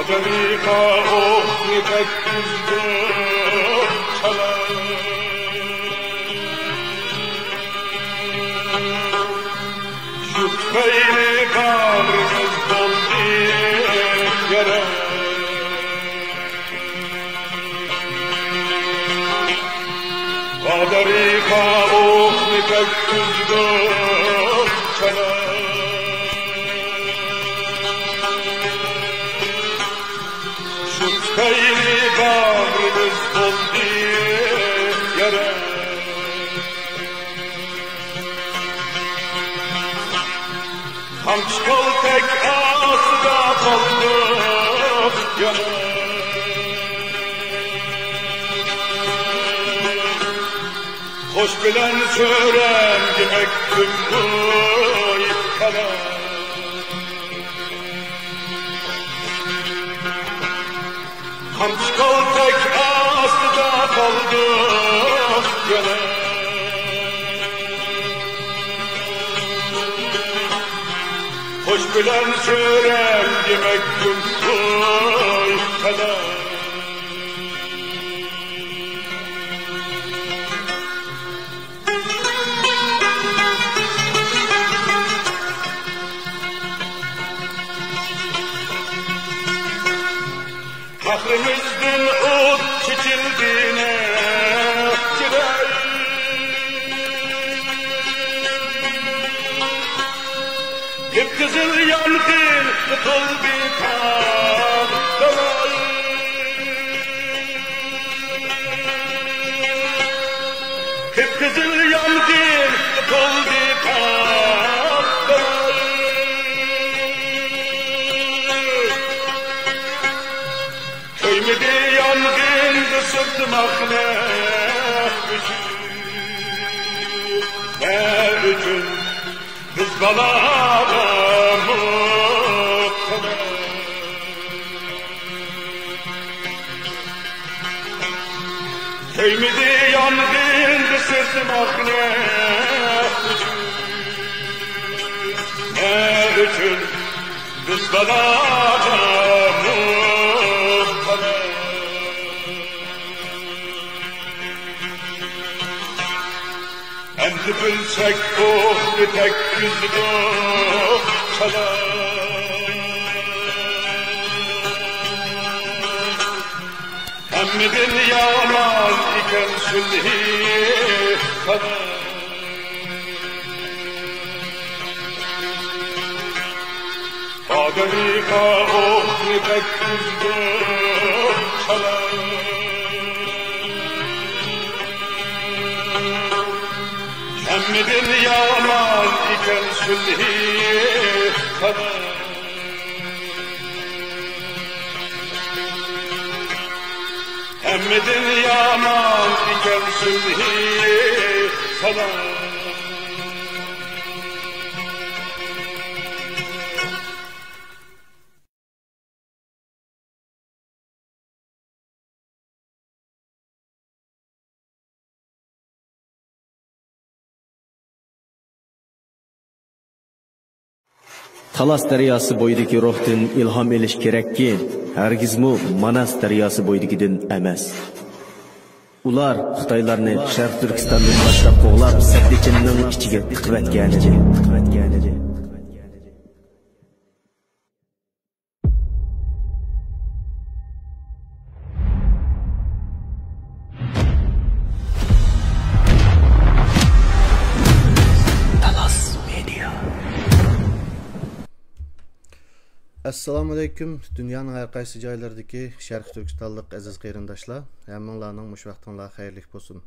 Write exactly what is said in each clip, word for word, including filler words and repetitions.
دەرىخا ئوقنى تەگكۈزدى چالا. شۇ تۈپەيلى باغرىمىز بولدى يارا. دەرىخا ئوقنى تەگكۈزدى چالا. شۇ تۈپەيلى باغرىمىز بولدى يارا. قامچى كالتەك ئاستىدا قالدۇق يانا. خوش بىلەن چۆرەم دېمەكتىم بۇ يىلقىدا. قامچى كالتەك ئاستىدا قالدۇق يەنە. خوش بىلەن چۆرەم دېمەكتىم بۇ يىلقىدا. قەھرىمىزدىن ئوت چېچىلدى نەچچىدەي. قىپقىزىل يانغىن تولدى تاغ دالاي. قىپقىزىل يانغىن تولدى تاغ دالاي. كۆيمىدى يانغىندا سىرتىماق نە ئۈچۈن، نە ئۈچۈن؟ بىز بالاغا مۇپتىلا. كۆيمىدى يانغىندا سىرتىماق نە ئۈچۈن، نە ئۈچۈن؟ بىز بالاغا مۇپتىلا. ئەمدى بىلسەك ئوقنى تەگكۈزدۇق چالا. ھەممىدىن يامان ئىكەن سۈنئىي سادا. ئادەمگە ئوقنى تەگكۈزدى چالا. ھەممىدىن يامان ئىكەن سۈنئىي سادا. ھەممىدىن يامان ئىكەن سۈنئىي سادا. تالاس دەرياسى بويىدىكى روھتىن ئىلھام ئېلىش كېرەككى، ھەرگىزمۇ ماناس دەرياسى بويىدىكىدىن ئەمەس. ئۇلار خىتايلارنى شەرقىي تۈركىستاندىن باشلاپ قوغلاپ، سەددىچىننىڭ ئىچىگە تىقىۋەتكەنىدى. تالاس مېدىيا. ئەسسالامۇئەلەيكۇم، دۇنيانىڭ ھەر قايسى جايلىرىدىكى شەرقىي تۈركىستانلىق ئەزىز قېرىنداشلار، ھەممىڭلارنىڭ مۇشۇ ۋاقتىڭلار خەيرلىك بولسۇن.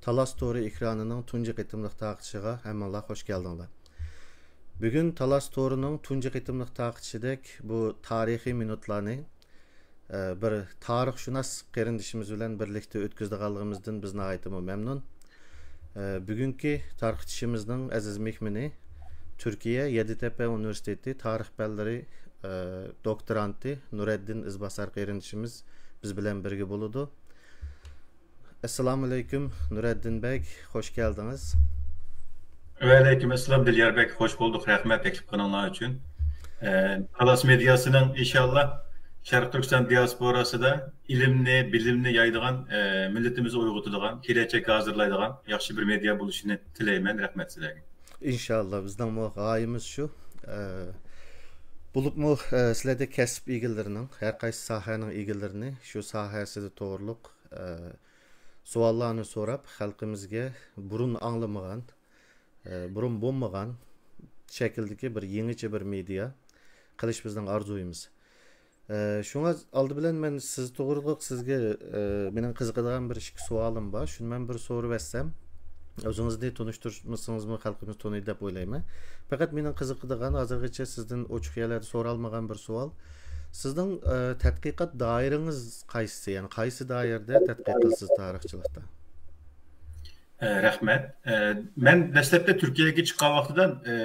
تالاس تورى ئېكرانىنىڭ تۇنجى قېتىملىق تارقىتىشىغا ھەممىڭلار خوش كەلدىڭلار. بۈگۈن تالاس تورىنىڭ تۇنجى قېتىملىق تارقىتىشىدەك بۇ تارىخىي مىنۇتلارنى، ئە، بىر تارىخشۇناس قېرىندىشىمىز بىلەن بىرلىكتە ئۆتكۈزىدىغانلىقىمىزدىن بىز ناھايىتىمۇ مەمنۇن. ئە، بۈگۈنكى تارقىتىشىمىزنىڭ ئەزىز مېھمىنى تۈركىيە يەددىتەپە ئۇنىۋېرسىتېتى تارىخ پەنلىرى، ئە، دوكتورانتى نۇرەددىن ئىزباسار قېرىندىشىمىز بىز بىلەن بىرگە بولىدۇ. ئەسسالامۇئەلەيكۇم، نۇرەددىن بەگ، خوش كەلدىڭىز. ۋەئەلەيكۇم ئەسسالام، دىليار بەگ، خوش بولدۇق، رەھمەت تەكلىپ قىلغىنىڭلار ئۈچۈن. ئە، تالاس مېدىياسىنىڭ ئىنشاللا شەرقىي تۈركىستان دىياسپوراسىدا ئىلىمنى، بىلىمنى يايىدىغان، ئە، مىللىتىمىزنى ئويغىتىدىغان، كېلەچەككە ھازىرلايدىغان ياخشى بىر مېدىيا بولۇشىنى تىلەيمەن. رەھمەت سىلەرگە. ئىنشاللا، بىزنىڭمۇ غايىمىز شۇ. ئە، بولۇپمۇ، ئە، سىلەردەك كەسىپ ئىگىلىرىنىڭ، ھەر قايسى ساھەنىڭ ئىگىلىرىنى شۇ ساھەسىدە توغرۇلۇق، ئە، سوئاللارنى سوراپ، خەلقىمىزگە بۇرۇن ئاڭلىمىغان، ئە، بۇرۇن بولمىغان شەكىلدىكى بىر يېڭىچە بىر مېدىيا قىلىش بىزنىڭ ئارزۇيىمىز. ئە، شۇڭا ئالدى بىلەن مەن سىز توغرۇلۇق سىزگە، ئە، مېنىڭ قىزىقىدىغان بىر ئىككى سوئالىم بار. شۇنى مەن بىر سورىۋەتسەم، ئۆزىڭىزنى تونۇشتۇرمىسىڭىزمۇ خەلقىمىز تونۇيدۇ دەپ ئويلايمەن. پەقەت مېنىڭ قىزىقىدىغان، ھازىرغىچە سىزدىن ئوچۇق يەرلەردە سورالمىغان بىر سوئال. سىزنىڭ، ئە، تەتقىقات دائىرىڭىز قايسىسى؟ يەنى قايسى دائىرىدە تەتقىق قىلىسىز تارىخچىلىقتا؟ ئە، رەھمەت. ئە، مەن دەسلەپتە تۈركىيەگە چىققان ۋاقتىدا، ئە،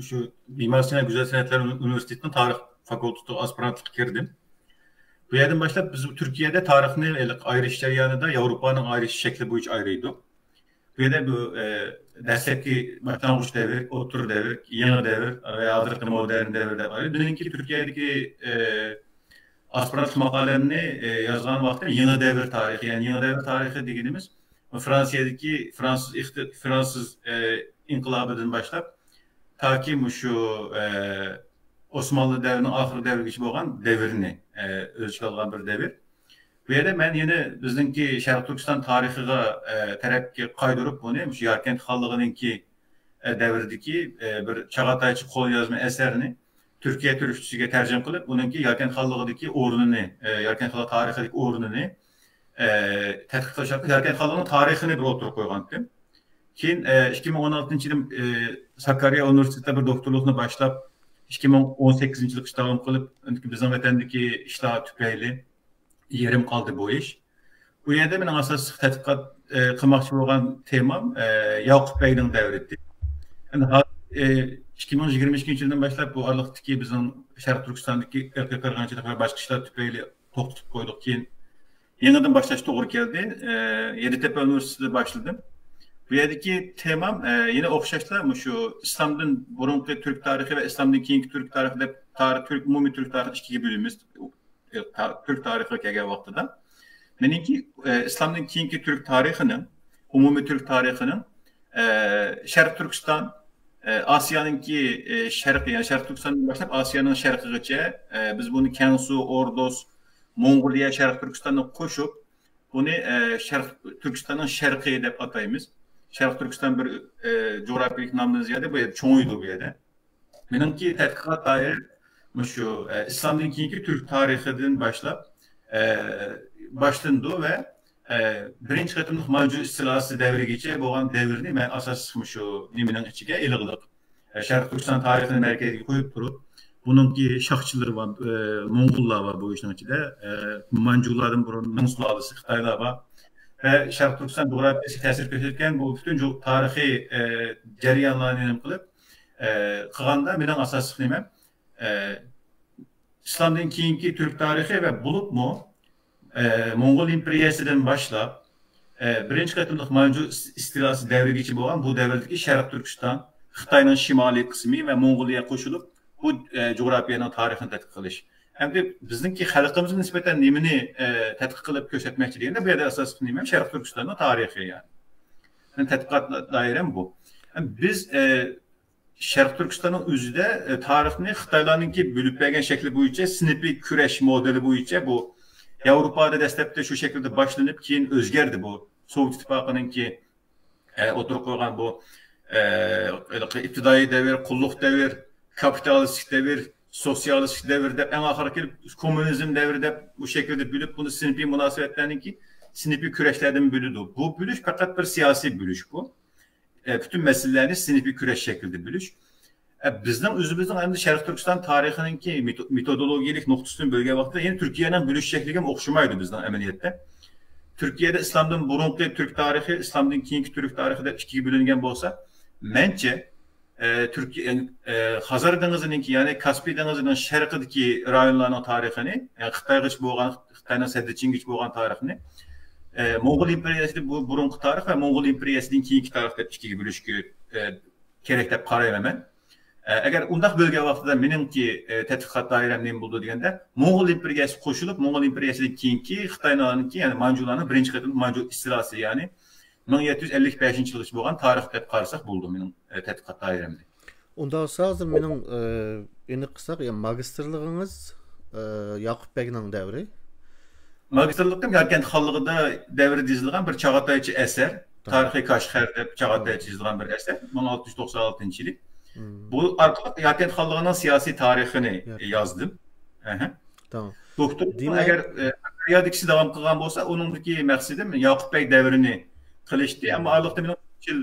شۇ مىمار سىنان گۈزەل سەنئەتلەر ئۇنىۋېرسىتېتىنىڭ تارىخ فاكۇلتېتىغا ئاسپىرانتلىققا كىردىم. بۇ يەردىن باشلاپ بىز تۈركىيەدە تارىخنى ئايرىش جەريانىدا ياۋروپانىڭ ئايرىش شەكلى بويىچە ئايرىيدۇ. بۇ يەردە بۇ، ئە، دەسلەپكى باشلانغۇچ دەۋر، ئوتتۇرا دەۋر، يېڭى دەۋر ۋە ھازىرقى مودېرن دەۋر دەپ ئايرىيدۇ. بىزنىڭكى تۈركىيەدىكى، ئە، ئاسپىرانتلىق ماقالەمنى، ئە، يازغان ۋاقتىم يېڭى دەۋر تارىخى. يەنى يېڭى دەۋر تارىخى دېگىنىمىز فرانسىيەدىكى فرانسىز ئىقتى-، فرانسىز، ئە، ئىنقىلابىدىن باشلاپ تاكى مۇشۇ، ئە، ئوسمانلى دەۋرىنىڭ ئاخىرقى دەۋرىگىچە بولغان دەۋرنى، ئە، ئۆز ئىچىگە ئالغان بىر دەۋر. بۇ يەردە مەن يەنە بىزنىڭكى شەرقىي تۈركىستان تارىخىغا، ئە، تەرەپكە قايدۇرۇپ، بۇنى مۇشۇ ياركەنت خانلىقىنىڭكى، ئە، دەۋرىدىكى، ئە، بىر چاغاتايچە قوليازما ئەسەرنى تۈركىيە تۈركچىسىگە تەرجىمە قىلىپ، ئۇنىڭكى ياركەنت خانلىقىدىكى ئورنىنى، ئە، ياركەنت خانلىقى تارىخىدىكى ئورنىنى، ئە، تەتقىق قىلىش ئارقىلىق ياركەنت خانلىقىنىڭ تارىخىنى بىر ئوتتۇرىغا قويغانتىم. كېيىن، ئە، ئىككى مىڭ ئون ئالتىنچى يىلى، ئە، ساكاريا ئۇنىۋېرسىتېتىدا بىر دوكتورلۇقنى باشلاپ، ئىككى مىڭ ئون سەككىزىنچى يىلغىچە داۋام قىلىپ، بىزنىڭ ۋەتەندىكى ئىشلار تۈپەيلى يېرىم قالدى بۇ ئىش. بۇ يەردە مېنىڭ ئاساسلىق تەتقىقات، ئە، قىلماقچى بولغان تېمام، ئە، ياقۇپ بەگنىڭ دەۋرىدى. ئەمدى ھا-، ئە، ئىككى مىڭ يىگىرمە ئىككىنچى يىلدىن باشلاپ بۇ ئارىلىقتىكى بىزنىڭ شەرقىي تۈركىستاندىكى ئىرقىي قىرغىنچىلىق ۋە باشقا ئىشلار تۈپەيلى توختىتىپ قويدۇق. كېيىن يېڭىدىن باشلاش توغرا كەلدى. ئە، يېدىتەپە ئۇنىۋېرسىتېتىدا باشلىدىم. بۇ يەردىكى تېمام، ئە، يەنە ئوخشاشلا مۇشۇ ئىسلامدىن بۇرۇنقى تۈرك تارىخى ۋە ئىسلامدىن كېيىنكى تۈرك تارىخى دەپ تارىخ، تۈرك، ئومۇمىي تۈرك تارىخىنى ئىككىگە بۆلىمىز. تا-، تۈرك تارىخىغا كەلگەن ۋاقتىدا. مېنىڭكى، ئە، ئىسلامدىن كېيىنكى تۈرك تارىخىنىڭ، ئومۇمىي تۈرك تارىخىنىڭ، ئە، شەرقىي تۈركىستان، ئە، ئاسىيانىڭكى، ئە، شەرقى، يەنى شەرقىي تۈركىستاندىن باشلاپ ئاسىيانىڭ شەرقىگىچە، ئە، بىز بۇنى كەڭسۇ، ئوردۇس، موڭغۇلىيە، شەرقىي تۈركىستاننى قوشۇپ، بۇنى، ئە، شەرقىي تۈركىستاننىڭ شەرقى دەپ ئاتايمىز. شەرقىي تۈركىستان بىر، ئە، جۇغراپىيەلىك نامدىن زىيادە بۇ يەردە چوڭىيىدۇ بۇ يەردە. مېنىڭكى تەتقىقات دائىرەم مۇشۇ، ئە، ئىسلامدىن كېيىنكى تۈرك تارىخىدىن باشلاپ، ئە، باشلىنىدۇ ۋە، ئە، بىرىنچى قېتىملىق مانجۇ ئىستىلاسى دەۋرىگىچە بولغان دەۋرنى مەن ئاساسلىق مۇشۇ نېمىنىڭ ئىچىگە ئېلىغلىق. ئە، شەرقىي تۈركىستان تارىخىنى مەركەزگە قويۇپ تۇرۇپ، بۇنىڭكى شاھچىلىرى بار، ئە، موڭغۇللار بار بۇ ئىشنىڭ ئىچىدە. ئە، مانجۇلاردىن بۇرۇن مىڭ سۇلالىسى خىتايلار بار. ۋە شەرقىي تۈركىستان جۇغراپىيەسىگە تەسىر كۆرسەتكەن بۇ پۈتۈن جۇ-، تارىخىي، ئە، جەريانلارنى نېمە قىلىپ، ئە، قىلغاندا مېنىڭ ئاساسلىق نېمەم، ئە، ئىسلامدىن كېيىنكى تۈرك تارىخى ۋە بولۇپمۇ، ئە، موڭغۇل ئىمپېرىيەسىدىن باشلاپ، ئە، بىرىنچى قېتىملىق مانجۇ ئىس-، ئىستىلاسى دەۋرىگىچە بولغان بۇ دەۋردىكى شەرقىي تۈركىستان، خىتاينىڭ شىمالىي قىسمى ۋە موڭغۇلىيە قوشۇلۇپ، بۇ، ئە، جۇغراپىيەنىڭ تارىخىنى تەتقىق قىلىش. ئەمدى بىزنىڭكى خەلقىمىزگە نىسبەتەن نېمىنى، ئە، تەتقىق قىلىپ كۆرسەتمەكچى دېگەندە، بۇ يەردە ئاساسلىق نېمە؟ شەرقىي تۈركىستاننىڭ تارىخى، يەنى. مېنىڭ تەتقىقات دائىرەم بۇ. ئەمدى بىز، ئە، شەرقىي تۈركىستاننىڭ ئۆزىدە، ئە، تارىخنى خىتايلارنىڭكى بۆلۈپ بەرگەن شەكلى بويىچە سىنىپىي كۈرەش مودېلى بويىچە بۇ ياۋروپادا دەسلەپتە شۇ شەكىلدە باشلىنىپ، كېيىن ئۆزگەردى بۇ. سوۋېت ئىتتىپاقىنىڭكى، ئە، ئوتتۇرىغا قويغان بۇ، ئە، ھېلىقى ئىپتىدائىي دەۋر، قۇللۇق دەۋر، كاپىتالىستىك دەۋر، سوتسىيالىستىك دەۋر دەپ، ئەڭ ئاخىرىغا كېلىپ كوممۇنىزم دەۋرى دەپ، ئۇ شەكىلدە بۆلۈپ، بۇنى سىنىپىي مۇناسىۋەتلەرنىڭكى سىنىپىي كۈرەشلەردىن بۆلىدۇ. بۇ بۆلۈش پەقەت بىر سىياسىي بۆلۈش بۇ. ئە، پۈتۈن مەسىلىلەرنى سىنىپىي كۈرەش شەكلىدە بۆلۈش. ئە، بىزنىڭ ئۆزىمىزنىڭ ئەمدى شەرقىي تۈركىستان تارىخىنىڭكى مېتو-، مېتودولوگىيەلىك نۇقتىسىدىن بۆلگەن ۋاقىتتا، يەنە تۈركىيەنىڭ بۆلۈش شەكلىگە ھەم ئوخشىمايدۇ بىزنىڭ ئەمەلىيەتتە. تۈركىيەدە ئىسلامدىن بۇرۇنقى تۈرك تارىخى، ئىسلامدىن كېيىنكى تۈرك تارىخى دەپ ئىككىگە بۆلۈنگەن بولسا، مەنچە، ئە، تۈركىيە، ئە، خەزەر دېڭىزىنىڭكى، يەنى كاسپىي دېڭىزىنىڭ شەرقىدىكى رايونلارنىڭ تارىخىنى، يەنى خىتايغىچە بولغان، خىتاينىڭ سەددىچىنگىچە بولغان تارىخنى، ئە، موڭغۇل ئىمپېرىيەسىدە بۇ بۇرۇنقى تارىخ ۋە موڭغۇل ئىمپېرىيەسىدىن كېيىنكى تارىخ دەپ ئىككىگە بۆلۈشكە، ئە، كېرەك دەپ قارايمەن مەن. ئەگەر ئۇنداق بۆلگەن ۋاقتىدا مېنىڭكى تەتقىقات دائىرەم نېمە بولىدۇ دېگەندە، موڭغۇل ئىمپېرىيەسى قوشۇلۇپ، موڭغۇل ئىمپېرىيەسىدىن كېيىنكى خىتاينىڭكى، يەنى مانجۇلارنىڭ بىرىنچى قېتىملىق مانجۇ ئىستىلاسى، يەنى مىڭ يەتتە يۈز ئەللىك بەشىنچى يىلغىچە بولغان تارىخ دەپ قارىساق بولىدۇ مېنىڭ تەتقىقات دائىرەمدە. ئۇنداق بولسا ھازىر مېنىڭ ئېنىق قىلساق، ماگىستىرلىقىڭىز ياقۇپ بەگنىڭ دەۋرى. ماگىستىرلىقىم ياركەنت خانلىقىدا دەۋرىدە يېزىلغان بىر چاغاتايچە ئەسەر، تارىخى كاشغەر دەپ چاغاتايچە يېزىلغان بىر ئەسەر، مىڭ ئالتە يۈز توقسان ئالتىنچى يىلى. بۇ ئارقىلىق ياركەنت خانلىقىنىڭ سىياسىي تارىخىنى يازدىم. تامام. دوكتور، ئەگەر دەريادىكىسى داۋام قىلغان بولسا، ئۇنىڭدىكى مەقسىتىم ياقۇپ بەگ دەۋرىنى قىلىشتى. ئەمما ئارىلىقتا مېنىڭ ئۈچ يىل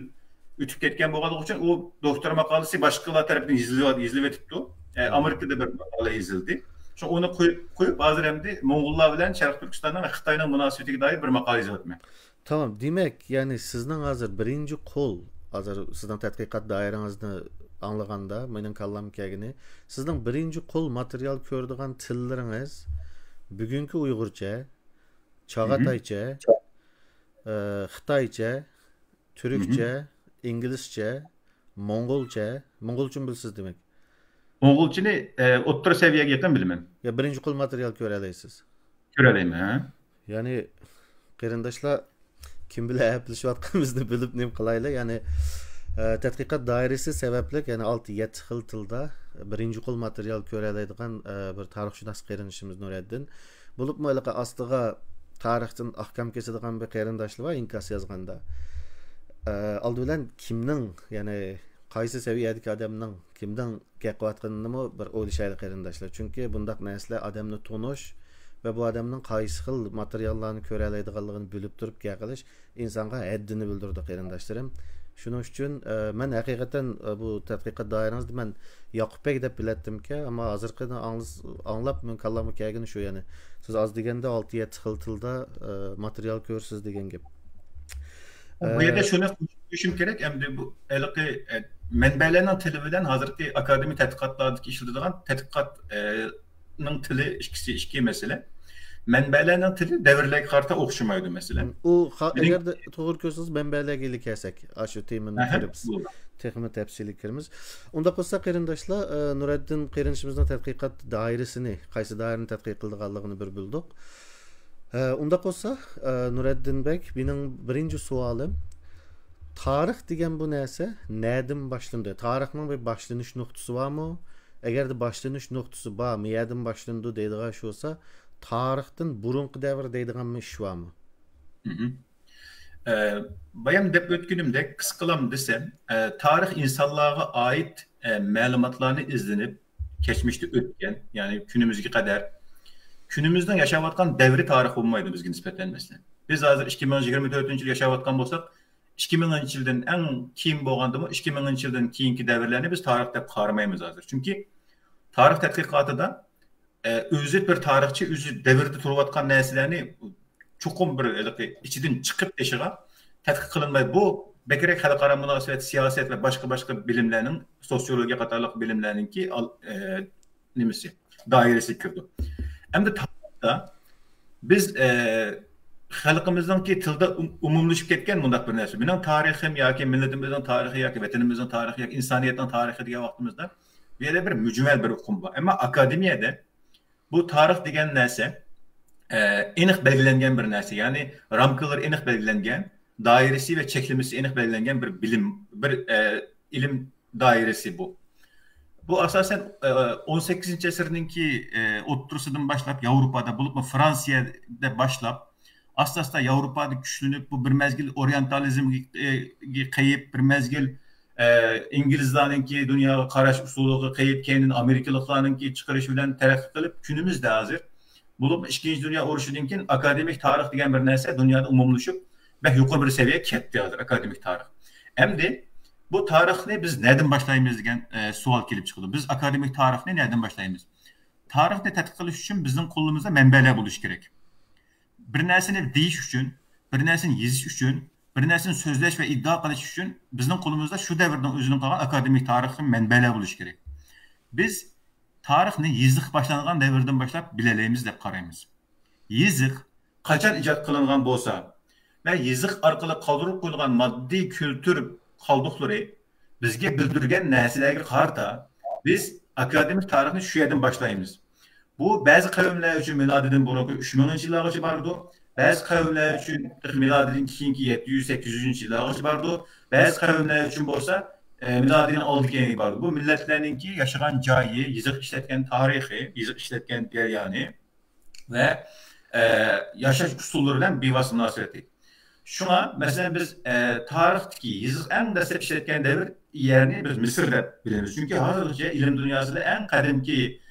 ئۆتۈپ كەتكەن بولغانلىقى ئۈچۈن ئۇ دوكتور ماقالىسى باشقىلار تەرىپىدىن يېزىلىۋات-، يېزىلىۋېتىپتۇ. ئامېرىكىدا بىر ماقالە يېزىلدى. شۇڭا ئۇنى قويۇپ، قويۇپ، ھازىر ئەمدى موڭغۇللار بىلەن شەرقىي تۈركىستاننىڭ ۋە خىتاينىڭ مۇناسىۋىتىگە دائىر بىر ماقالە يېزىۋاتىمەن. تامام. دېمەك، يەنى سىزنىڭ ھازىر بىرىنچى قول، ھازىر سىزنىڭ تەتقىقات دائىرىڭىزنى ئاڭلىغاندا، مېنىڭ كاللامغا كەلگىنى، سىزنىڭ بىرىنچى قول ماتېرىيال كۆرىدىغان تىللىرىڭىز بۈگۈنكى ئۇيغۇرچە، چاغاتايچە، ئە، خىتايچە، تۈركچە، ئىنگلىزچە، موڭغۇلچە. موڭغۇلچىنى بىلىسىز دېمەك. موڭغۇلچىنى، ئە، ئوتتۇرا سەۋىيەگە يېقىن بىلىمەن. يا بىرىنچى قول ماتېرىيال كۆرەلەيسىز. كۆرەلەيمەن، ھە. يەنى قېرىنداشلار كىم بىلەن ھەپىلىشىۋاتقىنىمىزنى بىلىپ نېمە قىلايلى؟ يەنى، ئە، تەتقىقات دائىرىسى سەۋەبلىك، يەنى ئالتە يەتتە خىل تىلدا بىرىنچى قول ماتېرىيال كۆرەلەيدىغان، ئە، بىر تارىخشۇناس قېرىندىشىمىز نۇرەددىن. بولۇپمۇ ھېلىقى ئاستىغا تارىختىن ئاھكام كېسىدىغان بىر قېرىنداشلار بار، ئىنكاس يازغاندا. ئە، ئالدى بىلەن كىمنىڭ، يەنى قايسى سەۋىيەدىكى ئادەمنىڭ كىمدىن گەپ قىلىۋاتقىنىنىمۇ بىر ئويلىشايلى قېرىنداشلار. چۈنكى بۇنداق نەرسىلەر ئادەمنى تونۇش ۋە بۇ ئادەمنىڭ قايسى خىل ماتېرىياللارنى كۆرەلەيدىغانلىقىنى بىلىپ تۇرۇپ گەپ قىلىش ئىنسانغا ھەددىنى بىلدۈرىدۇ قېرىنداشلىرىم. شۇنىڭ ئۈچۈن، ئە، مەن ھەقىقەتەن، ئە، بۇ تەتقىقات دائىرىڭىزدە مەن ياقۇپ بەگ دەپ بىلەتتىمكەن، ئەمما ھازىرقىنى ئاڭلىس-، ئاڭلاپ مېنىڭ كاللامغا كەلگىنى شۇ، يەنى سىز ئاز دېگەندە ئالتە يەتتە خىل تىلدا، ئە، ماتېرىيال كۆرىسىز دېگەن گەپ. بۇ يەردە شۇنى قوشۇپ قويۇشۇم كېرەك، ئەمدى بۇ ھېلىقى، ئە، مەنبەلەرنىڭ تىلى بىلەن ھازىرقى ئاكادېمىك تەتقىقاتلاردىكى ئىشلىتىدىغان تەتقىقات، ئە، نىڭ تىلى ئىككىسى ئىككى مەسىلە. مەنبەلەرنىڭ تىلى دەۋرلەرگە قارىتا ئوخشىمايدۇ، مەسىلەن. ئۇ، ئەگەردە توغرا كۆرسىڭىز، مەنبەلەرگە كېلىسەك، ئاشۇ تېمىنى كىرىمىز. تېخىمۇ تەپسىلىي كىرىمىز. ئۇنداق بولسا، قېرىنداشلار، ئە، نۇرەددىن قېرىندىشىمىزنىڭ تەتقىقات دائىرىسىنى، قايسى دائىرىنى تەتقىق قىلىدىغانلىقىنى بىر بىلدۇق. ئە، ئۇنداق بولسا، ئە، نۇرەددىن بەگ، مېنىڭ بىرىنچى سوئالىم، تارىخ دېگەن بۇ نەرسە نەدىن باشلىنىدۇ؟ تارىخنىڭ بىر باشلىنىش نۇقتىسى بارمۇ؟ ئەگەردە باشلىنىش نۇقتىسى بار، مۇيەردىن باشلىنىدۇ دەيدىغان ئىش بولسا، تارىختىن بۇرۇنقى دەۋر دەيدىغان ئىش بارمۇ؟ ئە، بايام دەپ ئۆتكىنىمدەك، قىسقىلام دېسەم، ئە، تارىخ ئىنسانلارغا ئائىت، ئە، مەلۇماتلارنى ئىزدىنىپ، كەچمىشتە ئۆتكەن، يەنى كۈنىمىزگە قەدەر، كۈنىمىزنىڭ ياشاۋاتقان دەۋرى تارىخ بولمايدۇ بىزگە نىسبەتەن، مەسىلەن. بىز ھازىر ئىككى مىڭ يىگىرمە تۆتىنچى يىل ياشاۋاتقان بولساق، ئىككى مىڭىنچى يىلدىن ئەڭ كېيىن بولغاندىمۇ، ئىككى مىڭىنچى يىلدىن كېيىنكى دەۋرلەرنى بىز تارىخ دەپ قارىمايمىز ھازىر. چۈنكى تارىخ تەتقىقاتىدا، ئە، ئۆزى بىر تارىخچى ئۆزى دەۋردە تۇرۇۋاتقان نەرسىلەرنى چوقۇم بىر ھېلىقى ئىچىدىن چىقىپ تېشىغا تەتقىق قىلىنمايدۇ. بۇ بەكرەك خەلقئارا مۇناسىۋەت، سىياسەت ۋە باشقا، باشقا بىلىملەرنىڭ، سوسىيولوگىيە قاتارلىق بىلىملەرنىڭكى ئال-، ئە، نېمىسى، دائىرىسىگە كىرىدۇ. ئەمدى تارىختا بىز، ئە، خەلقىمىزنىڭكى تىلدا ئۇم-، ئومۇملىشىپ كەتكەن مۇنداق بىر نەرسە. مېنىڭ تارىخىم ياكى مىللىتىمىزنىڭ تارىخى ياكى ۋەتىنىمىزنىڭ تارىخى ياكى ئىنسانىيەتنىڭ تارىخى دېگەن ۋاقتىمىزدا بۇ يەردە بىر مۈجمەل بىر ئۇقۇم بار. ئەمما ئاكادېمىيەدە بۇ تارىخ دېگەن نەرسە، ئە، ئېنىق بەلگىلەنگەن بىر نەرسە. يەنى رامكىلىرى ئېنىق بەلگىلەنگەن، دائىرىسى ۋە چەكلىمىسى ئېنىق بەلگىلەنگەن بىر بىلىم، بىر، ئە، ئىلىم دائىرىسى بۇ. بۇ ئاساسەن، ئە، ئون سەككىزىنچى ئەسىرنىڭكى، ئە، ئوتتۇرىسىدىن باشلاپ ياۋروپادا، بولۇپمۇ فرانسىيەدە باشلاپ، ئاستا-ئاستا ياۋروپادا كۈچلىنىپ، بۇ بىر مەزگىل ئورىيېنتالىزمغا، ئە، قېيىپ، بىر مەزگىل، ئە، ئىنگلىزلارنىڭكى دۇنياغا قاراش ئۇسۇلىغا قېيىپ، كەينىدىن ئامېرىكىلىقلارنىڭكى چىقىرىشى بىلەن تەرەققىي قىلىپ، كۈنىمىزدە ھازىر، بولۇپمۇ ئىككىنچى دۇنيا ئۇرۇشىدىن كېيىن ئاكادېمىك تارىخ دېگەن بىر نەرسە دۇنيادا ئومۇملىشىپ، بەك يۇقىرى بىر سەۋىيەگە كەتتى ھازىر ئاكادېمىك تارىخ. ئەمدى بۇ تارىخنى بىز نەدىن باشلايمىز دېگەن، ئە، سوئال كېلىپ چىقىدۇ. بىز ئاكادېمىك تارىخنى نەدىن باشلايمىز؟ تارىخنى تەتقىق قىلىش ئۈچۈن بىزنىڭ قولىمىزدا مەنبەلەر بولۇشى كېرەك. بىر نەرسىنى دېيىش ئۈچۈن، بىر نەرسىنى يېزىش ئۈچۈن، بىر نەرسىنى سۆزلەش ۋە ئىددىئا قىلىش ئۈچۈن بىزنىڭ قولىمىزدا شۇ دەۋردىن ئۆزىدىن قالغان ئاكادېمىك تارىخ مەنبەلەر بولۇشى كېرەك. بىز تارىخنى يېزىق باشلانغان دەۋردىن باشلاپ بىلەلەيمىز دەپ قارايمىز. يېزىق قاچان ئىجاد قىلىنغان بولسا ۋە يېزىق ئارقىلىق قالدۇرۇپ قويۇلغان ماددىي كۈلتۈر قالدۇقلىرى بىزگە بىلدۈرگەن نەرسىلەرگە قارىتا بىز ئاكادېمىك تارىخنى شۇ يەردىن باشلايمىز. بۇ بەزى قەۋملەر ئۈچۈن مىلادىدىن بۇرۇنقى ئۈچ مىڭىنچى يىللارغىچە بارىدۇ. بەزى قەۋملەر ئۈچۈن مىلادىدىن كېيىنكى يەتتە يۈز، سەككىز يۈزىنچى يىللارغىچە بارىدۇ. بەزى قەۋملەر ئۈچۈن بولسا، ئە، مىلادىدىن ئالدى كەينىگە بارىدۇ. بۇ مىللەتلەرنىڭكى ياشىغان جايى، يېزىق ئىشلەتكەن تارىخى، يېزىق ئىشلەتكەن جەريانى ۋە، ئە، ياشاش ئۇسۇللىرى بىلەن بىۋاسىتە مۇناسىۋەتلىك. شۇڭا، مەسىلەن، بىز، ئە، تارىختىكى يېزىق ئەڭ دەسلەپ ئىشلەتكەن دەۋر يەرنى بىز مىسىر دەپ بىلىمىز. چۈنكى ھازىرغىچە ئىلىم دۇنياسىدا ئەڭ قەدىمكى،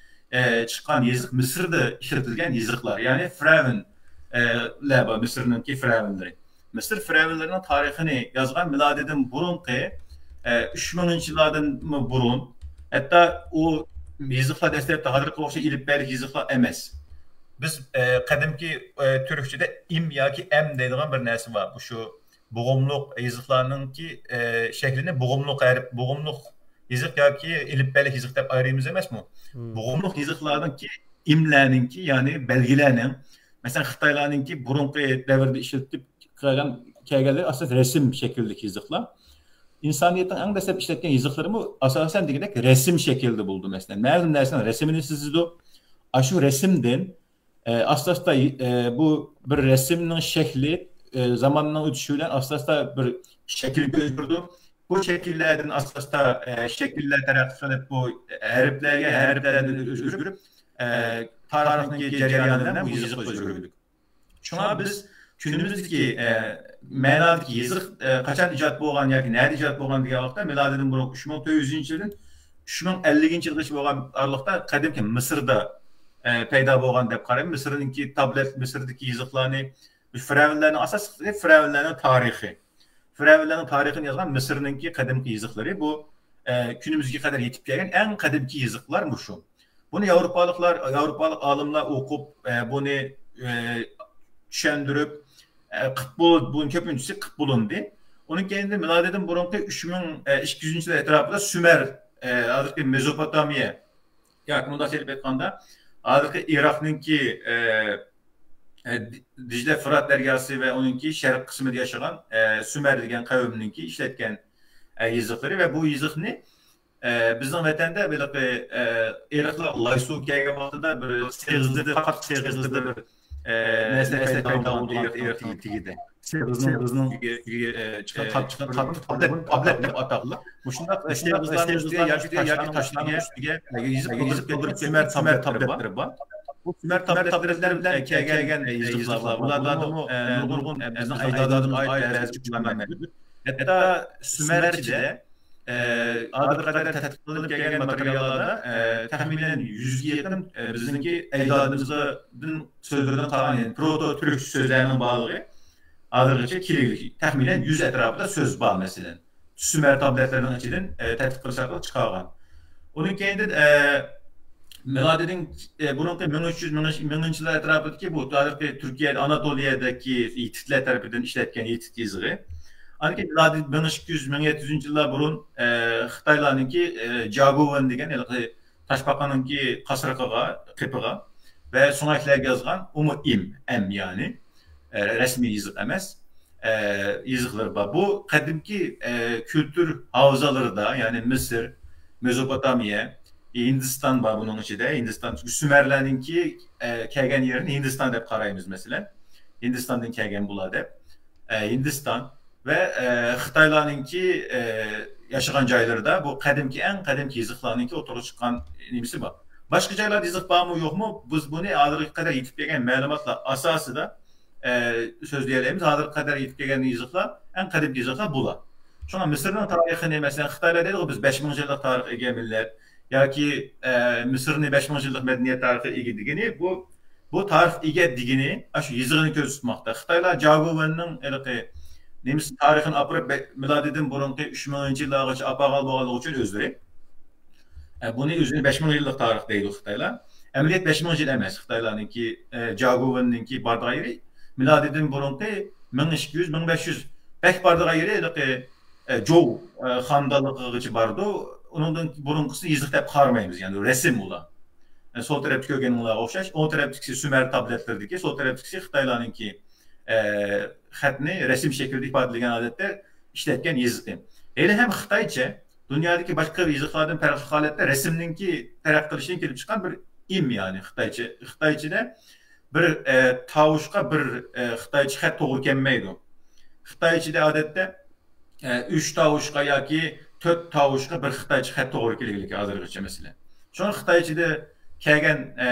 ئە، چىققان يېزىق مىسىردا ئىشلىتىلگەن يېزىقلار، يەنى فىرئەۋن، ئە، لەر بار، مىسىرنىڭكى فىرئەۋنلىرى. مىسىر فىرئەۋنلىرىنىڭ تارىخىنى يازغان مىلادىدىن بۇرۇنقى، ئە، ئۈچ مىڭىنچى يىللاردىنمۇ بۇرۇن، ھەتتا ئۇ يېزىقلار دەسلەپتە ھازىرقى ئوخشاش ئېلىپبەلىك يېزىقلار ئەمەس. بىز، ئە، قەدىمكى، ئە، تۈركچىدە ئىم ياكى ئەم دەيدىغان بىر نەرسە بار. بۇ شۇ بوغۇملۇق يېزىقلارنىڭكى، ئە، شەكلىنى بوغۇملۇق ھەرپ، بوغۇملۇق يېزىق ياكى ئېلىپبەلىك يېزىق دەپ ئايرىيمىز ئەمەسمۇ؟ مم. بوغۇملۇق يېزىقلارنىڭكى ئىملەرنىڭكى، يەنى بەلگىلەرنىڭ، مەسىلەن، خىتايلارنىڭكى بۇرۇنقى دەۋردە ئىشلىتىپ كەلگەن، كەلگەنلىرى ئاساسەن رەسىم شەكلىدىكى يېزىقلار. ئىنسانىيەتنىڭ ئەڭ دەسلەپ ئىشلەتكەن يېزىقلىرىمۇ ئاساسەن دېگۈدەك رەسىم شەكلىدە بولىدۇ. مەسىلەن، مەلۇم نەرسىنىڭ رەسىمىنى سىزىدۇ. ئاشۇ رەسىمدىن، ئە، ئاستا-ئاستا، ئە، بۇ بىر رەسىمنىڭ شەكلى، ئە، زاماننىڭ ئۆتۈشى بىلەن ئاستا-ئاستا بىر شەكىلگە ئۆزگىرىدۇ. بۇ شەكىللەردىن ئاستا-ئاستا، ئە، شەكىللەر تەرەققىي قىلىپ، بۇ ھەرپلەرگە، ھەرپلەردىن ئۆزگىرىپ، ئە، تارىخنىڭكى جەريانى بىلەن بۇ يېزىق ئۆزگىرىدۇ. شۇڭا بىز كۈنىمىزدىكى، ئە، مەنادىكى يېزىق، ئە، قاچان ئىجاد بولغان ياكى نەدە ئىجاد بولغان دېگەن ۋاقىتتا، مىلادىدىن بۇرۇن ئۈچ مىڭ تۆت يۈزىنچى يىلدىن ئۈچ مىڭ ئەللىكىنچى يىلغىچە بولغان ئارىلىقتا قەدىمكى مىسىردا، ئە، پەيدا بولغان دەپ قارايمەن. مىسىرنىڭكى تابلېت، مىسىردىكى يېزىقلارنى، فىرئەۋنلەرنىڭ ئاساسلىقى فىرئەۋنلەرنىڭ تارىخى. فىرئەۋنلەرنىڭ تارىخىنى يازغان مىسىرنىڭكى قەدىمكى يېزىقلىرى بۇ، ئە، كۈنىمىزگە قەدەر يېتىپ كەلگەن ئەڭ قەدىمكى يېزىقلار مۇشۇ. بۇنى ياۋروپالىقلار، ياۋروپالىق ئالىملار ئوقۇپ، ئە، بۇنى، ئە، چۈشەندۈرۈپ، ئە، قىلىپ بول-، بۇنى كۆپىنچىسى قىلىپ بولۇندى. ئۇنىڭ كەينىدىن مىلادىدىن بۇرۇنقى ئۈچ مىڭ، ئە، ئىككى يۈزىنچى يىل ئەتراپىدا سۈمەر، ئە، ھازىرقى مېزوپوتامىيە، ياكى مۇنداق ئېلىپ ئېيتقاندا، ھازىرقى ئىراقنىڭكى، ئە، ئە، دىجلە فۇرات دەرياسى ۋە ئۇنىڭكى شەرق قىسمىدا ياشىغان، ئە، سۈمەر دېگەن قەۋمنىڭكى ئىشلەتكەن، ئە، يېزىقلىرى ۋە بۇ يېزىقنى، ئە، بىزنىڭ ۋەتەندە ھېلىقى، ئە، ئېرىقلار لايسۇ كەلگەن ۋاقتىدا بىر سېغىزدا، قاتتىق سېغىزدا بىر، ئە، نەرسە پەيدا بولغان ئېرىق تېگىدە. سېغىزنىڭ، سېغىزنىڭ ئۆزىنىڭ، ئە، چىققان قاتتىق، قاتتىق تابلەت، تابلەت دەپ ئاتاقلىق. مۇشۇنداق، ئە، سېغىزلارنىڭ ئۈستىگە ياكى تاشلارنىڭ ئۈستىگە، ئە، يېزىق قىلدۇرۇپ سۈمەر تابلەتلىرى بار. بۇ سۈمەر تابلەتلىرى بىلەن، ئە، كەلگەن، ئە، يېزىقلار بار. بۇلاردىمۇ، ئە، نۇرغۇن، ئە، بىزنىڭ ئەجدادىمىزغا ئائىت بەزى ئۇچۇرلار مەۋجۇت. ھەتتا سۈمەرچىدە، ئە، ھازىرغا قەدەر تەتقىق قىلىنىپ كەلگەن ماتېرىياللاردا، ئە، تەخمىنەن يۈزگە يېقىن، ئە، بىزنىڭكى ئەجدادىمىزدىن سۆزلىرىدىن قالغان، يەنى پروتو تۈرك سۆزلەرنىڭ بارلىقى ھازىرغىچە كېلىگۈدەك تەخمىنەن يۈز ئەتراپىدا سۆز بار، مەسىلەن. سۈمەر تابلەتلىرىنىڭ ئىچىدىن، ئە، تەتقىق قىلىش ئارقىلىق چىقارغان. ئۇنىڭ كەينىدىن، ئە، مىلادىدىن، ئە، بۇرۇنقى مىڭ ئۈچ يۈز، مىڭ، مىڭىنچى يىللار ئەتراپىدىكى بۇ ھازىرقى تۈركىيە، ئاناتولىيەدىكى ھىتىتلەر تەرىپىدىن ئىشلەتكەن ھىتىت يېزىقى. ئاندىن كېيىن مىلادىي مىڭ ئىككى يۈز، مىڭ يەتتە يۈزىنچى يىللار بۇرۇن، ئە، خىتايلارنىڭكى، ئە، جاگۇۋېن دېگەن ھېلىقى تاشپاقىنىڭكى قاسرىقىغا، قېپىغا ۋە سۆڭەكلەرگە يازغان، ئۇمۇ ئىم، ئەم يەنى، ئە، رەسمىي يېزىق ئەمەس، ئە، يېزىقلىرى بار. بۇ قەدىمكى، ئە، كۈلتۈر ھاۋزالىرىدا، يەنى مىسىر، مېزوپوتامىيە، ھىندىستان بار بۇنىڭ ئىچىدە. ھىندىستان، چۈنكى سۈمەرلەرنىڭكى، ئە، كەلگەن يېرىنى ھىندىستان دەپ قارايمىز، مەسىلەن. ھىندىستاندىن كەلگەن بۇلار دەپ. ئە، ھىندىستان ۋە، ئە، خىتايلارنىڭكى، ئە، ياشىغان جايلىرىدا بۇ قەدىمكى، ئەڭ قەدىمكى يېزىقلارنىڭكى ئوتتۇرىغا چىققان نېمىسى بار. باشقا جايلاردا يېزىق بارمۇ، يوقمۇ؟ بىز بۇنى ھازىرغا قەدەر يېتىپ كەلگەن مەلۇماتلار ئاساسىدا، ئە، سۆزلىيەلەيمىز. ھازىرغا قەدەر يېتىپ كەلگەن يېزىقلار، ئەڭ قەدىمكى يېزىقلار بۇلار. شۇڭا مىسىرنىڭ تارىخىنى، مەسىلەن، خىتايلار دەيدىغۇ، بىز بەش مىڭ يىللىق تارىخقا ئىگە مىللەت ياكى، ئە، مىسىرنى بەش مىڭ يىللىق مەدەنىيەت تارىخى ئىگە دېگىنى، بۇ، بۇ تارىخ ئىگە دېگىنى ئاشۇ يېزىقنى كۆزدە تۇتماقتا. خىتايلار جاگۇۋېننىڭ ھېلىقى نېمىسى تارىخىنى ئاپىرىپ، بە-، مىلادىدىن بۇرۇنقى ئۈچ مىڭىنچى يىللارغىچە ئاپارغان بولغانلىقى ئۈچۈن ئۆزلىرى، ئە، بۇنى ئۆزىنى بەش مىڭ يىللىق تارىخ دەيدۇ خىتايلار. ئەمەلىيەت بەش مىڭ يىل ئەمەس. خىتايلارنىڭكى، ئە، جاگۇۋېننىڭكى بارىدىغان يېرى مىلادىدىن بۇرۇنقى مىڭ ئىككى يۈز، مىڭ بەش يۈز، بەك بارىدىغان يېرى ھېلىقى، ئە، جوۋ، ئە، خانىدانلىقىغىچە بارىدۇ. ئۇنىڭدىن بۇرۇنقىسىنى يېزىق دەپ قارىمايمىز، يەنى رەسىم ئۇلار. ئە، سول تەرەپتە كۆرگىنىڭلارغا ئوخشاش، ئوڭ تەرەپتىكىسى سۈمەر تابلەتلىرىدىكى، سول تەرەپتىكىسى خىتايلارنىڭكى، ئە، خەتنى رەسىم شەكلىدە ئىپادىلىگەن ھالەتتە ئىشلەتكەن يېزىقى. ھېلى ھەم خىتايچە، دۇنيادىكى باشقا يېزىقلاردىن پەرقلىق ھالەتتە رەسىمنىڭكى تەرەققىي قىلىشىدىن كېلىپ چىققان بىر ئىم، يەنى خىتايچە. خىتايچىدە بىر، ئە، تاۋۇشقا بىر، ئە، خىتايچە خەت توغرا كەلمەيدۇ. خىتايچىدە ئادەتتە، ئە، ئۈچ تاۋۇشقا ياكى تۆت تاۋۇشقا بىر خىتايچە خەت توغرا كېلىدىكەن ھازىرغىچە، مەسىلەن. شۇڭا خىتايچىدە كەلگەن، ئە،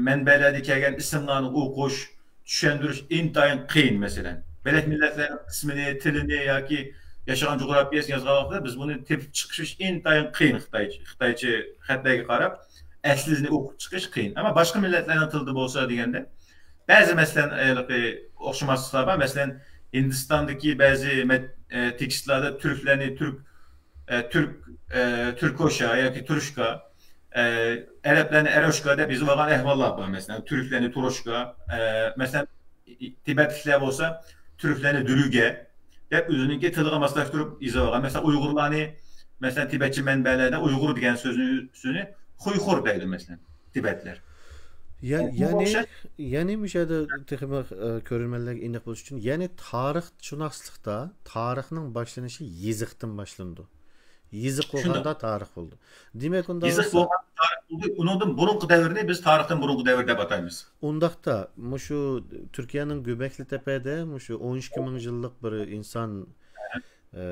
مەنبەلەردە كەلگەن ئىسىملارنى ئوقۇش، چۈشەندۈرۈش ئىنتايىن قىيىن، مەسىلەن. بۆلەك مىللەتلەرنىڭ ئىسمىنى، تىلىنى ياكى ياشىغان جۇغراپىيەسىنى يازغان ۋاقتىدا بىز بۇنى تېپىپ چىقىش ئىنتايىن قىيىن خىتايچە، خىتايچە خەتلەرگە قاراپ، ئەسلىنى ئوقۇپ چىقىش قىيىن. ئەمما باشقا مىللەتلەرنىڭ تىلىدا بولسا دېگەندە، بەزى، مەسىلەن، ھېلىقى ئوخشىماسلىقلار بار. مەسىلەن، ھىندىستاندىكى بەزى مەت-، ئە، تېكىستلاردا تۈركلەرنى تۈرك، ئە، تۈرك، ئە، تۈركوشا ياكى تۇرۇشكا، ئە، ئەرەبلەرنى ئەروشكا دەپ يېزىۋالغان ئەھۋاللار بار. مەسىلەن، تۈركلەرنى تۇرۇشكا، ئە، مەسىلەن، تىبەتلىكلەر بولسا تۈركلەرنى دۈرۈگە دەپ ئۆزىنىڭكى تىلىغا ماسلاشتۇرۇپ يېزىۋالغان. مەسىلەن، ئۇيغۇرلارنى، مەسىلەن، تىبەتچە مەنبەلەردە ئۇيغۇر دېگەن سۆزنى، سۆزنى خۇيخۇر دەيدۇ، مەسىلەن، تىبەتلەر. يە-، بۇ يەنى، ئوخشاش. يەنى مۇشۇ يەردە تېخىمۇ، ئە، كۆرۈرمەنلەرگە ئېنىق بولۇش ئۈچۈن، يەنى تارىخشۇناسلىقتا تارىخنىڭ باشلىنىشى يېزىقتىن باشلىنىدۇ. يېزىق شۇنداق. بولغاندا تارىخ بولىدۇ. دېمەك، ئۇنداق يېزىق بولسا بولغان تارىخ بولدى. ئۇنىڭدىن بۇرۇنقى دەۋرنى بىز تارىختىن بۇرۇنقى دەۋر دەپ ئاتايمىز. ئۇنداقتا، مۇشۇ تۈركىيەنىڭ گۆبەكلى تەپەدە مۇشۇ ئون ئىككى مىڭ يىللىق بىر ئىنسان، ئە،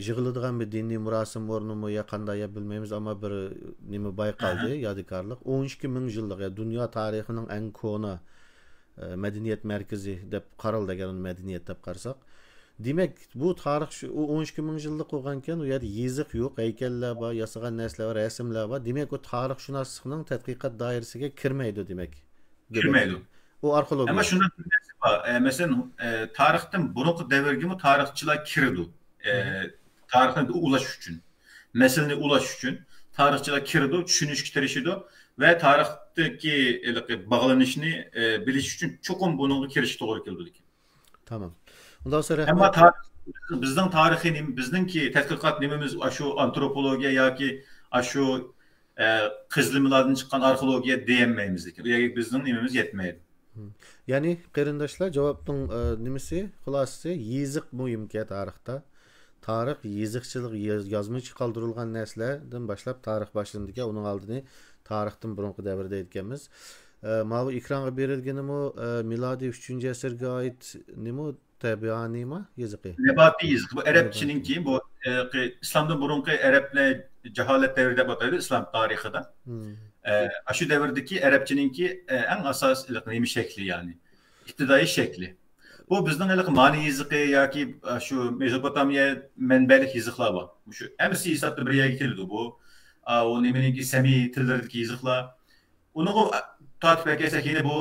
يىغىلىدىغان بىر دىنىي مۇراسىم ئورنىمۇ يا قانداق يا بىلمەيمىز، ئەمما بىر نېمە بايقالدى، ئەھە. يادىكارلىق. ئون ئىككى مىڭ يىللىق، يا دۇنيا تارىخىنىڭ ئەڭ كونا، ئە، مەدەنىيەت مەركىزى دەپ قارالدى، ئەگەر ئۇنى مەدەنىيەت دەپ قارىساق. دېمەك، بۇ تارىخ شۇ، ئۇ ئون ئىككى مىڭ يىللىق بولغانكەن، ئۇ يەردە يېزىق يوق، ھەيكەللەر بار، ياسىغان نەرسىلەر بار، رەسىملەر بار. دېمەك، ئۇ تارىخشۇناسلىقنىڭ تەتقىقات دائىرىسىگە كىرمەيدۇ، دېمەك. كىرمەيدۇ. ئۇ ئارخېئولوگىيە. ئەمما شۇنداق بىر نەرسە بار. ئە، مەسىلەن، ئە، تارىختىن بۇرۇنقى دەۋرگىمۇ تارىخچىلار كىرىدۇ. ئە، مم. تارىخنى ئۇلاش ئۈچۈن، مەسىلىنى ئۇلاش ئۈچۈن تارىخچىلار كىرىدۇ، چۈشىنىشكە تىرىشىدۇ ۋە تارىختىكى ھېلىقى باغلىنىشنى، ئە، بىلىش ئۈچۈن چوقۇم بۇنىڭغا كىرىشكە توغرا كېلىدۇ. تامام. ئۇنداق بولسا ئەمما رەھمەت. تارىخ، بىزنىڭ تارىخىي نېمە، بىزنىڭكى تەتقىقات نېمىمىز ئاشۇ ئانتروپولوگىيە ياكى ئاشۇ، ئە، قېزىلمىلاردىن چىققان ئارخېئولوگىيە دېيەلمەيمىز، لېكىن ئۇ يەرگە بىزنىڭ نېمىمىز يەتمەيدۇ. مم. يەنى قېرىنداشلار، جاۋابنىڭ، ئە، نېمىسى، خۇلاسىسى، يېزىق مۇھىمكەن تارىختا. تارىخ، يېزىقچىلىق، ياز-، يازمىچە قالدۇرۇلغان نەرسىلەردىن باشلاپ تارىخ باشلىنىدىكەن، ئۇنىڭ ئالدىنى تارىختىن بۇرۇنقى دەۋر دەيدىكەنمىز. ئە، ماۋۇ ئېكرانغا بېرىلگىنىمۇ، ئە، مىلادىي ئۈچىنچى ئەسىرگە ئائىت نېمە، تەبىئانىما يېزىقى؟ نەباتىي يېزىق. بۇ نەباتىي. ئەرەبچىنىڭكى، بۇ، ئە، قى-، ئىسلامدىن بۇرۇنقى ئەرەبلەر جاھالەت دەۋرى دەپ ئاتايدۇ ئىسلام تارىخىدا. مم. ئە، ئاشۇ دەۋردىكى ئەرەبچىنىڭكى، ئە، ئەڭ ئاساسىي ھېلىقى نېمە شەكلى، يەنى ئىپتىدائىي شەكلى. بۇ بىزنىڭ ھېلىقى مانى يېزىقى ياكى، ئە، شۇ مېزوپوتامىيە مەنبەلىك يېزىقلار بار. مۇشۇ ھەممىسى ھېسابتا بىر يەرگە كېلىدۇ. بۇ، ئا، ئۇ نېمىنىڭكى سەمىي تىللىرىدىكى يېزىقلار. ئۇنىڭغا تارتىپ ئەكەلسەك، يەنە بۇ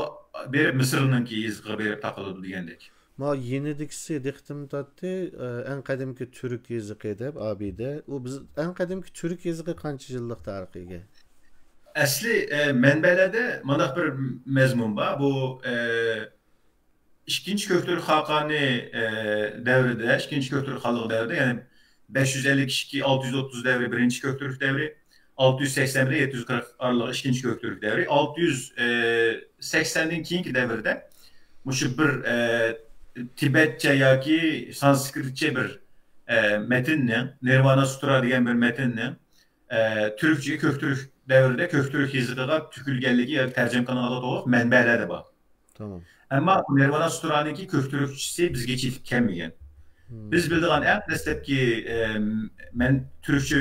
بېرىپ مىسىرنىڭكى يېزىقىغا بېرىپ تاقىلىدۇ دېگەندەك. ما يېنىدىكىسى دىققىتىمنى تارتتى، ئە، ئەڭ قەدىمكى تۈرك يېزىقى دەپ، ئابىدە. ئۇ بىز، ئەڭ قەدىمكى تۈرك يېزىقى قانچە يىللىق تارىخقا ئىگە؟ ئەسلى، ئە، مەنبەلەردە مۇنداق بىر مەزمۇن بار. بۇ، ئە، ئىككىنچى كۆكتۈرك خاقانى، ئە، دەۋرىدە، ئىككىنچى كۆكتۈرك خانلىقى دەۋرىدە، يەنى بەش يۈز ئەللىك ئىككى، ئالتە يۈز ئوتتۇز دەۋرى بىرىنچى كۆكتۈرك دەۋرى، ئالتە يۈز سەكسەن بىلەن يەتتە يۈز قىرىق ئارىلىق ئىككىنچى كۆكتۈرك دەۋرى، ئالتە يۈز سەكسەندىن كېيىنكى دەۋردە مۇشۇ بىر، ئە، تىبەتچە ياكى سانسكرىتچە بىر، ئە، مەتننىڭ، نىرۋانا سۇترا دېگەن بىر مەتننىڭ، ئە، تۈركچىگە كۆكتۈرك دەۋرىدە كۆكتۈرك يېزىقىغا تۆكۈلگەنلىكى ياكى تەرجىمە قىلىنغانلىقى توغرۇلۇق مەنبەلەردە بار. تامام. ئەمما نىرۋانا سۇترانىڭكى كۆكتۈركچىسى بىزگىچە يېتىپ كەلمىگەن. مم. بىز بىلىدىغان ئەڭ دەسلەپكى، ئە، مەن تۈركچە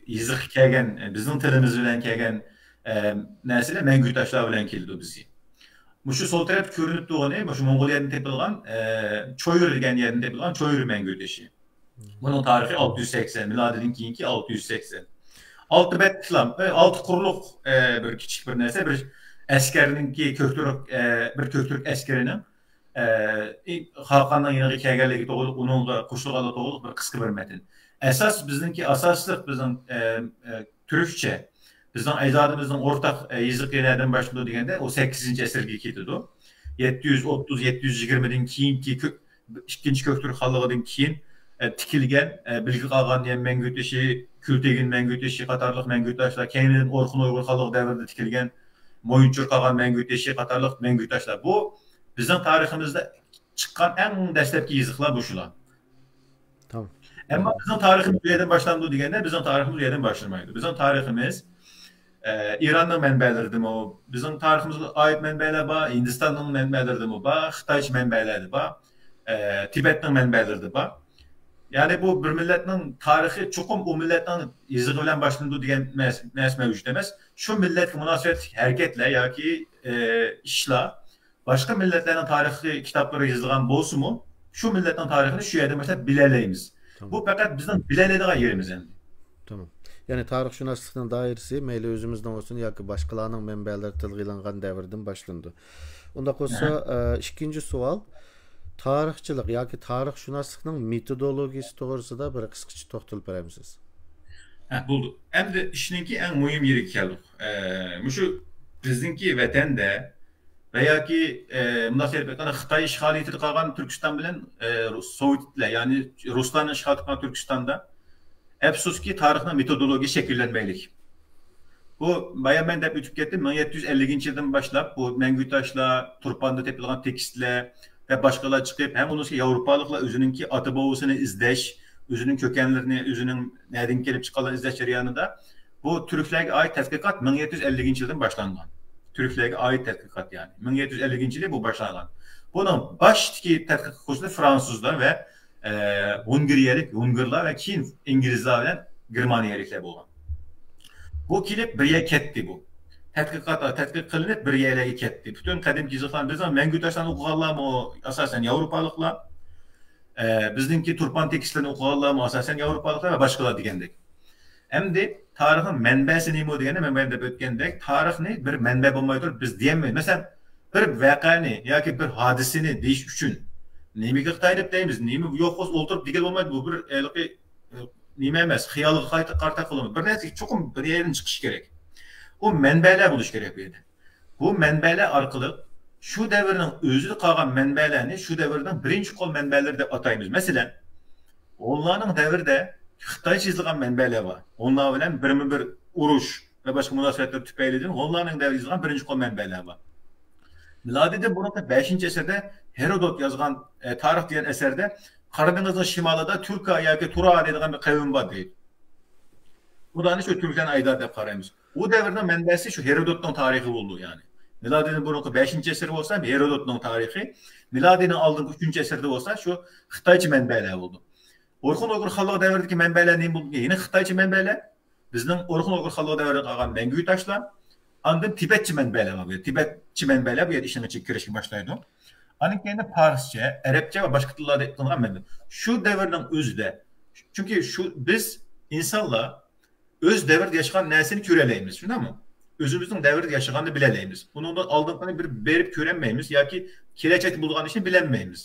يېزىققا كەلگەن، بىزنىڭ تىلىمىز بىلەن كەلگەن، ئە، نەرسىلەر مەڭگۈ تاشلار بىلەن كېلىدۇ بىزگە. مۇشۇ سول تەرەپتە كۆرۈنۈپ تۇرغىنى، مۇشۇ موڭغۇلىيەدىن تېپىلغان، ئە، چويۇر دېگەن يەردىن تېپىلغان چويۇر مەڭگۈ تېشى. بۇنىڭ تارىخى ئالتە يۈز سەكسەن، مىلادىدىن كېيىنكى ئالتە يۈز سەكسەن. ئالتە بەت ئىسلام، ئە، ئالتە قۇرلۇق، ئە، بىر كىچىك بىر نەرسە، بىر ئەسكەرنىڭكى كۆكتۈرك، ئە، بىر كۆكتۈرك ئەسكىرىنىڭ، ئە، ئى، خاقاننىڭ يېنىغا كەلگەنلىكى توغرۇلۇق، ئۇنىڭغا قوشۇلغانلىقى توغرۇلۇق بىر قىسقا بىر مەتن. ئاساس بىزنىڭكى ئاساسلىق بىزنىڭ، ئە، ئە، تۈركچە، بىزنىڭ ئەجدادىمىزنىڭ ئورتاق، ئە، يېزىقى نەدىن باشلىنىدۇ دېگەندە، ئۇ سەككىزىنچى ئەسىرگە كېتىدۇ. يەتتە يۈز ئوتتۇز، يەتتە يۈز يىگىرمىدىن كېيىنكى كۆ-، ئىككىنچى كۆكتۈرك خانلىقىدىن كېيىن، ئە، تىكىلگەن، ئە، بىلگە قالغان يەم مەڭگۈ تېشى، كۈلتېگىن مەڭگۈ تېشى قاتارلىق مەڭگۈ تاشلار، كەينىدىن ئورخۇن ئۇيغۇر خانلىقى دەۋرىدە تىكىلگەن مويۇنچۇر قالغان مەڭگۈ تېشى قاتارلىق مەڭگۈ تاشلار. بۇ بىزنىڭ تارىخىمىزدا چىققان ئەڭ دەسلەپكى يېزىقلار بۇ شۇلار. تامام. ئەمما بىزنىڭ تارىخىمىز بۇ يەردىن باشلامدۇ دېگەندە، بىزنىڭ تارىخىمىز بۇ يەردىن باشلىمايدۇ. بىزنىڭ تارىخىمىز، ئە، ئىراننىڭ مەنبەلىرىدىمۇ، بىزنىڭ تارىخىمىزغا ئائىت مەنبەلەر بار، ھىندىستاننىڭ مەنبەلىرىدىمۇ بار، خىتايچە مەنبەلەردە بار، ئە، تىبەتنىڭ مەنبەلىرىدە بار. يەنى بۇ بىر مىللەتنىڭ تارىخى چوقۇم ئۇ مىللەتنىڭ يېزىقى بىلەن باشلىنىدۇ دېگەن نەرسە، نەرسە مەۋجۇت ئەمەس. شۇ مىللەتكە مۇناسىۋەتلىك ھەرىكەتلەر ياكى، ئە، ئىشلار باشقا مىللەتلەرنىڭ تارىخىي كىتابلىرى يېزىلغان بولسىمۇ، شۇ مىللەتنىڭ تارىخىنى شۇ يەردىن باشلاپ بىلەلەيمىز. تامام. بۇ پەقەت بىزنىڭ بىلەلەيدىغان يېرىمىز ئەمدى. تامام. يەنى تارىخشۇناسلىقنىڭ دائىرىسى مەيلى ئۆزىمىزنىڭ بولسۇن ياكى باشقىلارنىڭ مەنبەلىرى تىلغا ئېلىنغان دەۋردىن باشلىنىدۇ. ئۇنداق بولسا، ئە، ئىككىنچى سوئال. تارىخچىلىق ياكى تارىخشۇناسلىقنىڭ مېتودولوگىيىسى توغرىسىدا بىر قىسقىچە توختىلىپ بېرەمسىز؟ ھە، بولدى. ئەمدى ئىشنىڭكى ئەڭ مۇھىم يېرىگە كەلدۇق. ئە، مۇشۇ بىزنىڭكى ۋەتەندە ۋە ياكى، ئە، مۇنداق دەپ ئېيتقاندا، خىتاي ئىشغالىيىتىدە قالغان تۈركىستان بىلەن، ئە، رۇس-، سوۋېتلەر، يەنى رۇسلارنىڭ ئىشغال قىلغان تۈركىستاندا، ئەپسۇسكى، تارىخنىڭ مېتودولوگىيىسى شەكىللەنمەيلىك. بۇ، بايا مەن دەپ ئۆتۈپ كەتتىم، مىڭ يەتتە يۈز ئەللىكىنچى يىلدىن باشلاپ، بۇ مەڭگۈ تاشلار، تۇرپاندا تېپىلغان تېكىستلەر ۋە باشقىلار چىقىپ، ھەم ئۇنىڭ ئۈستىگە ياۋروپالىقلار ئۆزىنىڭكى ئاتا بوۋىسىنى ئىزدەش، ئۆزىنىڭ كۆكەنلىرىنى، ئۆزىنىڭ نەدىن كېلىپ چىققانلىقىنى ئىزدەش جەريانىدا، بۇ تۈركلەرگە ئائىت تەتقىقات مىڭ يەتتە يۈز ئەللىكىنچى يىلدىن باشلانغان. تۈركلەرگە ئائىت تەتقىقات، يەنى مىڭ يەتتە يۈز ئەللىكىنچى يىلى بۇ باشلانغان. بۇنىڭ باشتىكى تەتقىقاتچىسى فرانسۇزلار ۋە، ئە، ھۇنگىرىيەلىك، ھۇنگىرلار ۋە كېيىن ئىنگلىزلار بىلەن گېرمانىيەلىكلەر بولغان. بۇ كېلىپ بىر يەرگە كەتتى بۇ. تەتقىقات، تەتقىق قىلىنىپ بىر يەرلەرگە كەتتى. پۈتۈن قەدىمكى يېزىقلارنى، بىزنىڭ مەڭگۈ تاشلارنى ئوقۇغانلارمۇ ئاساسەن ياۋروپالىقلار. ئە، بىزنىڭكى تۇرپان تېكىستلىرىنى ئوقۇغانلارمۇ ئاساسەن ياۋروپالىقلار ۋە باشقىلار دېگەندەك. ئەمدى تارىخنىڭ مەنبەسى نېمە دېگەندە، مەن بايا دەپ ئۆتكەندەك، تارىخنى بىر مەنبە بولماي تۇرۇپ بىز دېيەلمەيمىز. مەسىلەن، بىر ۋەقەنى ياكى بىر ھادىسىنى دېيىش ئۈچۈن نېمىگە تايىنىپ دەيمىز، نېمە يوق بولسا ئولتۇرۇپ دېگىلى بولمايدۇ. بۇ بىر ھېلىقى، ئە، نېمە ئەمەس، خىيالغا قايتا قارىتا قىلىنىدۇ. بىر نەرسە چوقۇم بىر يەردىن چىقىشى كېرەك. ئۇ مەنبەلەر بولۇشى كېرەك بۇ يەردە. بۇ مەنبەلەر ئارقىلىق شۇ دەۋرنىڭ ئۆزىدە قالغان مەنبەلەرنى شۇ دەۋرنىڭ بىرىنچى قول مەنبەلىرى دەپ ئاتايمىز. مەسىلەن، ھونلارنىڭ دەۋرىدە خىتايچە يېزىلغان مەنبەلەر بار. ھونلار بىلەن بىرمۇ بىر ئۇرۇش ۋە باشقا مۇناسىۋەتلەر تۈپەيلىدىن ھونلارنىڭ دەۋرىدە يېزىلغان بىرىنچى قول مەنبەلەر بار. مىلادىيدىن بۇرۇنقى بەشىنچى ئەسىردە ھېرودوت يازغان، ئە، تارىخ دېگەن ئەسەردە قارا دېڭىزنىڭ شىمالىدا تۈركا ياكى تۇرا دەيدىغان بىر قەۋم بار دەيدۇ. بۇلارنى شۇ تۈركلەرنى ئايدار دەپ قارايمىز. ئۇ دەۋرنىڭ مەنبەسى شۇ ھېرودوتنىڭ تارىخى بولىدۇ، يەنى. مىلادىيدىن بۇرۇنقى بەشىنچى ئەسىر بولسا، ھېرودوتنىڭ تارىخى. مىلادىيدىن ئالدىنقى ئۈچىنچى ئەسىردە بولسا، شۇ خىتايچە مەنبەلەر بولىدۇ. ئورخۇن ئۇيغۇر خانلىقى دەۋرىدىكى مەنبەلەر نېمە بولدى؟ يەنە خىتايچە مەنبەلەر. بىزنىڭ ئورخۇن ئۇيغۇر خانلىقى دەۋرىدە قالغان مەڭگۈ تاشلار. ئاندىن تىبەتچە مەنبەلەر بار. تىبەتچە مەنبەلەر بۇ يەردە ئىشنىڭ ئىچىگە كىرىشكە باشلايدۇ. ئاندىن كېيىن پارسچە، ئەرەبچە ۋە باشقا تىللاردا قىلىنغان مەنبە. شۇ دەۋرنىڭ ئۆزىدە، چۈنكى شۇ، بىز ئىنسانلار ئۆز دەۋرىدە ياشىغان نەرسىنى كۆرەلەيمىز، شۇنداقمۇ؟ ئۆزىمىزنىڭ دەۋرىدە ياشىغاننى بىلەلەيمىز. ئۇنىڭدىن ئالدىنقىنى بىر بېرىپ كۆرەلمەيمىز ياكى كېلەچەكتە بولىدىغان ئىشنى بىلەلمەيمىز.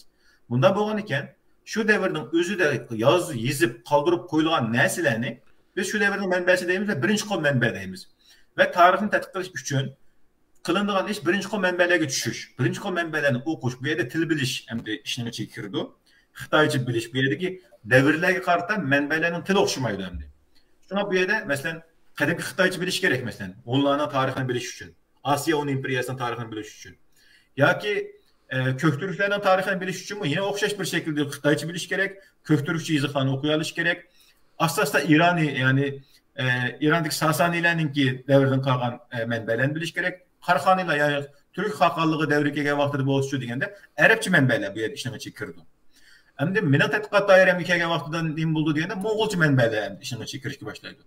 بۇنداق بولغان ئىكەن، شۇ دەۋرنىڭ ئۆزىدە ياز-، يېزىپ قالدۇرۇپ قويۇلغان نەرسىلەرنى بىز شۇ دەۋرنىڭ مەنبەسى دەيمىز ۋە بىرىنچى قول مەنبە دەيمىز. ۋە تارىخنى تەتقىق قىلىش ئۈچۈن قىلىنىدىغان ئىش بىرىنچى قول مەنبەلەرگە چۈشۈش، بىرىنچى قول مەنبەلەرنى ئوقۇش، بۇ يەردە تىل بىلىش ئەمدى ئىشنىڭ ئىچىگە كىرىدۇ. خىتايچە بىلىش، بۇ يەردىكى دەۋرلەرگە قارىتا مەنبەلەرنىڭ تىلى ئوخشىمايدۇ ئەمدى. شۇڭا بۇ يەردە، مەسىلەن، قەدىمكى خىتايچە بىلىش كېرەك، مەسىلەن، ھونلارنىڭ تارىخىنى بىلىش ئۈچۈن، ئاسىيا ھون ئىمپېرىيەسىنىڭ تارىخىنى بىلىش ئۈچۈن. ياكى، ئە، كۆكتۈركلەرنىڭ تارىخىنى بىلىش ئۈچۈنمۇ يەنە ئوخشاش بىر شەكىلدە خىتايچە بىلىش كېرەك، كۆكتۈركچە يېزىقلارنى ئوقۇيالىش كېرەك. ئاستا-ئاستا ئىرانىي، يەنى، ئە، ئىراندىكى ساسانىيلەرنىڭكى دەۋرىدىن قالغان، ئە، مەنبەلەرنى بىلىش كېرەك. قاراخانىيلار، يەنى تۈرك خاقانلىقى دەۋرىگە كەلگەن ۋاقتىدا بولسىچۇ دېگەندە، ئەرەبچە مەنبەلەر بۇ يەردە ئىشنىڭ ئىچىگە كىرىدۇ. ئەمدى مېنىڭ تەتقىقات دائىرەمگە كەلگەن ۋاقتىدا نېمە بولىدۇ دېگەندە، موڭغۇلچە مەنبەلەر ئىشنىڭ ئىچىگە كىرىشكە باشلايدۇ.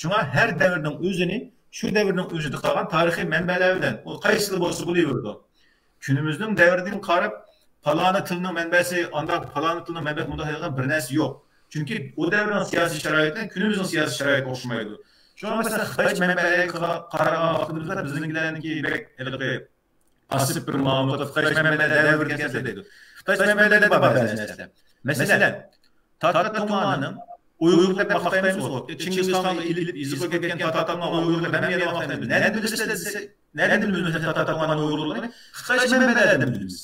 شۇڭا ھەر دەۋرنىڭ ئۆزىنى شۇ دەۋرنىڭ ئۆزىدە قالغان تارىخىي مەنبەلەر بىلەن، ئۇ قايسىلا بولسا بولۇۋېرىدۇ. كۈنىمىزنىڭ دەۋرىدىن قاراپ، پالانى تىلنىڭ مەنبەسى ئانداق، پالانى تىلنىڭ مەنبەسى مۇنداق دەيدىغان بىر نەرسە يوق. چۈنكى ئۇ دەۋرنىڭ سىياسىي شارائىتى بىلەن كۈنىمىزنىڭ سىياسىي شارائىتى ئوخشىمايدۇ. شۇڭا مەسىلەن، خىتايچە مەنبەلەرگە قا-، قارىغان ۋاقتىمىزدا بىزنىڭكىلەرنىڭكى بەك ھېلىقى پاسسىپ بىر مۇئامىلە قىلىپ، خىتايچە مەنبەلەر دەۋرىگە كەلسە دەيدۇ. خىتايچە مەنبەلەردە بار بەزى نەرسىلەر. مەسىلەن، تاتا تۇڭئانىڭ ئۇيغۇر دەپ ماختايمىز غۇ. چىڭگىزخانغا ئېلىپ، يېزىققا كەتكەن تاتا تۇڭئان ئۇيغۇر دەپ ھەممە يەردە ماختايمىز. نەدىن بىلىسىلەر دېسە، نەدىن بىلىمىز مەسىلەن تاتا تۇڭئاننىڭ ئۇيغۇرلۇقىنى؟ خىتايچە مەنبەلەردىن بىلىمىز.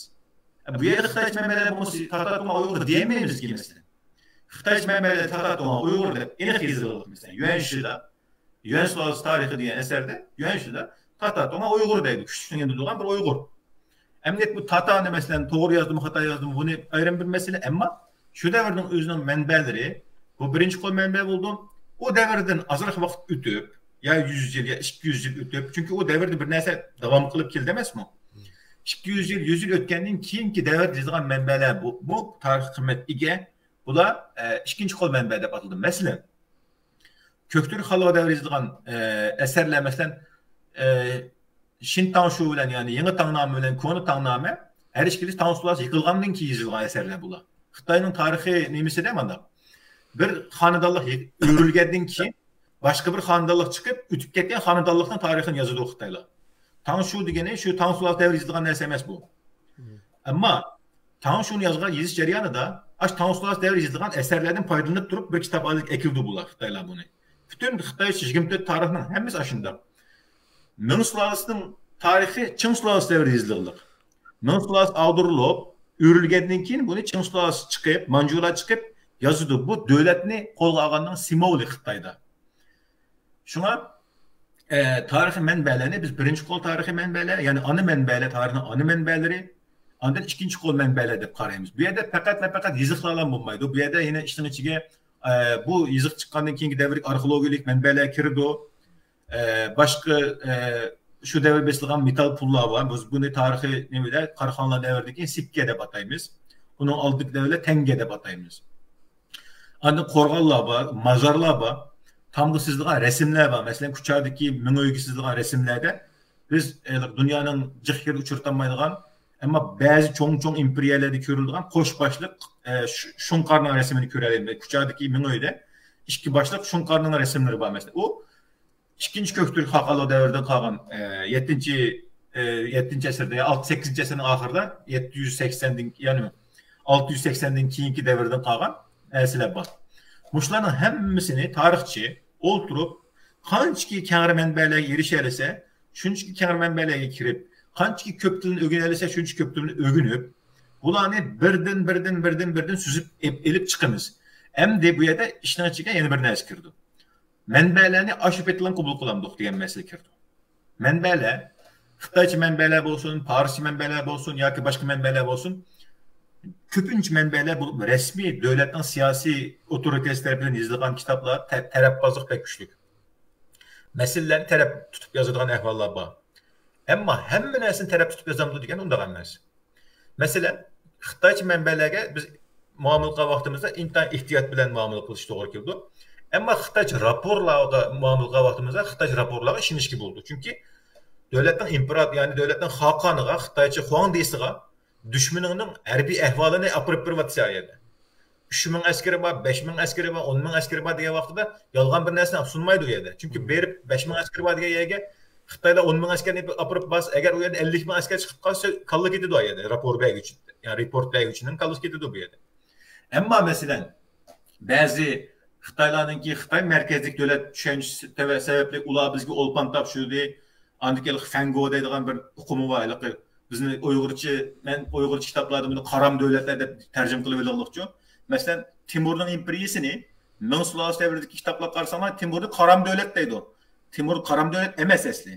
بۇ يەردە خىتايچە مەنبەلەر بولمىسا تاتا تۇڭئان ئۇيغۇر دېيەلمەيمىزكى مەسىلەن. خىتايچە مەنبەلەردە تاتا تۇڭئان ئۇيغۇر دەپ ئېنىق يېزىلغان مەسىلەن. يۈەنشىدا، يۈەن سۇلالىسى تارىخى دېگەن ئەسەردە، يۈەنشىدا تاتا تۇڭئان ئۇيغۇر دەيدۇ. كۈچلۈك سىڭىدە تۇرغان بىر ئۇيغۇر. ئەمدى بۇ تاتانى مەسىلەن توغرا يازدىمۇ، خاتا يازدىمۇ، بۇنى ئايرىم بىر مەسىلە. ئەمما شۇ دەۋرنىڭ ئۆزىنىڭ مەنبەلىرى، بۇ بىرىنچى قول مەنبە بولىدۇ. ئۇ دەۋردىن ئازراق ۋاقىت ئۆتۈپ، يا يۈز يىل، يا ئىككى يۈز يىل ئۆتۈپ، چۈنكى ئۇ دەۋردە بىر نەرسە داۋام قىلىپ كېلىدۇ ئەمەسمۇ؟ ئىككى يۈز يىل، يۈز يىل ئۆتكەندىن كېيىنكى دەۋردە يېزىلغان مەنبەلەر بۇ، بۇ تارىخىي قىممەتكە ئىگە. بۇلار ئە، ئىككىنچى قول مەنبە دەپ ئاتىلىدۇ. مەسىلەن، كۆكتۈرك خانلىقى دەۋرىدە يېزىلغان ئە، ئەسەرلەر، مەسىلەن، ئە، شىن تاڭشۇ بىلەن، يەنى يېڭى تاڭنامە بىلەن كونا تاڭنامە، ھەر ئىككىلىسى تاڭ سۇلالىسى يىقىلغاندىن كېيىن يېزىلغان ئەسەرلەر بۇلار. خىتاينىڭ تارىخىي نېمىسىدە مانداق. بىر خانىدانلىق يىق-، ئۆرۈلگەندىن كېيىن باشقا بىر خانىدانلىق چىقىپ، ئۆتۈپ كەتكەن خانىدانلىقنىڭ تارىخىنى يازىدۇ خىتايلار. تاڭشۇ دېگىنى شۇ تاڭ سۇلالىسى دەۋرىدە يېزىلغان نەرسە ئەمەس بۇ. ئەمما تاڭشۇنى يازغان، يېزىش جەريانىدا ئاشۇ تاڭ سۇلالىسى دەۋرىدە يېزىلغان ئەسەرلەردىن پايدىلىنىپ تۇرۇپ بىر كىتاب ئەكىلدى بۇلار، خىتايلار بۇنى. پۈتۈن خىتاي يىگىرمە تۆت تارىخنىڭ ھەممىسى ئاشۇنداق. مىڭ سۇلالىسىنىڭ تارىخى چىڭ سۇلالىسى دەۋرىدە يېزىلغانلىق. مىڭ سۇلالىسى ئاغدۇرۇلۇپ، ئۆرۈلگەندىن كېيىن بۇنى چىڭ سۇلالىسى چىقىپ، مانجۇلار چىقىپ يازىدۇ. بۇ دۆلەتنى قولغا ئالغاننىڭ سىمۋولى خىتايدا. شۇڭا، ئە، تارىخىي مەنبەلەرنى بىز بىرىنچى قول تارىخىي مەنبەلەر، يەنى ئانا مەنبەلەر، تارىخنىڭ ئانا مەنبەلىرى، ئاندىن ئىككىنچى قول مەنبەلەر دەپ قارايمىز. بۇ يەردە پەقەتلا پەقەت يېزىقلارلا بولمايدۇ. بۇ يەردە يەنە ئىشنىڭ ئىچىگە، ئە، بۇ يېزىق چىققاندىن كېيىنكى دەۋردىكى ئارخېئولوگىيەلىك مەنبەلەر كىرىدۇ. ئە، باشقا، ئە، شۇ دەۋر بېسىلغان مېتال پۇللار بار. بىز بۇنى تارىخىي نېمىدە، قاراخانلار دەۋرىدىكى سىككە دەپ ئاتايمىز. ئۇنىڭ ئالدىدىكى دەۋرلەر تەڭگە دەپ ئاتايمىز. ئاندىن قورغانلار بار، مازارلار بار، تامغا سىزىلغان رەسىملەر بار. مەسىلەن، كۇچادىكى مىڭئۆيگە سىزىلغان رەسىملەردە بىز، ئە، دۇنيانىڭ جىق يېرىدە ئۇچرىتالمايدىغان، ئەمما بەزى چوڭ-چوڭ ئىمپېرىيەلەردە كۆرۈلىدىغان قوش باشلىق، ئە، شۇ-، شۇڭقارنىڭ رەسىمىنى كۆرەلەيمىز. كۇچادىكى مىڭئۆيدە ئىككى باشلىق شۇڭقارنىڭ رەسىملىرى بار. مەسىلەن، ئۇ ئىككىنچى كۆكتۈرك خاقانلىق دەۋرىدىن قالغان، ئە، يەتتىنچى، ئە، يەتتىنچى ئەسىردە، يا ئالتە، سەككىزىنچى ئەسىرنىڭ ئاخىرىدا، يەتتە يۈز سەكسەندىن، يەنى ئالتە يۈز سەكسەندىن كېيىنكى دەۋردىن قالغان نەرسىلەر بار. مۇشۇلارنىڭ ھەممىسىنى تارىخچى ئولتۇرۇپ، قانچىكى كەڭرى مەنبەلەرگە ئېرىشەلىسە، شۇنچىكى كەڭرى مەنبەلەرگە كىرىپ، قانچىكى كۆپ تىلنى ئۆگىنەلىسە، شۇنچە كۆپ تىلنى ئۆگىنىپ، بۇلارنى بىردىن، بىردىن، بىردىن، بىردىن سۈزۈپ ئېپ-، ئېلىپ چىقىمىز. ئەمدى بۇ يەردە ئىشنىڭ ئىچىگە يەنە بىر نەرسە كىرىدۇ. مەنبەلەرنى ئاشۇ پېتىلا قوبۇل قىلامدۇق دېگەن مەسىلە كىرىدۇ. مەنبەلەر، خىتايچە مەنبەلەر بولسۇن، پارسچە مەنبەلەر بولسۇن ياكى باشقا مەنبەلەر بولسۇن، كۆپىنچە مەنبەلەر بولۇپ رەسمىي دۆلەتنىڭ سىياسىي ئوتورىتېتى تەرىپىدىن يېزىلغان كىتابلار تە-، تەرەپبازلىق بەك كۈچلۈك. مەسىلىلەرنى تەرەپ تۇتۇپ يازىدىغان ئەھۋاللار بار. ئەمما ھەممە نەرسىنى تەرەپ تۇتۇپ يازامدۇ دېگەن ئۇنداق ئەمەس. مەسىلەن، خىتايچە مەنبەلەرگە بىز مۇئامىلە قىلغان ۋاقتىمىزدا ئىنتايىن ئېھتىيات بىلەن مۇئامىلە قىلىش توغرا كېلىدۇ. ئەمما خىتايچە راپورلارغا مۇئامىلە قىلغان ۋاقتىمىزدا خىتايچە راپورلارغا ئىشىنىشكە بولىدۇ. چۈنكى دۆلەتنىڭ ئىمپېرات-، يەنى دۆلەتنىڭ خاقانىغا، خىتايچە خۇاڭدىسىغا دۈشمىنىڭنىڭ ھەربىي ئەھۋالىنى ئاپىرىپ بېرىۋاتىسەن ئۇ يەردە. ئۈچ مىڭ ئەسكىرى بار، بەش مىڭ ئەسكىرى بار، ئون مىڭ ئەسكىرى بار دېگەن ۋاقتىدا يالغان بىر نەرسىنى سۇنمايدۇ ئۇ يەردە. چۈنكى بېرىپ بەش مىڭ ئەسكىرى بار دېگەن يەرگە خىتايلار ئون مىڭ ئەسكەرنى ئاپىرىپ بارسا، ئەگەر ئۇ يەردە ئەللىك مىڭ ئەسكەر چىقىپ قالسا، كاللا كېتىدۇ ئۇ يەردە، راپور بەرگۈچى، يەنى رېپورت بەرگۈچىنىڭ كاللىسى كېتىدۇ بۇ يەردە. ئەمما مەسىلەن، بەزى خىتايلارنىڭكى خىتاي مەركەزلىك دۆلەت چۈشەنچىسى سەۋەبلىك ئۇلار بىزگە ئولپان تاپشۇردى، ئاندىكى ھېلىقى فەنگو دەيدىغان بىر ئۇقۇمى بار، ھېلىقى بىزنى ئۇيغۇرچە، مەن ئۇيغۇرچە كىتابلاردا بۇنى قارام دۆلەتلەر دەپ تەرجىمە قىلىۋېلىغلىقچۇ. مەسىلەن، تىمۇرنىڭ ئىمپېرىيىسىنى مىڭ سۇلالىسى دەۋرىدىكى كىتابلارغا قارىساڭلار، تىمۇرنى قارام دۆلەت دەيدۇ. تىمۇر قارام دۆلەت ئەمەس ئەسلى.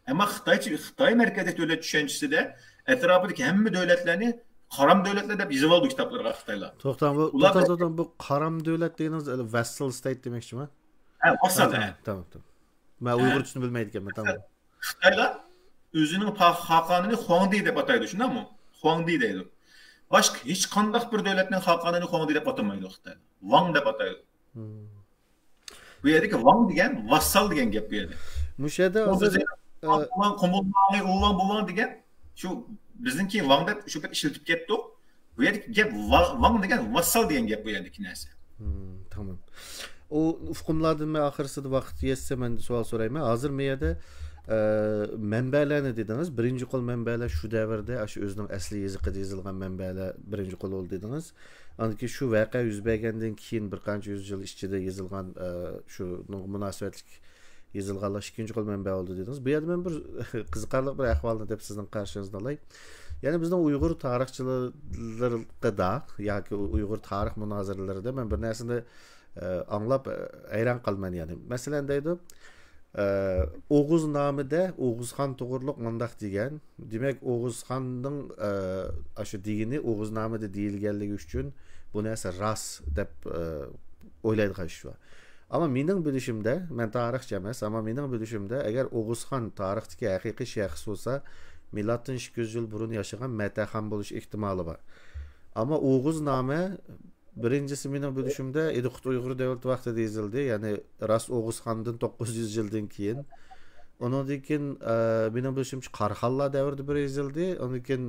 ئەمما خىتايچە، خىتاي مەركەزلىك دۆلەت چۈشەنچىسىدە ئەتراپىدىكى ھەممە دۆلەتلەرنى قارام دۆلەتلەر دەپ يېزىۋالىدۇ كىتابلارغا خىتايلار. توختاڭ، بۇ، ئۇلار توختاڭ، بىر توختاڭ، بۇ قارام دۆلەت دېگىنىڭىز ۋەسسال ستەيت دېمەكچىمۇ؟ ھە، ۋەسسال، ھە، ھە. تامام، تامام، تامام. مەن ھە. ئۇيغۇرچىسىنى بىلمەيدىكەنمەن، تامام. خىتايلار ئۆزىنىڭ پا-، خاقانىنى خۇاڭدى دەپ ئاتايدۇ، شۇنداقمۇ؟ خۇاڭدى دەيدۇ. باشقا ھېچقانداق بىر دۆلەتنىڭ خاقانىنى خۇاڭدى دەپ ئاتىمايدۇ خىتايلار. ۋاڭ دەپ ئاتايدۇ. مم. بۇ يەردىكى ۋاڭ دېگەن ۋاسسال دېگەن گەپ بۇ يەردە. مۇشۇ يەردە ئۇ ھازىر، بىزنىڭ ئە، ۋاڭ، قۇمۇلناڭ، ئۇ ۋاڭ، بۇ ۋاڭ دېگەن، شۇ بىزنىڭكى ۋاڭ دەپ شۇ پېتى ئىشلىتىپ كەتتۇق. بۇ يەردىكى گەپ ۋا-، ۋاڭ دېگەن ۋاسسال دېگەن گەپ بۇ يەردىكى نەرسە. مم، تامام. ئۇ ئۇقۇملاردىن مەن ئاخىرسىدا ۋاقىت يەتسە مەن سوئال سورايمەن. ھازىر مەن يەردە، ئە، مەنبەلەرنى دېدىڭىز. بىرىنچى قول مەنبەلەر شۇ دەۋردە، ئاشۇ ئۆزىنىڭ ئەسلى يېزىقىدا يېزىلغان مەنبەلەر بىرىنچى قول دېدىڭىز. ئاندىن كېيىن شۇ ۋەقە يۈز بەرگەندىن كېيىن بىر قانچە يۈز يىل ئىچىدە يېزىلغان، ئە، شۇنىڭغا مۇناسىۋەتلىك يېزىلغانلار ئىككىنچى قول مەنبە بولدى دېدىڭىز. بۇ يەردە مەن بىر قىزىقارلىق بىر ئەھۋالنى دەپ سىزنىڭ قارشىڭىزدا ئالاي. يەنى بىزنىڭ ئۇيغۇر تارىخچىلىرىدا ياكى ئۇيغۇر تارىخ مۇنازىرىلىرىدا مەن بىر نەرسىنى، ئە، ئاڭلاپ، ئە، ھەيران قالىمەن يەنى. مەسىلەن دەيدۇ، ئە، ئوغۇزنامىدە ئوغۇزخان توغرۇلۇق مۇنداق دېگەن. دېمەك، ئوغۇزخاننىڭ، ئە، ئاشۇ دېگىنى ئوغۇزنامىدە دېيىلگەنلىكى ئۈچۈن بۇ نەرسە راست دەپ، ئە، ئويلايدىغان ئىش بار. ئەمما مېنىڭ بىلىشىمدە، مەن تارىخچى ئەمەس، ئەمما مېنىڭ بىلىشىمدە، ئەگەر ئوغۇز خان تارىختىكى ھەقىقىي شەخس بولسا، مىلادتىن ئىككى يۈز يىل بۇرۇن ياشىغان مەتە خان بولۇش ئېھتىمالى بار. ئەمما ئوغۇز نامى بىرىنچىسى مېنىڭ بىلىشىمدە ئىدىقۇت ئۇيغۇر دەۋلىتى ۋاقتىدا يېزىلدى، يەنى راست ئوغۇز خاندىن توققۇز يۈز يىلدىن كېيىن. ئۇنىڭدىن كېيىن، ئە، مېنىڭ بىلىشىمچە قاراخانلار دەۋرىدە بىر يېزىلدى، ئۇنىڭدىن كېيىن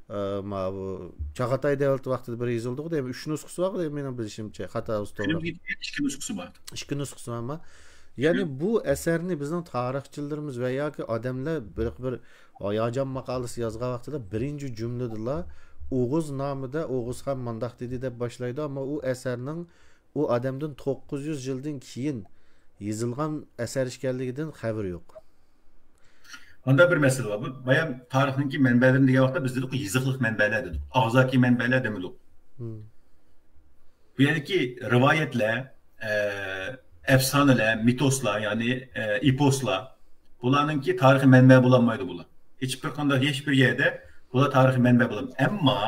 ئە، ماۋۇ چاغاتاي دەۋلىتى ۋاقتىدا بىر يېزىلدىغۇ دەيمەن. ئۈچ نۇسخىسى بارغۇ دەيمەن مېنىڭ بىلىشىمچە. خاتا بولسا توغرىلاڭ. ئىككى نۇسخىسى بار. ئىككى نۇسخىسى بارمۇ؟ يەنى بۇ ئەسەرنى بىزنىڭ تارىخچىلىرىمىز ۋە ياكى ئادەملەر بىر، بىر ھاياجان ماقالىسى يازغان ۋاقتىدا بىرىنچى جۈملىدىلا ئوغۇز نامىدا ئوغۇز خان مانداق دېدى دەپ باشلايدۇ، ئەمما ئۇ ئەسەرنىڭ ئۇ ئادەمدىن توققۇز يۈز يىلدىن كېيىن يېزىلغان ئەسەر ئىكەنلىكىدىن خەۋىرى يوق. مۇنداق بىر مەسىلە بار. بۇ بايام تارىخنىڭكى مەنبەلىرىنى دېگەن ۋاقىتتا بىز دېدۇق، يېزىقلىق مەنبەلەر دېدۇق. ئاغزاكى مەنبەلەر دېمىدۇق. بۇ يەردىكى رىۋايەتلەر، ئە، ئەپسانىلەر، مىتوسلار، يەنى، ئە، ئېپوسلار، بۇلارنىڭكى تارىخىي مەنبە بولالمايدۇ بۇلار. ھېچ بىر قانداق، ھېچ بىر يەردە بۇلار تارىخىي مەنبە بولالمايدۇ. ئەمما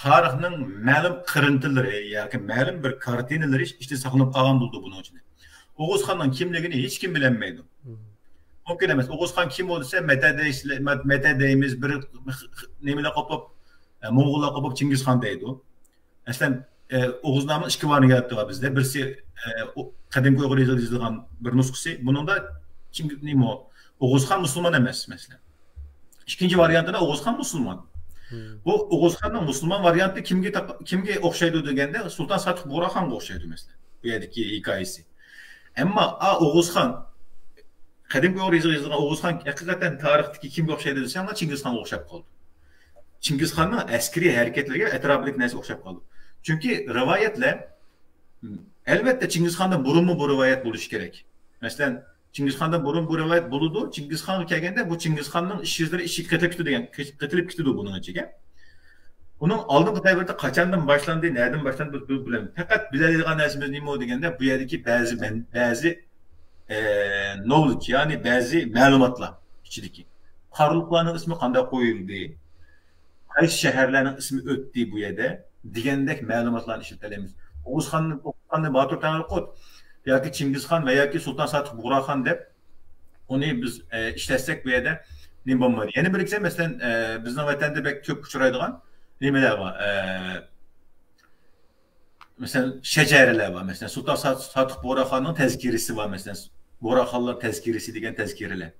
تارىخنىڭ مەلۇم قىرىنتىلىرى ياكى مەلۇم بىر كارتىنىلىرى ئىچىدە ساقلىنىپ قالغان بولىدۇ بۇنىڭ ئىچىدە. ئوغۇز خاننىڭ كىملىكىنى ھېچ كىم بىلەلمەيدۇ. مۇمكىن ئەمەس. ئوغۇز خان كىم ئۇ دېسە، مەتە دەيسىلەر، مەتە دەيمىز، بىر نېمىلەر قوپۇپ، ئە، موڭغۇللار قوپۇپ چىڭگىز خان دەيدۇ. مەسىلەن، ئە، ئوغۇزنامىنىڭ ئىككى ۋارىيانتى بار بىزدە. بىرسى، ئە، ئۇ، قەدىمكى ئۇيغۇر يېزىقىدا يېزىلغان بىر نۇسخىسى. بۇنىڭدا چىڭ-، نېمە ئۇ؟ ئوغۇز خان مۇسۇلمان ئەمەس، مەسىلەن. ئىككىنچى ۋارىيانتىدا ئوغۇز خان مۇسۇلمان. بۇ ئوغۇز خاننىڭ مۇسۇلمان ۋارىيانتى كىمگە تاق-، كىمگە ئوخشايدۇ دېگەندە، سۇلتان ساتۇق بۇغراخانغا ئوخشايدۇ، مەسىلەن. بۇ يەردىكى ھېكايىسى. ئەمما ئا ئوغۇز خان، قەدىمكى ئۇيغۇر يېزىقىدا يېزىلغان ئوغۇز خان ھەقىقەتەن تارىختىكى كىمگە ئوخشايدۇ دېسەڭلار، چىڭگىز خانغا ئوخشاپ قالدى. چىڭگىز خاننىڭ ئەسكىرىي ھەرىكەتلىرىگە ئەتراپىدىكى نەرسە ئوخشاپ قالدى. چۈنكى رىۋايەتلەر، ئەلۋەتتە، چىڭگىز خاندىن بۇرۇنمۇ بۇ رىۋايەت بولۇشى كېرەك. مەسىلەن، چىڭگىز خاندىن بۇرۇن بۇ رىۋايەت بولىدۇ. چىڭگىز خانغا كەلگەندە، بۇ چىڭگىز خاننىڭ ئىش ئىزلىرى ئىچىگە قېتىلىپ كېتىدىغان، قېتىلىپ كېتىدۇ بۇنىڭ ئىچىگە. ئۇنىڭ ئالدىنقى دەۋرىدە قاچاندىن باشلاندى، نەدىن باشلاندى، بىز بىلمەيمىز. پەقەت بىلەلەيدىغان نەرسىمىز نېمە دېگەندە، بۇ يەردىكى بەزى مەن-، بەزى، ئە، knowledge، يەنى بەزى مەلۇماتلار ئىچىدىكى. قارلۇقلارنىڭ ئىسمى قانداق قويۇلدى؟ قايسى شەھەرلەرنىڭ ئىسمى ئۆتتى بۇ يەردە؟ دېگەندەك مەلۇماتلارنى ئىشلىتەلەيمىز. ئوغۇز خاننى، ئوغۇز خاننى باتۇر تەڭرىقۇت ياكى چىڭگىز خان ۋە ياكى سۇلتان ساتۇق بۇغرا خان دەپ ئۇنى بىز، ئە، ئىشلەتسەك بۇ يەردە نېمە بولمايدۇ. يەنە بىرسى، مەسىلەن، ئە، بىزنىڭ ۋەتەندە بەك كۆپ ئۇچرايدىغان نېمىلەر بار. ئە، مەسىلەن، شەجەرىلەر بار. مەسىلەن، سۇلتان سات-، ساتۇق بۇغرا خاننىڭ تەزكىرىسى بار. مەسىلەن، بۇغرا خانلار تەزكىرىسى دېگەن تەزكىرىلەر.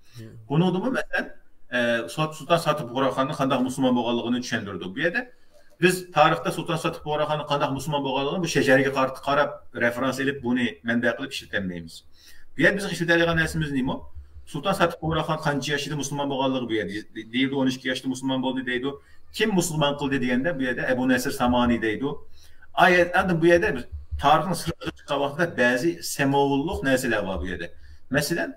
بۇنىڭدىمۇ، مەسىلەن، ئە، سۇلت-، سۇلتان ساتۇق بۇغرا خاننىڭ قانداق مۇسۇلمان بولغانلىقىنى چۈشەندۈرىدۇ. بۇ يەردە بىز تارىختا سۇلتان ساتۇق بۇغرا خاننىڭ قانداق مۇسۇلمان بولغانلىقىنى بۇ شەجەرىگە قار-، قاراپ، رېفېرانس ئېلىپ، بۇنى مەنبە قىلىپ ئىشلىتەلمەيمىز. بۇ يەردە بىزنىڭ ئىشلىتەلىگەن نەرسىمىز نېمە؟ سۇلتان ساتۇق بۇغرا خان قانچە ياشىدا مۇسۇلمان بولغانلىقى بۇ يەردە دېيىلدى، ئون ئىككى ياشتا مۇسۇلمان بولدى دەيدۇ. كىم مۇسۇلمان قىلدى دېگەندە، بۇ يەردە ئەبۇ نەسىر سامانى دەيدۇ. ئا، ئەمدى بۇ يەردە بىز تارىخنىڭ سىرتىغا چىققان ۋاقىتتا بەزى سىمۋوللۇق نەرسىلەر بار بۇ يەردە. مەسىلەن،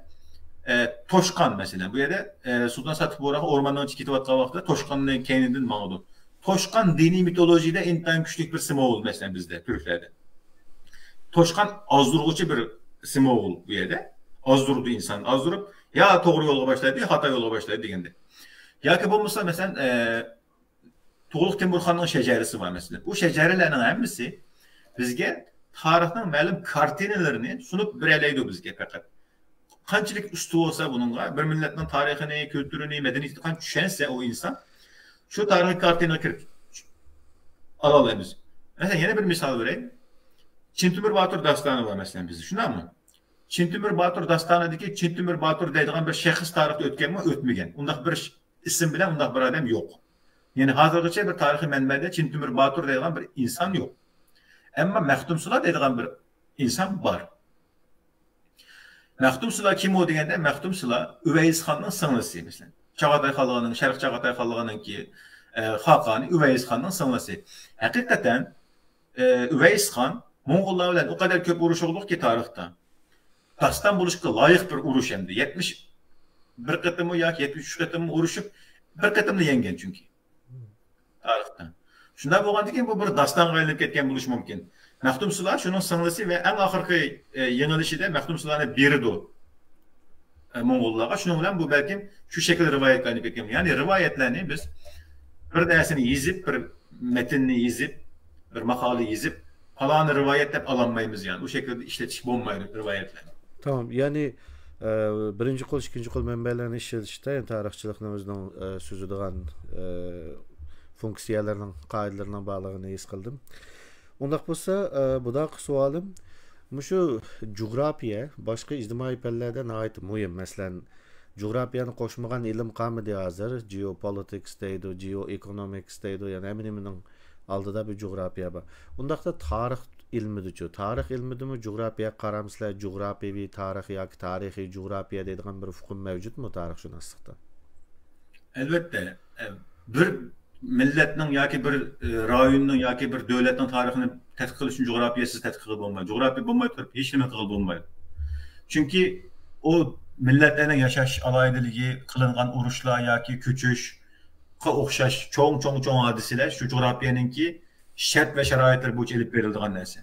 ئە، توشقان، مەسىلەن، بۇ يەردە، ئە، سۇلتان ساتۇق بۇغرا خان ئورماننىڭ ئىچىگە كېتىۋاتقان ۋاقتىدا توشقاننىڭ كەينىدىن ماڭىدۇ. توشقان دىنىي مىتولوگىيىدە ئىنتايىن كۈچلۈك بىر سىمۋول، مەسىلەن، بىزدە، تۈركلەردە. توشقان ئازدۇرغۇچى بىر سىمۋول بۇ يەردە. ئازدۇرىدۇ ئىنساننى، ئازدۇرۇپ، يا توغرا يولغا باشلايدۇ، يا خاتا يولغا باشلايدۇ دېگەندەك. ياكى بولمىسا، مەسىلەن، ئە، تۇغلۇق تىمۇرخاننىڭ شەجەرىسى بار، مەسىلەن. بۇ شەجەرىلەرنىڭ ھەممىسى بىزگە تارىخنىڭ مەلۇم كارتىنىلىرىنى سۇنۇپ بېرەلەيدۇ بىزگە پەقەت. قانچىلىك ئۇستا بولسا بۇنىڭغا، بىر مىللەتنىڭ تارىخىنى، كۈلتۈرىنى، مەدەنىيىتىنى قانچە چۈشەنسە ئۇ ئىنسان، شۇ تارىخىي كارتىنىغا كىرىپ ئالالايمىز. مەسىلەن، يەنە بىر مىسال بېرەي. چىن تۆمۈر باتۇر داستانى بار، مەسىلەن، بىزدە. شۇنداقمۇ؟ چىن تۆمۈر باتۇر داستانىدىكى چىن تۆمۈر باتۇر دەيدىغان بىر شەخس تارىختا ئۆتكەنمۇ؟ ئۆتمىگەن. ئۇنداق بىر ئىسىم بىلەن ئۇنداق بىر ئادەم يوق. يەنى ھازىرغىچە بىر تارىخىي مەنبەدە چىن تۆمۈر باتۇر دەيدىغان بىر ئىنسان يوق. ئەمما مەختۇمسۇلا دەيدىغان بىر ئىنسان بار. مەختۇمسۇلا كىم ئۇ دېگەندە، مەختۇمسۇلا ئۇۋەيس خاننىڭ سىڭلىسى، مەسىلەن. چاغاتاي خانلىقىنىڭ، شەرقىي چاغاتاي خانلىقىنىڭكى، ئە، خاقانى ئۇۋەيس خاننىڭ سىڭلىسى. ھەقىقەتەن، ئە، ئۇۋەيس خان موڭغۇللار بىلەن ئۇ قەدەر كۆپ ئۇرۇشۇقلۇقكى تارىختا. داستان بولۇشقا لايىق بىر ئۇرۇش ئەمدى. يەتمىش بىر قېتىممۇ ياكى يەتمىش ئۈچ قېتىممۇ ئۇرۇشۇپ، بىر قېتىملا يەڭگەن چۈنكى. تارىختا. شۇنداق بولغاندىكىن، بۇ بىر داستانغا ئايلىنىپ كەتكەن بولۇشى مۇمكىن. مەختۇمسۇلا شۇنىڭ سىڭلىسى ۋە ئەڭ ئاخىرقى، ئە، يېڭىلىشىدە مەختۇمسۇلانى بېرىدۇ، ئە، موڭغۇللارغا. شۇنىڭ بىلەن بۇ بەلكىم شۇ شەكىل رىۋايەتكە ئايلىنىپ كەتكەن. يەنى رىۋايەتلەرنى بىز بىر نەرسىنى يېزىپ، بىر مەتننى يېزىپ، بىر ماقالە يېزىپ، پالانى رىۋايەت دەپ ئالالمايمىز، يەنى ئۇ شەكىلدە ئىشلىتىش بولمايدۇ رىۋايەتلەرنى. تامام، يەنى ئە، بىرىنچى قول، ئىككىنچى قول مەنبەلەرنى ئىشلىتىشتە، يەنى تارىخچىلىقنى ئۆزىنىڭ ئە، سۈزىدىغان ئە، فۇنكسىيەلىرىنىڭ، قائىدىلىرىنىڭ بارلىقىنى ھېس قىلدىم. ئۇنداق بولسا، ئە، بۇداقى سوئالىم، مۇشۇ جۇغراپىيە باشقا ئىجتىمائىي پەنلەردە ناھايىتى مۇھىم. مەسىلەن، جۇغراپىيەنى قوشمىغان ئىلىم قالمىدى ھازىر. جېئوپولىتىكس دەيدۇ، جېئوئېكونومىكس دەيدۇ، يەنى ھەممە نېمىنىڭ ئالدىدا بىر جۇغراپىيە بار. ئۇنداقتا تارىخ ئىلمىدىچۇ؟ تارىخ ئىلمىدىمۇ جۇغراپىيەگە قارامسىلەر؟ جۇغراپىيەۋى تارىخ ياكى تارىخىي جۇغراپىيە دەيدىغان بىر ئۇقۇم مەۋجۇتمۇ تارىخشۇناسلىقتا؟ ئەلۋەتتە، بىر مىللەتنىڭ ياكى بىر ئە، رايوننىڭ ياكى بىر دۆلەتنىڭ تارىخىنى تەتقىق قىلىش ئۈچۈن جۇغراپىيەسىز تەتقىق قىلغىلى بولمايدۇ. جۇغراپىيە بولماي تۇرۇپ ھېچ نېمە قىلغىلى بولمايدۇ. چۈنكى ئۇ مىللەتلەرنىڭ ياشاش ئالاھىدىلىكى، قىلىنغان ئۇرۇشلار ياكى كۆچۈشقا ئوخشاش چوڭ، چوڭ، چوڭ ھادىسىلەر شۇ جۇغراپىيەنىڭكى شەرت ۋە شارائىتلىرى بويىچە ئېلىپ بېرىلىدىغان نەرسە.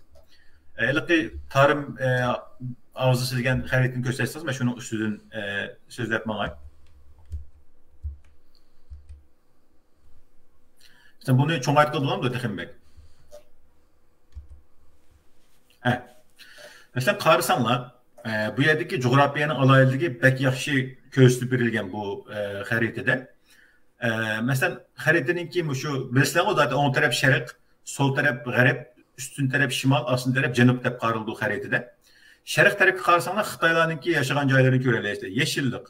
ھېلىقى تارىم ئاۋزىسى دېگەن خەرىتىنى كۆرسەتسىڭىز، مەن شۇنىڭ ئۈستىدىن ئە، سۆزلەپ ماڭاي. مەسىلەن، بۇنى چوڭايتقىلى بولامدۇ تېخىمۇ بەك؟ ھە. مەسىلەن، قارىساڭلار، ئە، بۇ يەردىكى جۇغراپىيەنىڭ ئالاھىدىلىكى بەك ياخشى كۆرسىتىپ بېرىلگەن بۇ ئە، خەرىتىدە. ئە، مەسىلەن، خەرىتىنىڭكى مۇشۇ، بىلىسىلەرغۇ زاتەن، ئوڭ تەرەپ شەرق، سول تەرەپ غەرب، ئۈستۈن تەرەپ شىمال، ئاستىن تەرەپ جەنۇب دەپ قارىلىدۇ خەرىتىدە. شەرق تەرەپكە قارىساڭلار، خىتايلارنىڭكى ياشىغان جايلىرىنى كۆرەلەيسىلەر. يېشىللىق،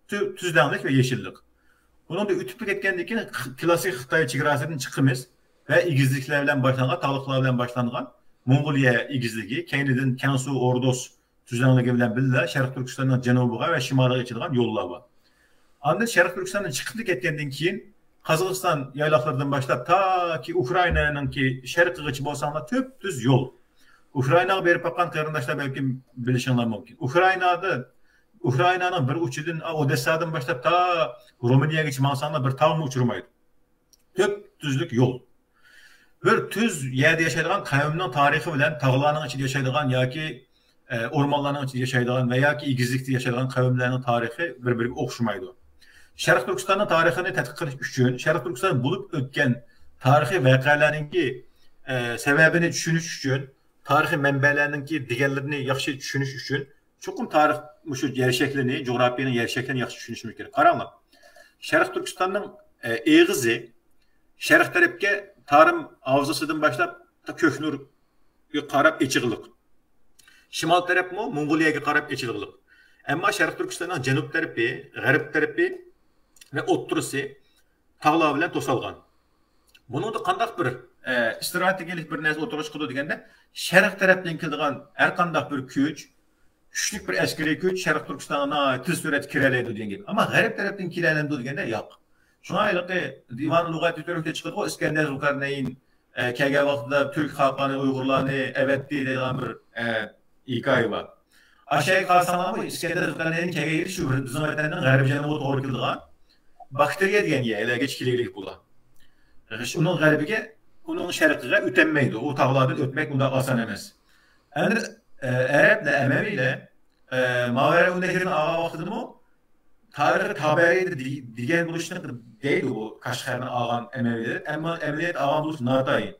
تۈ-، تۈزلەڭلىك ۋە يېشىللىق. ئۇنىڭدىن ئۆتۈپ كەتكەندىن كېيىن خ-، كلاسسىك خىتاي چېگراسىدىن چىقىمىز ۋە ئېگىزلىكلەر بىلەن باشلانغان، تاغلىقلار بىلەن باشلانغان موڭغۇلىيە ئېگىزلىكى، كەينىدىن كەڭسۇ، ئوردۇس تۈزلەڭلىكى بىلەن بىللە شەرقىي تۈركىستاننىڭ جەنۇبىغا ۋە شىمالىغا ئېچىلغان يوللار بار. ئاندىن شەرقىي تۈركىستاندىن چىقىپ كەتكەندىن كېيىن، قازاقىستان يايلاقلىرىدىن باشلاپ تاكى ئۇكرائىنانىڭكى شەرقىگىچە بولساڭلار، تۈپتۈز يول. ئۇكرائىناغا بېرىپ باققان قېرىنداشلار بەلكىم بىلىشىڭلار مۇمكىن. ئۇكرائىنادا، ئۇكرائىنانىڭ بىر ئۇچىدىن، ئا، ئودېسسادىن باشلاپ تا رومىنىيەگىچە ماڭساڭلار، بىر تاغمۇ ئۇچرىمايدۇ. تۈپتۈزلۈك يول. بىر تۈز يەردە ياشايدىغان قەۋمنىڭ تارىخى بىلەن تاغلارنىڭ ئىچىدە ياشايدىغان ياكى ئە، ئورمانلارنىڭ ئىچىدە ياشايدىغان ۋە ياكى ئېگىزلىكتە ياشايدىغان قەۋملەرنىڭ تارىخى بىر-بىرىگە ئوخشىمايدۇ. شەرقىي تۈركىستاننىڭ تارىخىنى تەتقىق قىلىش ئۈچۈن، شەرقىي تۈركىستان بولۇپ ئۆتكەن تارىخىي ۋەقەلەرنىڭكى ئە، سەۋەبىنى چۈشىنىش ئۈچۈن، تارىخىي مەنبەلەرنىڭكى دېگەنلىرىنى ياخشى چۈشىنىش ئۈچۈن، چوقۇم تارىخ، مۇشۇ يەر شەكلىنى، جۇغراپىيەنىڭ يەر شەكلىنى ياخشى چۈشىنىشىمىز كېرەك. قاراڭلار، شەرقىي تۈركىستاننىڭ ئە، ئېغىزى شەرق تەرەپكە تارىم ھاۋزىسىدىن باشلاپ كۆكنۇرغا قاراپ ئېچىقلىق. شىمال تەرەپمۇ موڭغۇلىيەگە قاراپ ئېچىلغۇلۇق. ئەمما شەرقىي تۈركىستاننىڭ جەنۇب تەرىپى، غەرب تەرىپى ۋە ئوتتۇرىسى تاغلار بىلەن توسالغان. بۇنىڭدا قانداق بىر ئە، ئىستراتېگىيەلىك بىر نەرسە ئوتتۇرىغا چىقىدۇ دېگەندە، شەرق تەرەپتىن كېلىدىغان ھەر قانداق بىر كۈچ، كۈچلۈك بىر ئەسكىرىي كۈچ شەرقىي تۈركىستانغا ناھايىتى تېز سۈرئەتتە كىرەلەيدۇ دېگەن گەپ. ئەمما غەرب تەرەپتىن كېلەلەمدۇ دېگەندە، ياق. شۇڭا ھېلىقى دىۋان لۇغەتى تۈركتە چىقىدىغۇ، ئىسكەندەر زۇلقەرنەين ئە، كەلگەن ۋاقتىدا تۈرك خاقانى ئۇيغۇرلارنى ئەۋەتتى دەيدىغان بىر ئە، ھېكايە بار. ئاشۇ يەرگە قارىساڭلارمۇ، ئىسكەندەر زۇلقەرنەين كەلگەن يېرى شۇ بىر بىزنىڭ ۋەتەننىڭ غەربىي جەنۇبىغا توغرا كېلىدىغان باكتىرىيە دېگەن يەرلەرگە كېلىگلىك بولا. ئۇنىڭ غەربىگە، ئۇنىڭ شەرقىگە ئۆتەلمەيدۇ. ئۇ تاغلاردىن ئۆتمەك ئۇنداق ئاسان ئەمەس. ئەمدى ئە، ئەرەبلەر، ئەمەۋىلەر ئە، ماۋەرەئۇننەھرنى ئالغان ۋاقتىدىمۇ تارىخى تابەئىدە دېگەن بولۇشنى دەيدۇ بۇ كاشغەرنى ئالغان ئەمەۋىلەر. ئەمما ئەمەلىيەتتە ئالغان بولۇشى ناتايىن.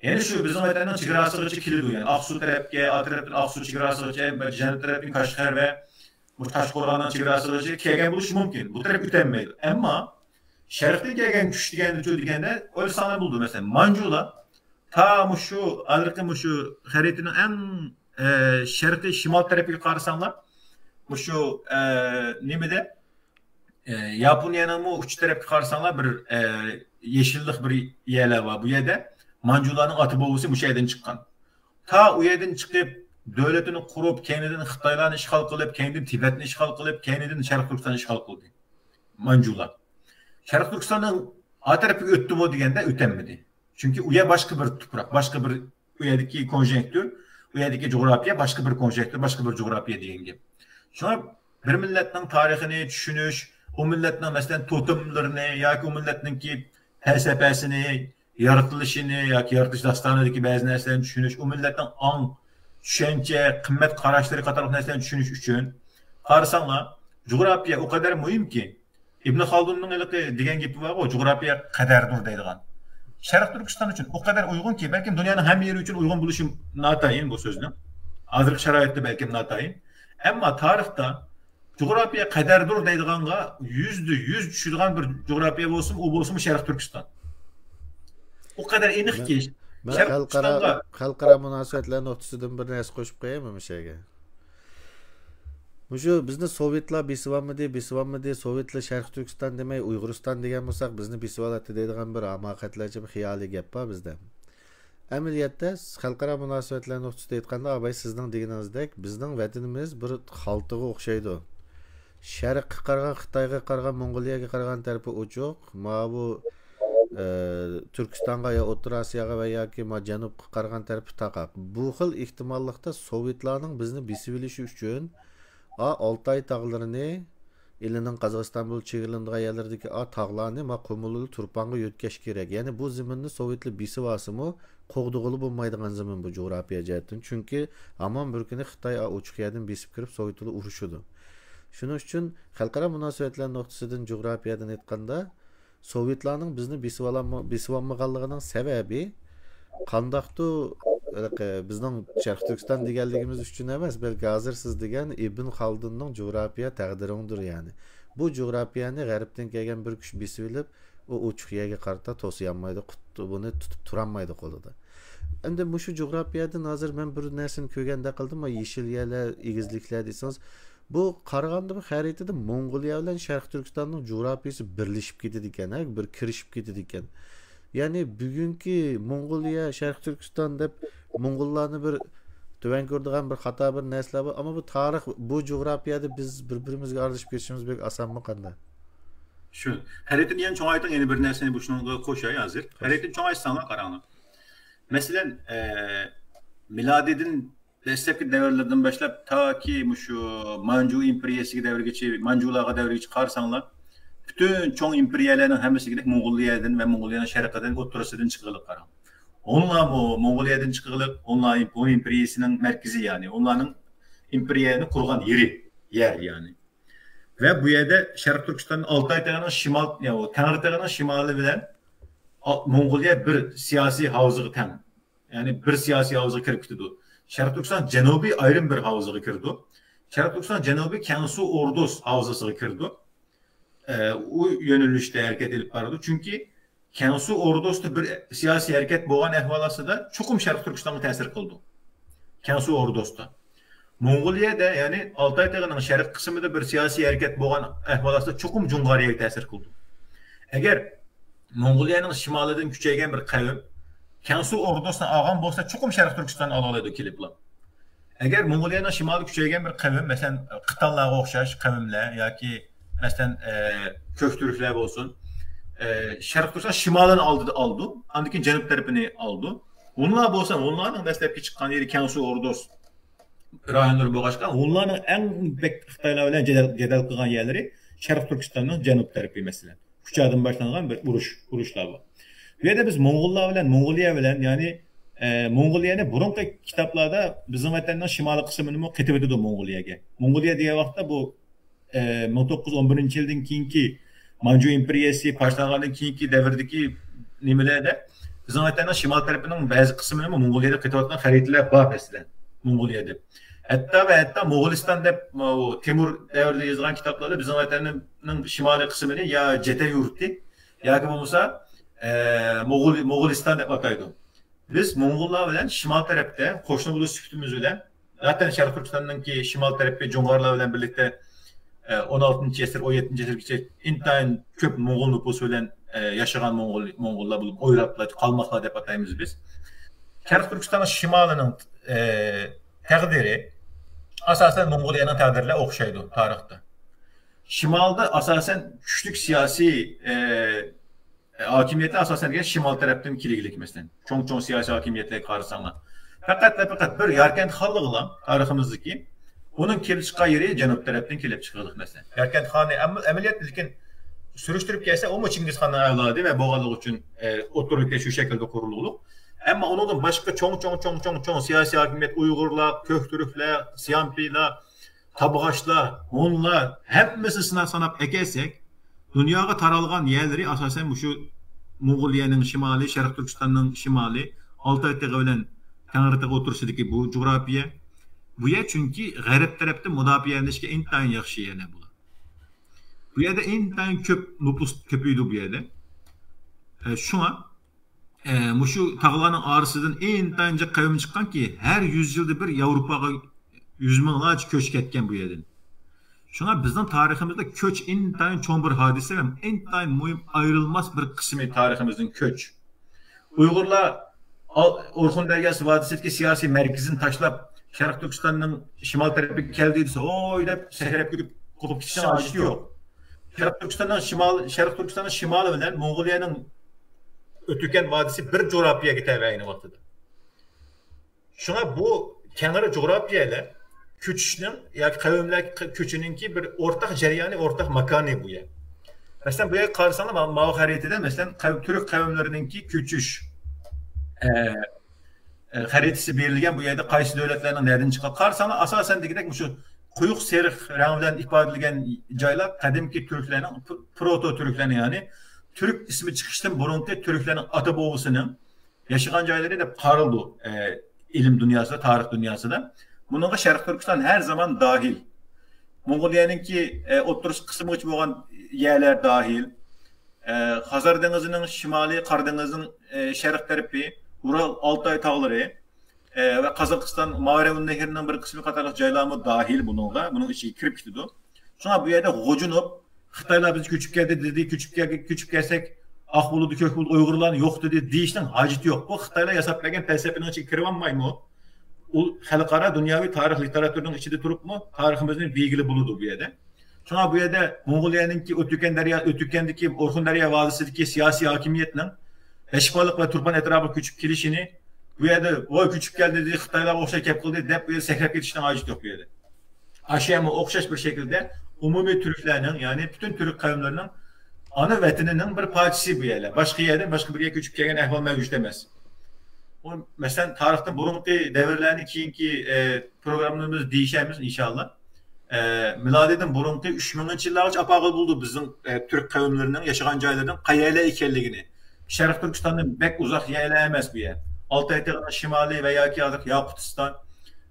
يەنە شۇ بىزنىڭ ۋەتەننىڭ چېگراسىغىچە كېلىدۇ. يەنى ئاقسۇ تەرەپكە، ئا تەرەپتىن ئاقسۇ چېگراسىغىچە، جەنۇب تەرەپتىن كاشغەر ۋە مۇشۇ تاشقورغاننىڭ چېگراسىغىچە كەلگەن بولۇشى مۇمكىن. بۇ تەرەپ ئۆتەلمەيدۇ. ئەمما شەرقتىن كەلگەن كۈچ دېگەننى دېگەندە ئويلىساڭلار بولىدۇ. مەسىلەن، مانجۇلار تا مۇشۇ ھازىرقى مۇشۇ خەرىتىنىڭ ئەڭ ئە، شەرقىي شىمال تەرىپىگە قارىساڭلار، مۇشۇ ئە، نېمىدە ئە، ياپونىيەنىڭمۇ ئۇچ تەرەپكە قارىساڭلار بىر ئە، يېشىللىق بىر يەرلەر بار. بۇ يەردە مانجۇلارنىڭ ئاتا بوۋىسى مۇشۇ يەردىن چىققان. تا ئۇ يەردىن چىقىپ، دۆلىتىنى قۇرۇپ، كەينىدىن خىتايلارنى ئىشغال قىلىپ، كەينىدىن تىبەتنى ئىشغال قىلىپ، كەينىدىن شەرقىي تۈركىستاننى ئىشغال قىلدى مانجۇلار. شەرقىي تۈركىستاننىڭ ئا تەرىپىگە ئۆتتىمۇ دېگەندە ئۆتەلمىدى. چۈنكى ئۇ يەر باشقا بىر تۇپراق، باشقا بىر ئۇ يەردىكى كونجېكتۇر، ئۇ يەردىكى جۇغراپىيە باشقا بىر كونجېكتۇر، باشقا بىر جۇغراپىيە دېگەن گەپ. شۇڭا بىر مىللەتنىڭ تارىخىنى چۈشىنىش، ئۇ مىللەتنىڭ مەسىلەن توتېملىرىنى ياكى ئۇ مىللەتنىڭكى پەلسەپەسىنى، يارىتىلىشىنى ياكى يارىتىلىش داستانىدىكى بەزى نەرسىلەرنى چۈشىنىش، ئۇ مىللەتنىڭ ئاڭ، چۈشەنچە، قىممەت قاراشلىرى قاتارلىق نەرسىلەرنى چۈشىنىش ئۈچۈن قارىساڭلار، جۇغراپىيە ئۇ قەدەر مۇھىمكى، ئىبن خالدۇننىڭ ھېلىقى دېگەن گېپى بارغۇ، جۇغراپىيە قەدەردۇر دەيدىغان. شەرقىي تۈركىستان ئۈچۈن ئۇ قەدەر ئۇيغۇنكى، بەلكىم دۇنيانىڭ ھەممە يېرى ئۈچۈن ئۇيغۇن بولۇشى ناتايىن بۇ سۆزنىڭ. ھازىرقى شارائىتتا بەلكىم ناتايىن. ئەمما تارىختا جۇغراپىيە قەدەردۇر دەيدىغانغا يۈزدە يۈز چۈشىدىغان بىر جۇغراپىيە بولسىمۇ، ئۇ بولسىمۇ شەرقىي تۈركىستان. ئۇ قەدەر ئېنىقكى، مەن شەرقىي خەلقئارا تۈركىستانغا خەلقئارا مۇناسىۋەتلەر نۇقتىسىدىن بىر نەرسە قوشۇپ قويايمۇ مۇشۇ يەرگە؟ مۇشۇ بىزنى سوۋېتلار بېسىۋالمىدى، بېسىۋالمىدى، سوۋېتلار شەرقىي تۈركىستان دېمەي ئۇيغۇرىستان دېگەن بولساق بىزنى بېسىۋالاتتى دەيدىغان بىر ھاماقەتلەرچە بىر خىيالىي گەپ بار بىزدە. ئەمەلىيەتتە خەلقئارا مۇناسىۋەتلەر نۇقتىسىدا ئېيتقاندا، ئاباي سىزنىڭ دېگىنىڭىزدەك بىزنىڭ ۋەتىنىمىز بىر خالتىغا ئوخشايدۇ. شەرققە قارىغان، خىتايغا قارىغان، موڭغۇلىيەگە قارىغان تەرىپى ئوچۇق. ماۋۇ ئە، تۈركىستانغا يا ئوتتۇرا ئاسىياغا ۋە ياكى ما جەنۇبقا قارىغان تەرىپى تاقاق. بۇ خىل ئېھتىماللىقتا سوۋېتلارنىڭ بىزنى بېسىۋېلىشى ئۈچۈن، ئا، ئالتاي تاغلىرىنى، ئىلىنىڭ قازاقىستان بىلەن چېگرىلىنىدىغان يەرلىرىدىكى، ئا، تاغلارنى ما قۇمۇللا تۇرپانغا يۆتكەش كېرەك. يەنى بۇ زېمىننى سوۋېتلار بېسىۋالسىمۇ، قوغدىغىلى بولمايدىغان زېمىن بۇ جۇغراپىيە جەھەتتىن. چۈنكى ھامان بىر كۈنى خىتاي، ئا، ئوچۇق يەردىن بېسىپ كىرىپ سوۋېت بىلەن ئۇرۇشىدۇ. شۇنىڭ ئۈچۈن خەلقئارا مۇناسىۋەتلەر نۇقتىسىدىن جۇغراپىيەدىن ئېيتقاندا، سوۋېتلارنىڭ بىزنى بېسىۋالالما-، بېسىۋالمىغانلىقىنىڭ سەۋەبى قانداقتۇ، ھېلىقى بىزنىڭ شەرقىي تۈركىستان دېگەنلىكىمىز ئۈچۈن ئەمەس، بەلكى ھازىر سىز دېگەن ئىبن خالدۇننىڭ جۇغراپىيە تەقدىرىڭدۇر، يەنى. بۇ جۇغراپىيەنى غەربتىن كەلگەن بىر كۈچ بېسىۋېلىپ، ئۇ ئوچۇق يەرگە قارىتا توسۇيالمايدۇ، قۇت-، بۇنى تۇتۇپ تۇرالمايدۇ قولىدا. ئەمدى مۇشۇ جۇغراپىيەدىن ھازىر مەن بىر نەرسىنى كۆرگەندەك قىلدىم، يېشىل يەرلەر، ئېگىزلىكلەر دېسىڭىز، بۇ قارىغاندا بۇ خەرىتىدە موڭغۇلىيە بىلەن شەرقىي تۈركىستاننىڭ جۇغراپىيىسى بىرلىشىپ كېتىدىكەن، ھە، بىر كىرىشىپ كېتىدىكەن. يەنى بۈگۈنكى موڭغۇلىيە، شەرقىي تۈركىستان دەپ موڭغۇللارنى بىر تۆۋەن كۆرىدىغان بىر خاتا بىر نەرسىلەر بار. ئەمما بۇ تارىخ، بۇ جۇغراپىيەدە بىز بىر-بىرىمىزگە ئارىلىشىپ كېتىشىمىز بەك ئاسانمۇ قانداق؟ شۇ. خەرىتىنى يەنە چوڭايتىڭ، يەنە بىر نەرسىنى بۇ شۇنىڭغا قوشاي ھازىر. خەرىتىنى چوڭايتساڭلار قاراڭلار. مەسىلەن، ئە، مىلادىدىن دەسلەپكى دەۋرلەردىن باشلاپ تاكى مۇشۇ مانجۇ ئىمپېرىيەسىگە دەۋرىگىچە، مانجۇلارغا دەۋرىگىچە قارىساڭلار، پۈتۈن چوڭ ئىمپېرىيەلەرنىڭ ھەممىسىگىدەك موڭغۇلىيەدىن ۋە موڭغۇلىيەنىڭ شەرقىدىن، ئوتتۇرىسىدىن چىققىلىق قاراڭ. ھونلارمۇ موڭغۇلىيەدىن چىققىلىق، ھونلار ئىم-، ھون ئىمپېرىيەسىنىڭ مەركىزى، يەنى ھونلارنىڭ ئىمپېرىيەنى قۇرغان يېرى، يەر يەنى. ۋە بۇ يەردە شەرقىي تۈركىستان ئالتاي تېغىنىڭ شىمال، يەنى تەڭرى تېغىنىڭ شىمالى بىلەن ئا-، موڭغۇلىيە بىر سىياسىي ھاۋزىغا تەڭ. يەنى بىر سىياسىي ھاۋزىغا كىرىپ كېتىدۇ. شەرقىي تۈركىستان جەنۇبى ئايرىم بىر ھاۋزىغا كىرىدۇ. شەرقىي تۈركىستان جەنۇبى كەڭسۇ ئوردۇس ھاۋزىسىغا كىرىدۇ. ئە، ئۇ يۆنىلىشتە ھەرىكەت ئېلىپ بارىدۇ. چۈنكى كەڭسۇ ئوردۇستا بىر سىياسىي ھەرىكەت بولغان ئەھۋال ئاستىدا چوقۇم شەرقىي تۈركىستانغا تەسىر قىلىدۇ. كەڭسۇ ئوردۇستا. موڭغۇلىيەدە، يەنى ئالتاي تېغىنىڭ شەرقىي قىسمىدا بىر سىياسىي ھەرىكەت بولغان ئەھۋال ئاستىدا چوقۇم جۇڭغارىيەگە تەسىر قىلىدۇ. ئەگەر موڭغۇلىيەنىڭ شىمالىدىن كۈچەيگەن بىر قەۋم كەڭسۇ ئوردۇسىنى ئالغان بولسا، چوقۇم شەرقىي تۈركىستاننى ئالالايدۇ كېلىپلا. ئەگەر موڭغۇلىيەنىڭ شىمالىدا كۈچەيگەن بىر قەۋم، مەسىلەن، قىتانلارغا ئوخشاش قەۋملەر ياكى، مەسىلەن، ئە، كۆكتۈركلەر بولسۇن، ئە، شەرقىي تۈركىستان شىمالىنى ئالدى، ئالىدۇ، ئاندىن كېيىن جەنۇب تەرىپىنى ئالىدۇ. ھونلار بولسا، ھونلارنىڭ دەسلەپكى چىققان يېرى كەڭسۇ ئوردۇس رايونلىرى بولغاچقا، ھونلارنىڭ ئەڭ بەك خىتايلار بىلەن جېدەل، جېدەل قىلغان يەرلىرى شەرقىي تۈركىستاننىڭ جەنۇب تەرىپى، مەسىلەن. كۇچادىن باشلانغان بىر ئۇرۇش، ئۇرۇشلار بار. بۇ يەردە بىز موڭغۇللار بىلەن، موڭغۇلىيە بىلەن، يەنى، ئە، موڭغۇلىيەنى بۇرۇنقى كىتابلاردا بىزنىڭ ۋەتەننىڭ شىمالىي قىسمىنىمۇ قېتىۋېتىدۇ موڭغۇلىيەگە. موڭغۇلىيە دېگەن ۋاقىتتا بۇ، ئە، مىڭ توققۇز يۈز ئون بىرىنچى يىلدىن كېيىنكى مانجۇ ئىمپېرىيەسى پارچىلانغاندىن كېيىنكى دەۋردىكى نېمىلەردە بىزنىڭ ۋەتەننىڭ شىمال تەرىپىنىڭ بەزى قىسمىنىمۇ موڭغۇلىيەدە قېتىۋاتقان خەرىتىلەر بار، مەسىلەن، موڭغۇلىيەدە. ھەتتا ۋە ھەتتا موغۇلىستان دەپ، ئۇ تېمۇر دەۋرىدە يېزىلغان كىتابلاردا بىزنىڭ ۋەتەننىڭ شىمالىي قىسمىنى يا جەتە يۇرتى ياكى بولمىسا، ئە، موغۇل-، موغۇلىستان دەپ ئاتايدۇ. بىز موڭغۇللار بىلەن شىمال تەرەپتە قوشنا بولۇش سۈپىتىمىز بىلەن، زاتەن شەرقىي تۈركىستاننىڭكى شىمال تەرىپى جۇڭغارلار بىلەن بىرلىكتە، ئە، ئون ئالتىنچى ئەسىر، ئون يەتتىنچى ئەسىرگىچە ئىنتايىن كۆپ موڭغۇل نوپۇسى بىلەن، ئە، ياشىغان موڭغۇل، موڭغۇللار بولۇپ، ئويراقلار، قالماقلار دەپ ئاتايمىز بىز. شەرقىي تۈركىستان شىمالىنىڭ، ئە، تەقدىرى ئاساسەن موڭغۇلىيەنىڭ تەقدىرى بىلەن ئوخشايدۇ تارىختا. شىمالدا ئاساسەن كۈچلۈك سىياسىي، ئە، ھاكىمىيەتلەر ئاساسەن دېگەن شىمال تەرەپتىن كېلگۈلۈك، مەسىلەن، چوڭ-چوڭ سىياسىي ھاكىمىيەتلەرگە قارىساڭلار. پەقەت ۋە پەقەت بىر ياركەنت خانلىقىلا تارىخىمىزدىكى ئۇنىڭ كېلىپ چىققان يېرى جەنۇب تەرەپتىن كېلىپ چىققىلىق، مەسىلەن. ياركەنت خانى ئەمما ئەمەلىيەتتە، لېكىن سۈرۈشتۈرۈپ كەلسە، ئۇمۇ چىڭگىز خاننىڭ ئەۋلادى ۋە بولغانلىقى ئۈچۈن، ئە، ئوتتۇرىلىكتە شۇ شەكىلدە قۇرۇلغۇلۇق. ئەمما ئۇنىڭدىن باشقا چوڭ، چوڭ، چوڭ، چوڭ، چوڭ سىياسىي ھاكىمىيەت ئۇيغۇرلار، كۆكتۈركلەر، سيامپىلار، تابغاچلار، ھونلار، ھەممىسى سىناپ ساناپ ئەكەلسەك، دۇنياغا تارالغان يەرلىرى ئاساسەن مۇشۇ موڭغۇلىيەنىڭ شىمالى، شەرقىي تۈركىستاننىڭ شىمالى، ئالتاي تېغى بىلەن تەڭرىتېغى ئوتتۇرىسىدىكى بۇ جۇغراپىيە. بۇ يەر چۈنكى غەرب تەرەپتىن مۇداپىئەلىنىشكە ئىنتايىن ياخشى يەرلەر بۇلار. بۇ يەردە ئىنتايىن كۆپ نوپۇس كۆپىيىدۇ بۇ يەردە. ئە، شۇڭا، ئە، مۇشۇ تاغلارنىڭ ئارىسىدىن ئىنتايىن جىق قەۋم چىققانكى، ھەر يۈز يىلدا بىر ياۋروپاغا يۈز مىڭلارچە كۆچ كەتكەن بۇ يەردىن. شۇڭا بىزنىڭ تارىخىمىزدا كۆچ ئىنتايىن چوڭ بىر ھادىسە ھەم ئىنتايىن مۇھىم، ئايرىلماس بىر قىسمى تارىخىمىزنىڭ كۆچ. ئۇيغۇرلار ئال-، ئورخۇن دەرياسى ۋادىسىدىكى سىياسىي مەركىزىنى تاشلاپ، شەرقىي تۈركىستاننىڭ شىمال تەرىپىگە كەلدى دېسە، ھوي دەپ سەكرەپ كېتىپ قوپۇپ كېتىشنىڭ ھاجىتى يوق. شەرقىي تۈركىستاننىڭ شىمالى، شەرقىي تۈركىستاننىڭ شىمالى بىلەن موڭغۇلىيەنىڭ ئۆتۈكەن ۋادىسى بىر جۇغراپىيەگە تەۋە ئەينى ۋاقتىدا. شۇڭا بۇ كەڭرى جۇغراپىيەلەر كۆچۈشنىڭ ياكى قەۋملەر كۆچۈشىنىڭكى بىر ئورتاق جەريانى، ئورتاق ماكانى بۇ يەر. مەسىلەن، بۇ يەرگە قارىساڭلار، ما-، ماۋۇ خەرىتىدە، مەسىلەن، قەۋ-، تۈرك قەۋملىرىنىڭكى كۆچۈش، ئە، ئە، خەرىتىسى بېرىلگەن. بۇ يەردە قايسى دۆلەتلەرنىڭ نەدىن چىققان. قارىساڭلار، ئاساسەن دېگۈدەك مۇشۇ قويۇق سېرىق رەڭ بىلەن ئىپادىلىگەن جايلار قەدىمكى تۈركلەرنىڭ، پ-، پروتو تۈركلەرنىڭ، يەنى تۈرك ئىسمى چىقىشتىن بۇرۇنقى تۈركلەرنىڭ ئاتا بوۋىسىنىڭ ياشىغان جايلىرى دەپ قارىلىدۇ، ئە، ئىلىم دۇنياسىدا، تارىخ دۇنياسىدا. بۇنىڭغا شەرقىي تۈركىستان ھەر زامان داھىل. موڭغۇلىيەنىڭكى، ئە، ئوتتۇرىسى قىسمىغىچە بولغان يەرلەر داھىل. ئە، خەزەر دېڭىزىنىڭ شىمالى، قارا دېڭىزنىڭ، ئە، شەرق تەرىپى، ئۇرال، ئالتاي تاغلىرى، ئە، ۋە قازاقىستان ماۋى رەۋۇن نەھرىنىڭ بىر قىسمى قاتارلىق جايلارمۇ داھىل بۇنىڭغا، بۇنىڭ ئىچىگە كىرىپ كېتىدۇ. شۇڭا بۇ يەردە غوجۇنۇپ، خىتايلار بىز كۆچۈپ كەلدى دېدى، كۆچۈپ كەلگە-، كۆچۈپ كەلسەك ئاق بولىدۇ، كۆك بولىدۇ، ئۇيغۇرلارنى يوق دېدى دېيىشنىڭ ھاجىتى يوق. بۇ خىتايلار ياساپ بەرگەن پەلسەپىنىڭ ئىچىگە كىرىۋالمايمۇ؟ ئۇ خەلقئارا دۇنياۋى تارىخ لىتېراتۇرىنىڭ ئىچىدە تۇرۇپمۇ تارىخىمىزنى بىلگىلى بولىدۇ بۇ يەردە. شۇڭا بۇ يەردە موڭغۇلىيەنىڭكى ئۆتۈكەن دەريا، ئۆتۈكەندىكى، ئورخۇن دەريا ۋادىسىدىكى سىياسىي ھاكىمىيەتنىڭ لەشپالىق ۋە تۇرپان ئەتراپىغا كۆچۈپ كېلىشىنى، بۇ يەردە ۋاي كۆچۈپ كەلدى دېدى، خىتايلارغا ئوخشاش گەپ قىلدى دەپ بۇ يەردە سەكرەپ كېتىشنىڭ ھاجىتى يوق بۇ يەردە. ئاشۇ يەرمۇ ئوخشاش بىر شەكىلدە ئومۇمىي تۈركلەرنىڭ، يەنى پۈتۈن تۈرك قەۋملىرىنىڭ ئانا ۋەتىنىنىڭ بىر پارچىسى بۇ يەرلەر. باشقا يەردىن، باشقا بىر يەرگە كۆچۈپ كەلگەن ئەھۋال مەۋجۇت ئەمەس. ئۇ، مەسىلەن، تارىختىن بۇرۇنقى دەۋرلەرنى كېيىنكى، ئە، پروگراممىمىزدا دېيىشەرمىز، ئىنشاللا. ئە، مىلادىدىن بۇرۇنقى ئۈچ مىڭىنچى يىللارغىچە ئاپارغىلى بولىدۇ بىزنىڭ، ئە، تۈرك قەۋملىرىنىڭ ياشىغان جايلىرىنىڭ قەيەرلەر ئىكەنلىكىنى. شەرقىي تۈركىستاندىن بەك ئۇزاق يەرلەر ئەمەس بۇ يەر. ئالتاي تېغىنىڭ شىمالى ۋە ياكى ھازىر ياقۇتىستان،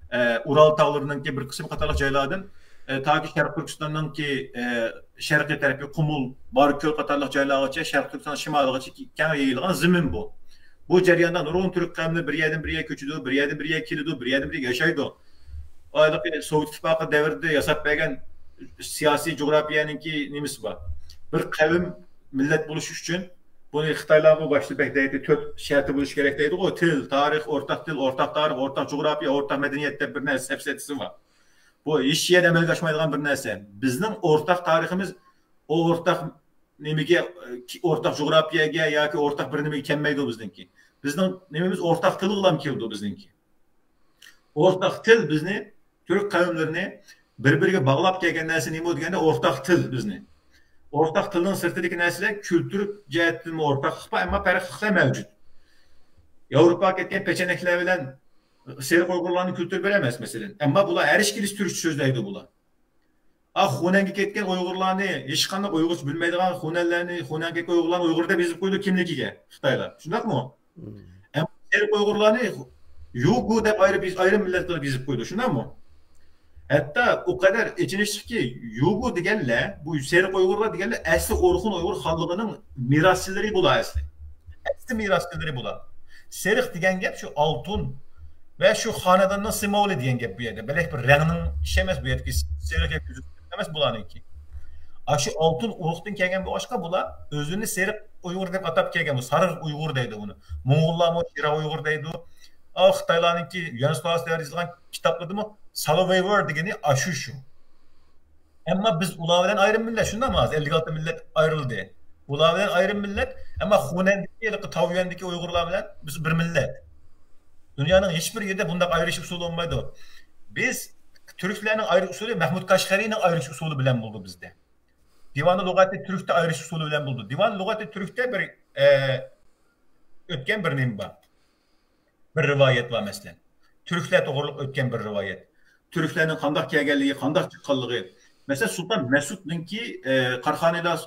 ئە، ئۇرال تاغلىرىنىڭكى بىر قىسمى قاتارلىق جايلاردىن، ئە، تاكى شەرقىي تۈركىستاننىڭكى، ئە، شەرقىي تەرىپى قۇمۇل، باركۆل قاتارلىق جايلارغىچە، شەرقىي تۈركىستان شىمالىغىچە كەڭ يېيىلغان زېمىن بۇ. بۇ جەرياندا نۇرغۇن تۈرك قەۋمى بىر يەردىن بىر يەرگە كۆچىدۇ، بىر يەردىن بىر يەرگە كېلىدۇ، بىر يەردىن بىر يەرگە ياشايدۇ. ھېلىقى سوۋېت ئىتتىپاقى دەۋرىدە ياساپ بەرگەن سىياسىي جۇغراپىيەنىڭكى نېمىسى بار. بىر قەۋم مىللەت بولۇش ئۈچۈن بۇنى خىتايلارمۇ باشتا بەك دەيدۇ، تۆت شەرتى بولۇشى كېرەك دەيدىغۇ، تىل، تارىخ، ئورتاق تىل، ئورتاق تارىخ، ئورتاق جۇغراپىيە، ئورتاق مەدەنىيەت دەپ بىر نەرسە سەپسەتىسى بار. بۇ ھېچ يەردە ئەمەلگە ئاشمايدىغان بىر نەرسە. بىزنىڭ ئورتاق تارىخىمىز ئورتاق نېمىگە، ئورتاق جۇغراپىيەگە ياكى ئورتاق بىر نېمىگە كەلمەيدۇ بىزنىڭكى. بىزنىڭ نېمىمىز ئورتاق تىلغىلا كېلىدۇ بىزنىڭكى. ئورتاق تىل بىزنى، تۈرك قەۋملىرىنى بىر-بىرىگە باغلاپ كەلگەن نەرسە نېمە دېگەندە، ئورتاق تىل بىزنى. ئورتاق تىلنىڭ سىرتىدىكى نەرسىلەر كۈلتۈر جەھەتتىنمۇ ئورتاقلىق بار، ئەمما پەرقلىقلار مەۋجۇت. ياۋروپاغا كەتكەن پېچەنەكلەر بىلەن سېرىق ئۇيغۇرلارنىڭ كۈلتۈرى بىر ئەمەس، مەسىلەن. ئەمما بۇلار ھەر ئىككىلىسى تۈركچە سۆزلەيدۇ بۇلار. ئا، خۇنەنگە كەتكەن ئۇيغۇرلارنى، ھېچقانداق ئۇيغۇرچە بىلمەيدىغان خۇنەنلەرنى، خۇنەنگە كەتكەن ئۇيغۇرلارنى ئۇيغۇر دەپ يېزىپ قويىدۇ كىملىكىگە خىتايلار. شۇنداقمۇ؟ مم. ئەمما سېرىق ئۇيغۇرلارنى يۇگو دەپ ئايرىپ، ئايرىم مىللەت قىلىپ يېزىپ قويىدۇ. شۇنداقمۇ؟ ھەتتا ئۇ قەدەر ئېچىنىشلىقكى، يۇگو دېگەنلەر، بۇ سېرىق ئۇيغۇرلار دېگەنلەر ئەسلى ئورخۇن ئۇيغۇر خانلىقىنىڭ مىراسچىلىرى بۇلار ئەسلى. ئەسلى مىراسچىلىرى بۇلار. سېرىق دېگەن گەپ شۇ ئالتۇن ۋە شۇ خانىداننىڭ سىمۋولى دېگەن گەپ بۇ يەردە. بەلەك بىر رەڭنىڭ ئىشى ئەمەس بۇ يەردىكى سېرىق ياكى كۆزۈك ئەمەس بۇلارنىڭكى. ئاشۇ ئالتۇن ئۇرۇقتىن كەلگەن بولغاچقا بۇلار ئۆزىنى سېرىق ئۇيغۇر دەپ ئاتاپ كەلگەن. بۇ سارىغ ئۇيغۇر دەيدۇ بۇنى. موڭغۇللارمۇ شىرا ئۇيغۇر دەيدۇ. ئا، خىتايلارنىڭكى يۈەنسۇ تائىسى دەۋرىدە يېزىلغان كىتابلىرىدىمۇ سالوۋېيۋور دېگىنى ئاشۇ شۇ. ئەمما بىز ئۇلار بىلەن ئايرىم مىللەت، شۇنداقمۇ؟ ھازىر ئەللىك ئالتە مىللەت ئايرىلدى. ئۇلار بىلەن ئايرىم مىللەت، ئەمما خۇنەندىكى، ھېلىقى تاۋيۈەندىكى ئۇيغۇرلار بىلەن بىز بىر مىللەت. دۇنيانىڭ ھېچبىر يېرىدە بۇنداق ئايرىش ئۇسۇلى بولمايدۇ. بىز تۈركلەرنىڭ ئايرىش ئۇسۇلى مەھمۇد قەشقەرىنىڭ ئايرىش ئۇسۇلى بىلەن بولدى بىزدە. دىۋانى لۇغاتى تۈركتە ئايرىش ئۇسۇلى بىلەن بولدى. دىۋانى لۇغاتى تۈركتە بىر، ئە، ئۆتكەن بىر نېمە بار. بىر رىۋايەت بار، مەسىلەن. تۈركلەر توغرۇلۇق ئۆتكەن بىر رىۋايەت. تۈركلەرنىڭ قانداق كەلگەنلىكى، قانداق چىققانلىقى. مەسىلەن، سۇلتان مەسۇدنىڭكى، ئە، قاراخانىيلار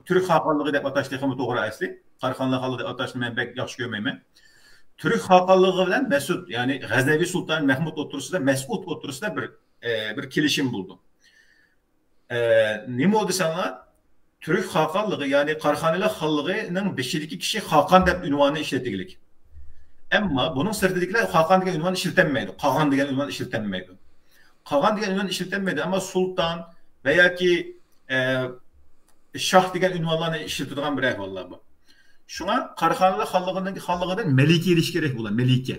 تۈرك خاقانلىقى دەپ ئاتاش تېخىمۇ توغرا ئەسلى. قاراخانلار خانلىقى دەپ ئاتاشنى مەن بەك ياخشى كۆرمەيمەن. تۈرك خاقانلىقى بىلەن مەسئۇد، يەنى غەزنەۋى سۇلتان مەھمۇد ئوتتۇرىسىدا، مەسئۇد ئوتتۇرىسىدا بىر، ئە، بىر كېلىشىم بولدى. ئە، نېمە بولدى دېسەڭلار، تۈرك خاقانلىقى، يەنى قاراخانىيلار خانلىقىنىڭ بېشىدىكى كىشى خاقان دەپ ئۇنۋاننى ئىشلىتىگلىك. ئەمما بۇنىڭ سىرتىدىكىلەر خاقان دېگەن ئۇنۋاننى ئىشلىتەلمەيدۇ. قاغان دېگەن ئۇنۋاننى ئىشلىتەلمەيدۇ. قاغان دېگەن ئۇنۋاننى ئىشلىتەلمەيدۇ. ئەمما سۇلتان ۋە ياكى، ئە، شاھ دېگەن ئۇنۋانلارنى ئىشلىتىدىغان بىر ئەھۋاللار بار. شۇڭا قاراخانىيلار خانلىقىنىڭ، خانلىقىدىن مەلىكە ئېلىش كېرەك بولار، مەلىكە.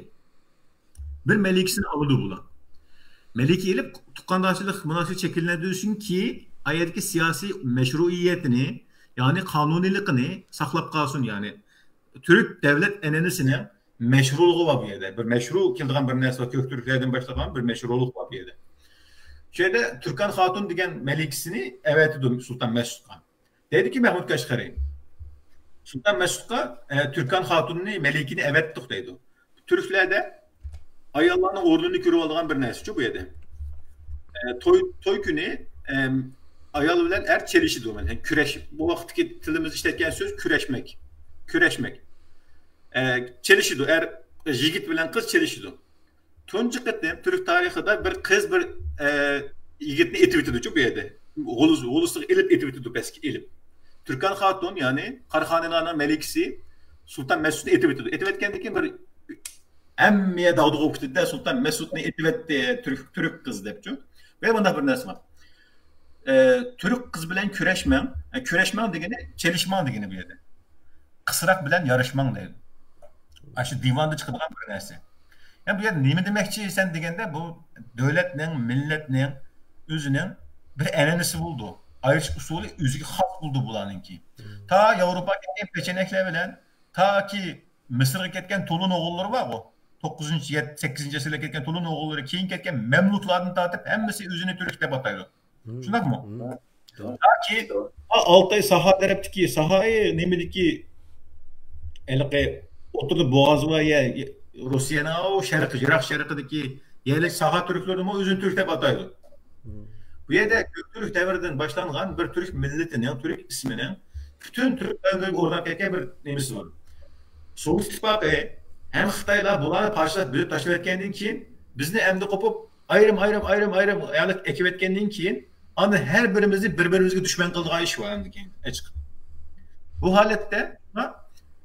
بىر مەلىكىسىنى ئالىدۇ بۇلار. مەلىكە ئېلىپ، تۇغقانداشلىق مۇناسىۋىتى شەكىللەندۈرسۇنكى، ئايەتتىكى سىياسىي مەشرۇئىيەتىنى، يەنى قانۇنىيلىقىنى ساقلاپ قالسۇن، يەنى تۈرك دەۋلەت ئەنئەنىسىنىڭ مەشرۇلۇقى بار بۇ يەردە. بىر مەشرۇ كېلىدىغان بىر نەرسە بار، كۆك تۈركلەردىن باشلىغان بىر مەشرۇلۇق بار بۇ يەردە. شۇ يەردە تۈركان خاتۇن دېگەن مەلىكىسىنى ئەۋەتىدۇ سۇلتان مەسئۇدقا. دەيدۇكى مەھمۇد قەشقەرى، سۇلتان مەسئۇدقا، ئە، تۈركان خاتۇننى، مەلىكىنى ئەۋەتتۇق دەيدۇ. تۈركلەردە ئاياللارنىڭ ئورنىنى كۆرۈۋالىدىغان بىر نەرسىچۇ بۇ يەردە. ئە، توي، توي كۈنى، ئەم، ئايال بىلەن ئەر چېلىشىدۇ، مەسىلەن، كۈرەش. بۇ ۋاقىتتىكى تىلىمىزدا ئىشلەتكەن سۆز كۈرەشمەك. كۈرەشمەك. ئە، چېلىشىدۇ. ئەر، يىگىت بىلەن قىز چېلىشىدۇ. تۇنجى قېتىم تۈرك تارىخىدا بىر قىز بىر، ئە، يىگىتنى ئېتىۋېتىدۇچۇ بۇ يەردە. غۇلۇس-، غۇلۇسىغا ئېلىپ ئېتىۋېتىدۇ پەسكە ئېلىپ. تۈركان خاتۇن، يەنى قاراخانىيلارنىڭ مەلىكىسى سۇلتان مەسئۇدنى ئېتىۋېتىدۇ. ئېتىۋەتكەندىن كېيىن بىر ھەممە يەر داغدۇغا بولۇپ كېتىدۇ-دە، سۇلتان مەسئۇدنى ئېتىۋەتتى، تۈرك، تۈرك قىز دەپچۇ. ۋە مۇنداق بىر نەرسە بار. ئە، تۈرك قىز بىلەن كۈرەشمەڭ. ئە، كۈرەشمەڭ دېگىنى چېلىشماڭ دېگىنى بۇ يەردە. قىسراق بىلەن ياراشماڭ دەيدۇ. ئاشۇ دىۋاندا چىقىدىغان بىر نەرسە. يا بۇ يەردە نېمە دېمەكچى سەن دېگەندە، بۇ دۆلەتنىڭ، مىللەتنىڭ ئۆزىنىڭ بىر ئەنئەنىسى بولىدۇ. ئايرىش ئۇسۇلى ئۆزىگە خاس بولىدۇ بۇلارنىڭكى. تا ياۋروپاغا كەلگەن پېچەنەكلەر بىلەن تاكى مىسىرغا كەتكەن تولۇن ئوغۇللىرى بارغۇ. توققۇزىنچى، يەت-، سەككىزىنچى ئەسىرلەرگە كەتكەن تولۇن ئوغۇللىرى، كېيىن كەتكەن مەملۇكلاردىن تارتىپ ھەممىسى ئۆزىنى تۈرك دەپ ئاتايدۇ. شۇنداقمۇ؟ تاكى ئالتاي ساھا تەرەپتىكى، ساھايى نېمىدىكى، ھېلىقى ئوتتۇرىدا بوغاز بار يەر، روسىيەنىڭ ئۇ شەرقى، يىراق شەرقىدىكى يەرلىك ساھا تۈركلىرىمۇ ئۆزىنى تۈرك دەپ ئاتايدۇ. بۇ يەردە كۆك تۈرك دەۋرىدىن باشلانغان بىر تۈرك مىللىتىنىڭ، تۈرك ئىسمىنىڭ پۈتۈن تۈرك ئۆمرىگە ئورناپ كەتكەن بىر نېمىسى بار. سوۋېت ئىتتىپاقى ھەم خىتايلار بۇلارنى پارچىلاپ، بۆلۈپ تاشلىۋەتكەندىن كېيىن، بىزنى ئەمدى قوپۇپ، ئايرىم، ئايرىم، ئايرىم، ئايرىم ئەكىۋەتكەندىن كېيىن، ئاندىن ھەر بىرىمىزنى بىر-بىرىمىزگە دۈشمەن قىلىدىغان ئىش بار ئەمدى كېيىن ئېچىقىپ. بۇ ھالەتتە،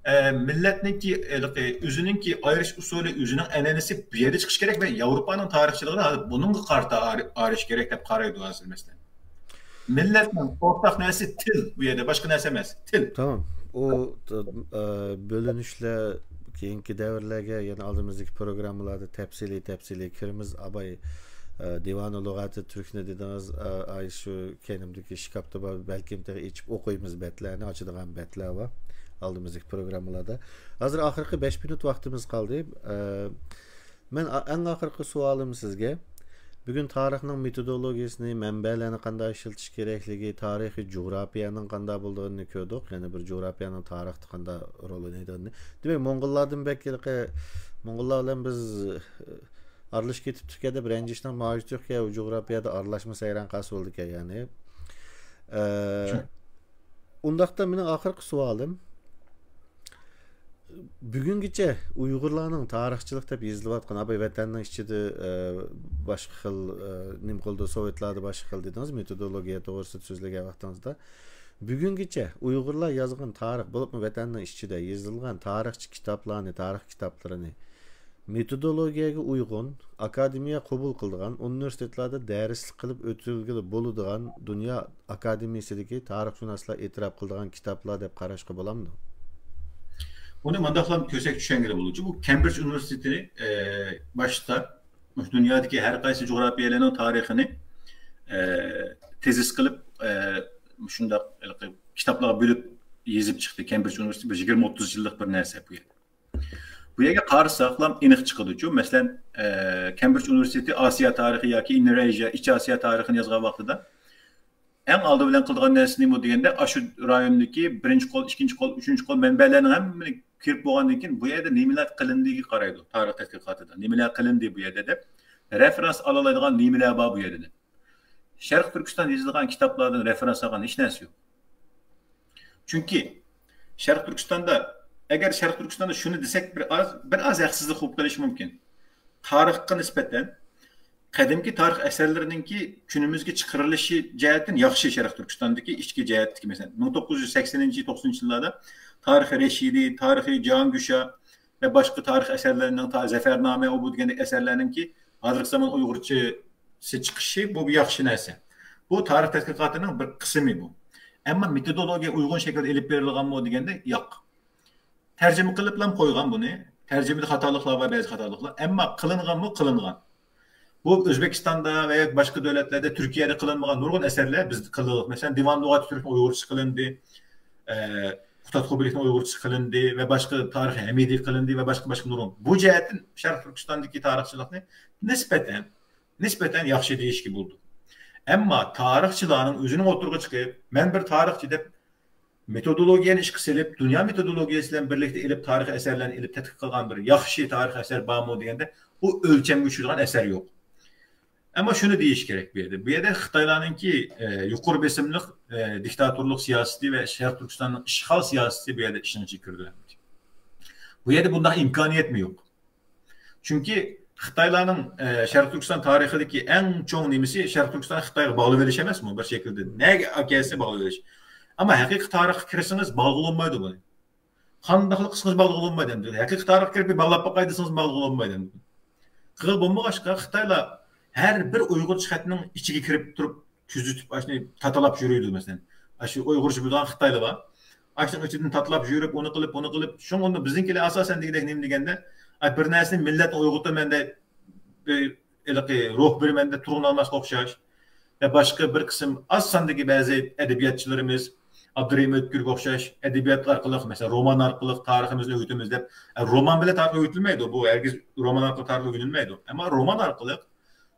ئە، مىللەتنىڭكى، ھېلىقى ئۆزىنىڭكى ئايرىش ئۇسۇلى، ئۆزىنىڭ ئەنئەنىسى بۇ يەردە چىقىشى كېرەك ۋە ياۋروپانىڭ تارىخچىلىقىدا ھازىر بۇنىڭغا قارىتا ئايرى-، ئايرىش كېرەك دەپ قارايدۇ ھازىر، مەسىلەن. مىللەتنىڭ ئورتاق نەرسىسى تىل، بۇ يەردە باشقا نەرسە ئەمەس، تىل. تامام. ئۇ، ئە، بۆلۈنۈشلەر كېيىنكى دەۋرلەرگە، يەنە ئالدىمىزدىكى پروگراممىلاردا تەپسىلىي، تەپسىلىي كىرىمىز. ئاباي، ئە، دىۋانۇ لۇغاتى تۈركنى دېدىڭىز. ئە، ئاي، شۇ كەينىمدىكى شكاپتا بار، بەلكىم تېخى ئېچىپ ئوقۇيمىز بەتلەرنى، ئاچىدىغان بەتلەر بار ئالدىمىزدىكى پروگراممىلاردا. ھازىر ئاخىرقى بەش مىنۇت ۋاقتىمىز قالدى. ئە، مەن ئا-، ئەڭ ئاخىرقى سوئالىم سىزگە. بۈگۈن تارىخنىڭ مېتودولوگىيەسىنى، مەنبەلەرنى قانداق ئىشلىتىش كېرەكلىكى، تارىخىي جۇغراپىيەنىڭ قانداق بولىدىغىنىنى كۆردۇق. يەنە بىر جۇغراپىيەنىڭ تارىختا قانداق رول ئوينايدىغىنىنى. دېمەك، موڭغۇللاردىن بەك ھېلىقى، موڭغۇللار بىلەن بىز، ئارىلىشىپ كېتىپتىكەن دەپ رەنجىشنىڭ ھاجىتى يوقكەن، ئۇ جۇغراپىيەدە ئارىلاشمىسا ھەيران قالسا بولىدىكەن، يەنى. ئە، شۇ. ئۇنداقتا مېنىڭ ئاخىرقى سوئالىم، بۈگۈنگىچە ئۇيغۇرلارنىڭ تارىخچىلىق دەپ يېزىلىۋاتقان، ئاباي ۋەتەننىڭ ئىچىدە، ئە، باشقا خىل، ئە، نېمە قىلىدۇ، سوۋېتلاردا باشقا خىل دېدىڭىز، مېتودولوگىيە توغرىسىدا سۆزلىگەن ۋاقتىڭىزدا. بۈگۈنگىچە ئۇيغۇرلار يازغان تارىخ، بولۇپمۇ ۋەتەننىڭ ئىچىدە يېزىلغان تارىخچە كىتابلارنى، تارىخ كىتابلىرىنى مېتودولوگىيەگە ئۇيغۇن، ئاكادېمىيە قوبۇل قىلىدىغان، ئۇنىۋېرسىتېتلاردا دەرسلىك قىلىپ ئۆتۈلگىلى بولىدىغان، دۇنيا ئاكادېمىيىسىدىكى تارىخشۇناسلار ئېتىراپ قىلىدىغان كىتابلار دەپ قاراشقا بولامدۇ؟ بۇنى مۇنداقلا كۆرسەك چۈشەنگىلى بولىدۇ. بۇ كەمبرىج ئۇنىۋېرسىتېتى، ئە، باشتا مۇشۇ دۇنيادىكى ھەر قايسى جۇغراپىيەلەرنىڭ تارىخىنى، ئە، تېزىس قىلىپ، ئە، شۇنداق ھېلىقى كىتابلارغا بۆلۈپ يېزىپ چىقتى. كەمبرىج ئۇنىۋېرسىتېتى بىر يىگىرمە ئوتتۇز يىللىق بىر نەرسە بۇ يەردە. بۇ يەرگە قارىساقلا ئېنىق چىقىدۇچۇ. مەسىلەن، ئە، كەمبرىج ئۇنىۋېرسىتېتى ئاسىيا تارىخى ياكى ئىننېر ئېيژىيا، ئىچى ئاسىيا تارىخىنى يازغان ۋاقتىدا ئەڭ ئالدى بىلەن قىلىدىغان نەرسە نېمە دېگەندە، ئاشۇ رايوندىكى بىرىنچى قول، ئىككىنچى قول، ئۈچىنچى قول مەنبەلەرنىڭ ھەممىنى كىرىپ بولغاندىن كېيىن، بۇ يەردە نېمىلەر قىلىندىغىغا قارايدۇ، تارىخ تەتقىقاتىدا نېمىلەر قىلىندى بۇ يەردە دەپ رېفېرېنس ئالالايدىغان نېمىلەر بار بۇ يەردە دەپ. شەرقىي تۈركىستان يېزىلغان كىتابلاردىن رېفېرېنس ئالغان ھېچ نەرسە يوق. چۈنكى شەرقىي تۈركىستاندا، ئەگەر شەرقىي تۈركىستاندا شۇنى دېسەك، بىر ئاز، بىر ئاز ھەقسىزلىك بولۇپ قېلىشى مۇمكىن. تارىخقا نىسبەتەن قەدىمكى تارىخ ئەسەرلىرىنىڭكى كۈنىمىزگە چىقىرىلىشى جەھەتتىن ياخشى شەرقىي تۈركىستاندىكى ئىچكى جەھەتتىكى، مەسىلەن، مىڭ توققۇز يۈز سەكسىنىنچى، توقسىنىنچى يىللاردا تارىخى رەشىدىي، تارىخى جاھانگۈشا ۋە باشقا تارىخ ئەسەرلىرىنىڭ، تا-، زەفەرنامە، ئۇ بۇ دېگەندەك ئەسەرلەرنىڭكى ھازىرقى زامان ئۇيغۇرچىسى چىقىشى، بۇ بىر ياخشى نەرسە. بۇ تارىخ تەتقىقاتىنىڭ بىر قىسمى بۇ. ئەمما مېتودولوگىيە ئۇيغۇن شەكىلدە ئېلىپ بېرىلغانمۇ دېگەندە، ياق. تەرجىمە قىلىپلا قويغان بۇنى. تەرجىمىدە خاتالىقلار بار، بەزى خاتالىقلار. ئەمما قىلىنغانمۇ؟ قىلىنغان. بۇ ئۆزبېكىستاندا ۋە ياكى باشقا دۆلەتلەردە، تۈركىيەدە قىلىنمىغان نۇرغۇن ئەسەرلەر بىزدە قىلىنغان. مەسىلەن، دىۋان لۇغاتى تۈركنىڭ ئۇيغۇرچىسى قىلىندى، ئە، قۇتادغۇ بېگنىڭ ئۇيغۇرچىسى قىلىندى ۋە باشقا تارىخ ھەمىدى قىلىندى ۋە باشقا، باشقا نۇرغۇن. بۇ جەھەتتىن شەرقىي تۈركىستاندىكى تارىخچىلىقنى نىسبەتەن، نىسبەتەن ياخشى دېيىشكە بولىدۇ. ئەمما تارىخچىلارنىڭ ئۆزىنىڭ ئوتتۇرىغا چىقىپ، مەن بىر تارىخچى دەپ، مېتودولوگىيەنى ئىشقا سېلىپ، دۇنيا مېتودولوگىيەسى بىلەن بىرلىكتە ئېلىپ، تارىخىي ئەسەرلەرنى ئېلىپ تەتقىق قىلغان بىر ياخشى تارىخىي ئەسەر بارمۇ دېگەندە، بۇ ئۆلچەمگە چۈشىدىغان ئەسەر يوق. ئەمما شۇنى دېيىش كېرەك بۇ يەردە. بۇ يەردە خىتايلارنىڭكى، ئە، يۇقىرى بېسىملىق، ئە، دىكتاتورلۇق سىياسىتى ۋە شەرقىي تۈركىستاننىڭ ئىشغال سىياسىتى بۇ يەردە ئىشنىڭ ئىچىگە كىرىدۇ. بۇ يەردە بۇنداق ئىمكانىيەتمۇ يوق. چۈنكى خىتايلارنىڭ، ئە، شەرقىي تۈركىستان تارىخىدىكى ئەڭ چوڭ نېمىسى شەرقىي تۈركىستاننى خىتايغا باغلىۋېلىش ئەمەسمۇ بىر شەكىلدە؟ نەگە ئەكەلسە باغلىۋېلىش. ئەمما ھەقىقىي تارىخقا كىرسىڭىز باغلىغىلى بولمايدۇ بۇنى. قانداقلا قىلسىڭىز باغلىغىلى بولمايدۇ ئەمدى. ھەقىقىي تارىخقا كىرىپ بىر باغلاپ باقاي دېسىڭىز باغلىغىلى بولمايدۇ ئەمدى. قىلغىلى بولمىغاچقا خىتايلار ھەر بىر ئۇيغۇرچە خەتنىڭ ئىچىگە كىرىپ تۇرۇپ، كۆزىتىپ، ئاشۇنى تاتىلاپ يۈرىدۇ، مەسىلەن. ئاشۇ ئۇيغۇرچە بىلىدىغان خىتايلار بار. ئاشۇنىڭ ئىچىدىن تاتىلاپ يۈرۈپ، ئۇنى قىلىپ، بۇنى قىلىپ، شۇڭا ئۇندا بىزنىڭكىلەر ئاساسەن دېگۈدەك نېمە دېگەندە، ئاي، بىر نەرسىنى مىللەتنى ئويغىتىمەن دەپ، بىر ھېلىقى روھ بېرىمەن دەپ تۇرغۇن ئالماسقا ئوخشاش. ۋە باشقا بىر قىسىم ئاز ساندىكى بەزى ئەدەبىياتچىلىرىمىز، ئابدۇرېھىم ئۆتكۈرگە ئوخشاش ئەدەبىيات ئارقىلىق، مەسىلەن، رومان ئارقىلىق تارىخىمىزنى ئۆگىتىمىز دەپ، ئە، رومان بىلەن تارىخ ئۆگىتىلمەيدۇ. بۇ ھەرگىز رومان ئارقىلىق تارىخ ئۆگىنىلمەيدۇ. ئەمما رومان ئارقىلىق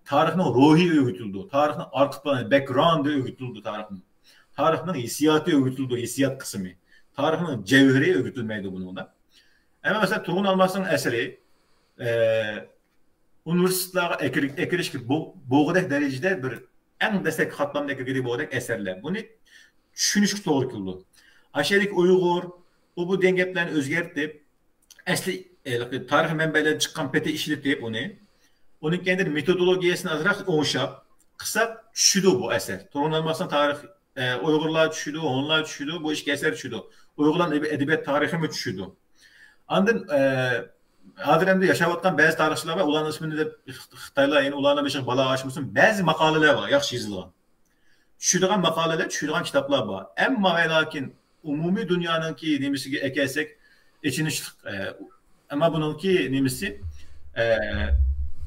تارىخنىڭ روھى ئۆگىتىلىدۇ. تارىخنىڭ ئارقا پلانى، بەكگراۋندى ئۆگىتىلىدۇ تارىخنىڭ. تارىخنىڭ ھېسسىياتى ئۆگىتىلىدۇ، ھېسسىيات قىسمى. تارىخنىڭ جەۋھىرى ئۆگىتىلمەيدۇ بۇنىڭدا. ئەمما مەسىلەن، تۇرغۇن ئالماسنىڭ ئەسىرى، ئە، ئۇنىۋېرسىتېتلارغا ئەكىر-، ئەكىرىشكە بو-، بولغۇدەك دەرىجىدە بىر ئەڭ دەسلەپكى قاتلامدا ئەكىرگىلى بولغۇدەك ئەسەرلەر. بۇنى چۈشىنىشكە توغرا كېلىدۇ. ئاشۇ يەردىكى ئۇيغۇر، ئۇ بۇ دېگەن گەپلەرنى ئۆزگەرتىپ، ئەسلى، ھېلىقى تارىخىي مەنبەلەردىن چىققان پېتى ئىشلىتىپ ئۇنى، ئۇنىڭ كەينىدىن مېتودولوگىيەسىنى ئازراق ئوڭشاپ قىلساق چۈشىدۇ بۇ ئەسەر. تۇرغۇن ئالماسنىڭ تارىخ، ئە، ئۇيغۇرلار چۈشىدۇ، ھونلار چۈشىدۇ، بۇ ئىككى ئەسەر چۈشىدۇ. ئۇيغۇرلارنىڭ ئەدەبىيات تارىخىمۇ چۈشىدۇ. ئاندىن، ئە، ھازىر ئەمدى ياشاۋاتقان بەزى تارىخچىلار بار، ئۇلارنىڭ ئىسمىنى دەپ خىتايلار، يەنى ئۇلارنىڭ بېشىغا بالا ئاشمىسۇن، بەزى ماقالىلەر بار، ياخشى يېزىلغان. چۈشىدىغان ماقالىلەر، چۈشىدىغان كىتابلار بار. ئەمما ۋە لېكىن ئومۇمىي دۇنيانىڭكى نېمىسىگە ئەكەلسەك، ئېچىنىشلىق، ئە، ئەمما بۇنىڭكى نېمىسى، ئە،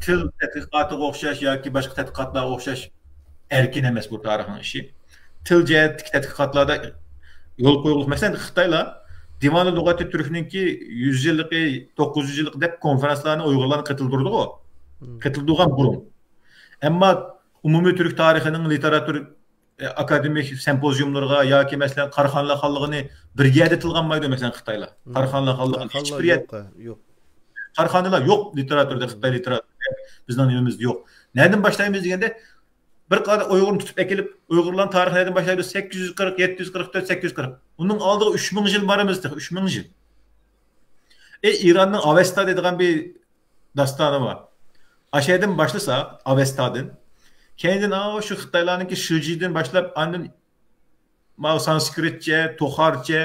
تىل تەتقىقاتىغا ئوخشاش ياكى باشقا تەتقىقاتلارغا ئوخشاش ئەركىن ئەمەس بۇ تارىخنىڭ ئىشى. تىل جەھەتتىكى تەتقىقاتلاردا يول قويۇلۇپ، مەسىلەن، خىتايلار دىۋانى لۇغاتى تۈركنىڭكى يۈز يىللىقى، توققۇز يۈز يىللىقى دەپ كونفېرانسلارنى ئۇيغۇرلارنى قېتىلدۇردىغۇ. مم. قېتىلدۇرغان بۇرۇن. ئەمما ئومۇمىي تۈرك تارىخىنىڭ لىتېراتۇرا، ئە، ئاكادېمىك سىمپوزىيۇملىرىغا ياكى، مەسىلەن، قاراخانلار خانلىقىنى بىر يەردە تىلغا ئالمايدۇ، مەسىلەن، خىتايلار. مم. قاراخانلار خانلىقىنى ھېچ بىر يەردە، يوق. قاراخانلار يوق لىتېراتۇرىدا، خىتاي لىتېراتۇرىدا. بىزنىڭ نېمىمىزدە يوق. نەدىن باشلايمىز دېگەندە، بىر قانچە ئۇيغۇرنى تۇتۇپ ئەكېلىپ، ئۇيغۇرلارنىڭ تارىخى نەدىن باشلايدۇ؟ سەككىز يۈز قىرىق، يەتتە يۈز قىرىق تۆت، سەككىز يۈز قىرىق. ئۇنىڭ ئالدىغا ئۈچ مىڭ يىل بارىمىز تېخى، ئۈچ مىڭ يىل. ئەي، ئىراننىڭ ئاۋېستا دەيدىغان بىر داستانى بار. ئاشۇ يەردىن باشلىساق، ئاۋېستادىن. كەينىدىن، ئاۋۇ شۇ خىتايلارنىڭكى شىجىدىن باشلاپ، ئاندىن ماۋۇ سانسكرىتچە، توخارچە،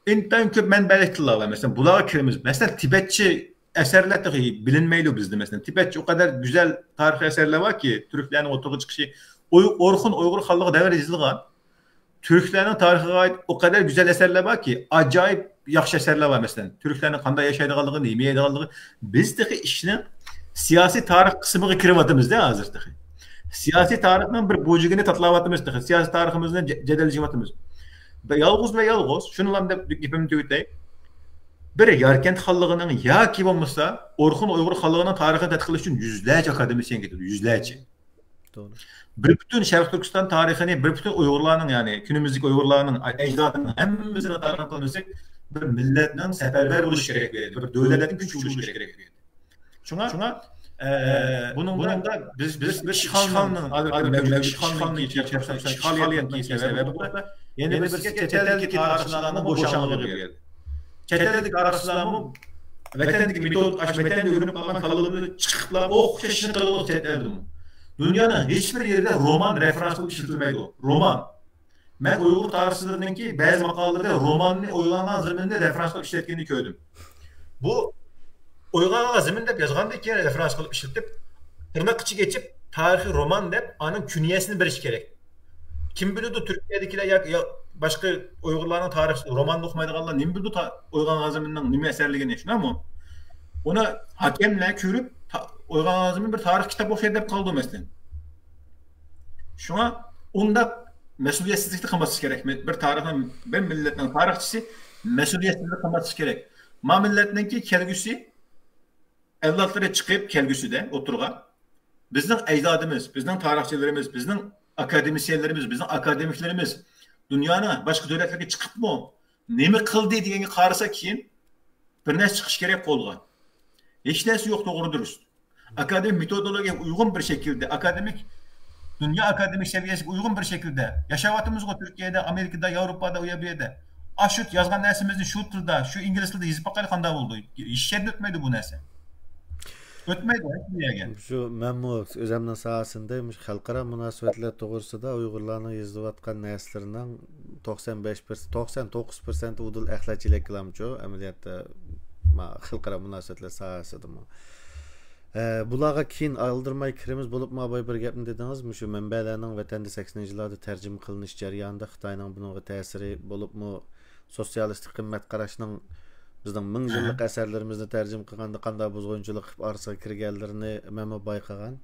ئىنتايىن كۆپ مەنبەلىك تىللار بار. مەسىلەن، بۇلارغا كىرىمىز. مەسىلەن، تىبەتچە ئەسەرلەر تېخى بىلىنمەيدۇ بىزدە. مەسىلەن، تىبەتچە ئۇ قەدەر گۈزەل تارىخىي ئەسەرلەر باركى، تۈركلەرنىڭ ئوتتۇرىغا چىقىشى، ئۇي-، ئورخۇن ئۇيغۇر خانلىقى دەۋرىدە يېزىلغان تۈركلەرنىڭ تارىخىغا ئائىت ئۇ قەدەر گۈزەل ئەسەرلەر باركى، ئاجايىپ ياخشى ئەسەرلەر بار. مەسىلەن، تۈركلەرنىڭ قانداق ياشايدىغانلىقى، نېمە يەيدىغانلىقى. بىز تېخى ئىشنىڭ سىياسىي تارىخ قىسمىغا كىرىۋاتىمىز-دە ھازىر تېخى. سىياسىي تارىخنىڭ بىر بۇرجىكىنى تاتىلاۋاتىمىز تېخى. سىياسىي تارىخىمىزنى جە-، جەدەللىشىۋاتىمىز. بە-، يالغۇز ۋە يالغۇز، شۇنىلا دەپ گېپىمنى تۈگىتەي. بىر ياركەنت خانلىقىنىڭ ياكى بولمىسا ئورخۇن ئۇيغۇر خانلىقىنىڭ تارىخىنى تەتقىق قىلىش ئۈچۈن يۈزلەرچە ئاكادېمىسىيەن كېتىدۇ، يۈزلەرچە. توغرا. بىر پۈتۈن شەرقىي تۈركىستان تارىخىنى، بىر پۈتۈن ئۇيغۇرلارنىڭ، يەنى كۈنىمىزدىكى ئۇيغۇرلارنىڭ ئەجدادىنىڭ ھەممىسىنى تارىخ قىلمىساق، بىر مىللەتنىڭ سەپەرۋەر بولۇشى كېرەك بۇ يەردە، بىر دۆلەتنىڭ كۈچ بولۇشى كېرەك بۇ يەردە. شۇڭا، شۇڭا ئە، بۇنىڭدا بىز، بىز بىر ئىشغالنىڭ، ھازىرقى مەۋجۇت ئىشغالنىڭ، ئىشغالىيەتنىڭ سەۋەبى بولسا، يەنە بىرسى چەت ئەلدىكى تارىخچىلارنىڭ بوشاغلىقى بۇ يەردە. چەت ئەلدىكى تارىخچىلارمۇ ۋەتەندىكى مېتود، ئاشۇ ۋەتەندە ئۆگىنىپ قالغان كاللىلىرىنى چىقىپلا ئوخشاشنى قىلىدۇ چەت ئەلدىمۇ. دۇنيانىڭ ھېچ بىر يېرىدە رومان رېفېرېنس قىلىپ ئىشلىتىلمەيدۇ. رومان. مەن ئۇيغۇر تارىخچىلىرىنىڭكى بەزى ماقالىلىرىدە روماننى ئويغانغان زېمىننى رېفېرېنس قىلىپ ئىشلەتكىنىنى كۆردۈم. بۇ ئويغانغان زېمىن دەپ يازغاندىن كېيىن رېفېرېنس قىلىپ ئىشلىتىپ، تىرناق ئىچىگە ئېچىپ، تارىخىي رومان دەپ ئانىڭ كۈنيەسىنى بېرىش كېرەك. كىم بىلىدۇ، تۈركىيەدىكىلەر ياكى يا باشقا ئۇيغۇرلارنىڭ تارىخ روماننى ئوقۇمايدىغانلار نېمە بىلىدۇ تا-، ئويغانغان زېمىننىڭ نېمە ئەسەرلىكىنى، شۇنداقمۇ؟ ئۇنى ھاكەملەر كۆرۈپ، تا-، ئويغانغان زېمىن بىر تارىخ كىتاب ئوخشايدۇ دەپ قالىدۇ، مەسىلەن. شۇڭا ئۇنداق مەسئۇلىيەتسىزلىكنى قىلماسلىق كېرەك. بىر تارىخنىڭ، بىر مىللەتنىڭ تارىخچىسى مەسئۇلىيەتسىزلىك قىلماسلىق كېرەك. ما مىللەتنىڭكى كەلگۈسى، ئەۋلادلىرى چىقىپ كەلگۈسىدە ئوتتۇرىغا، بىزنىڭ ئەجدادىمىز، بىزنىڭ تارىخچىلىرىمىز، بىزنىڭ ئاكادېمىسىيەنلىرىمىز، بىزنىڭ ئاكادېمىكلىرىمىز دۇنيانىڭ باشقا دۆلەتلىرىگە چىقىپمۇ نېمە قىلدى دېگەنگە قارىسا، كېيىن بىر نەرسە چىقىشى كېرەك قولغا. ھېچ نەرسە يوق، توغرا دۇرۇس. ئاكادېمىك مېتودولوگىيەگە ئۇيغۇن بىر شەكىلدە، ئاكادېمىك، دۇنيا ئاكادېمىك سەۋىيەسىگە ئۇيغۇن بىر شەكىلدە ياشاۋاتىمىزغۇ، تۈركىيەدە، ئامېرىكىدا، ياۋروپادا، ئۇ يەر بۇ يەردە. ئاشۇ يازغان نەرسىمىزنى شۇ تىلدا، شۇ ئىنگلىز تىلىدا يېزىپ باقايلى، قانداق بولىدۇ؟ ھېچ يەردە ئۆتمەيدۇ بۇ نەرسە. ئۆتمەيدۇ ھېچ بىر يەرگە. شۇ مەنمۇ ئۆزۈمنىڭ ساھەسىندە مۇشۇ خەلقئارا مۇناسىۋەتلەر توغرىسىدا ئۇيغۇرلارنىڭ يېزىۋاتقان نەرسىلىرىنىڭ توقسان بەش پىرسەنت، توقسان توققۇز پىرسەنت ئۇدۇل ئەخلەتچىلىكلامچۇ ئەمەلىيەتتە ما خەلقئارا مۇناسىۋەتلەر ساھەسىدىمۇ. ئە، بۇلارغا كېيىن ئالدىرىماي كىرىمىز. بولۇپمۇ ئاباي بىر گەپنى دېدىڭىز، مۇشۇ مەنبەلەرنىڭ ۋەتەندە سەكسىنىنچى يىللاردا تەرجىمە قىلىنىش جەريانىدا خىتاينىڭ بۇنىڭغا تەسىرى، بولۇپمۇ سوتسىيالىستىك قىممەت قاراشنىڭ بىزنىڭ مىڭ يىللىق ئەسەرلىرىمىزنى تەرجىمە قىلغاندا قانداق بۇزغۇنچىلىق قىلىپ ئارىسىغا كىرگەنلىرىنى مەنمۇ بايقىغان.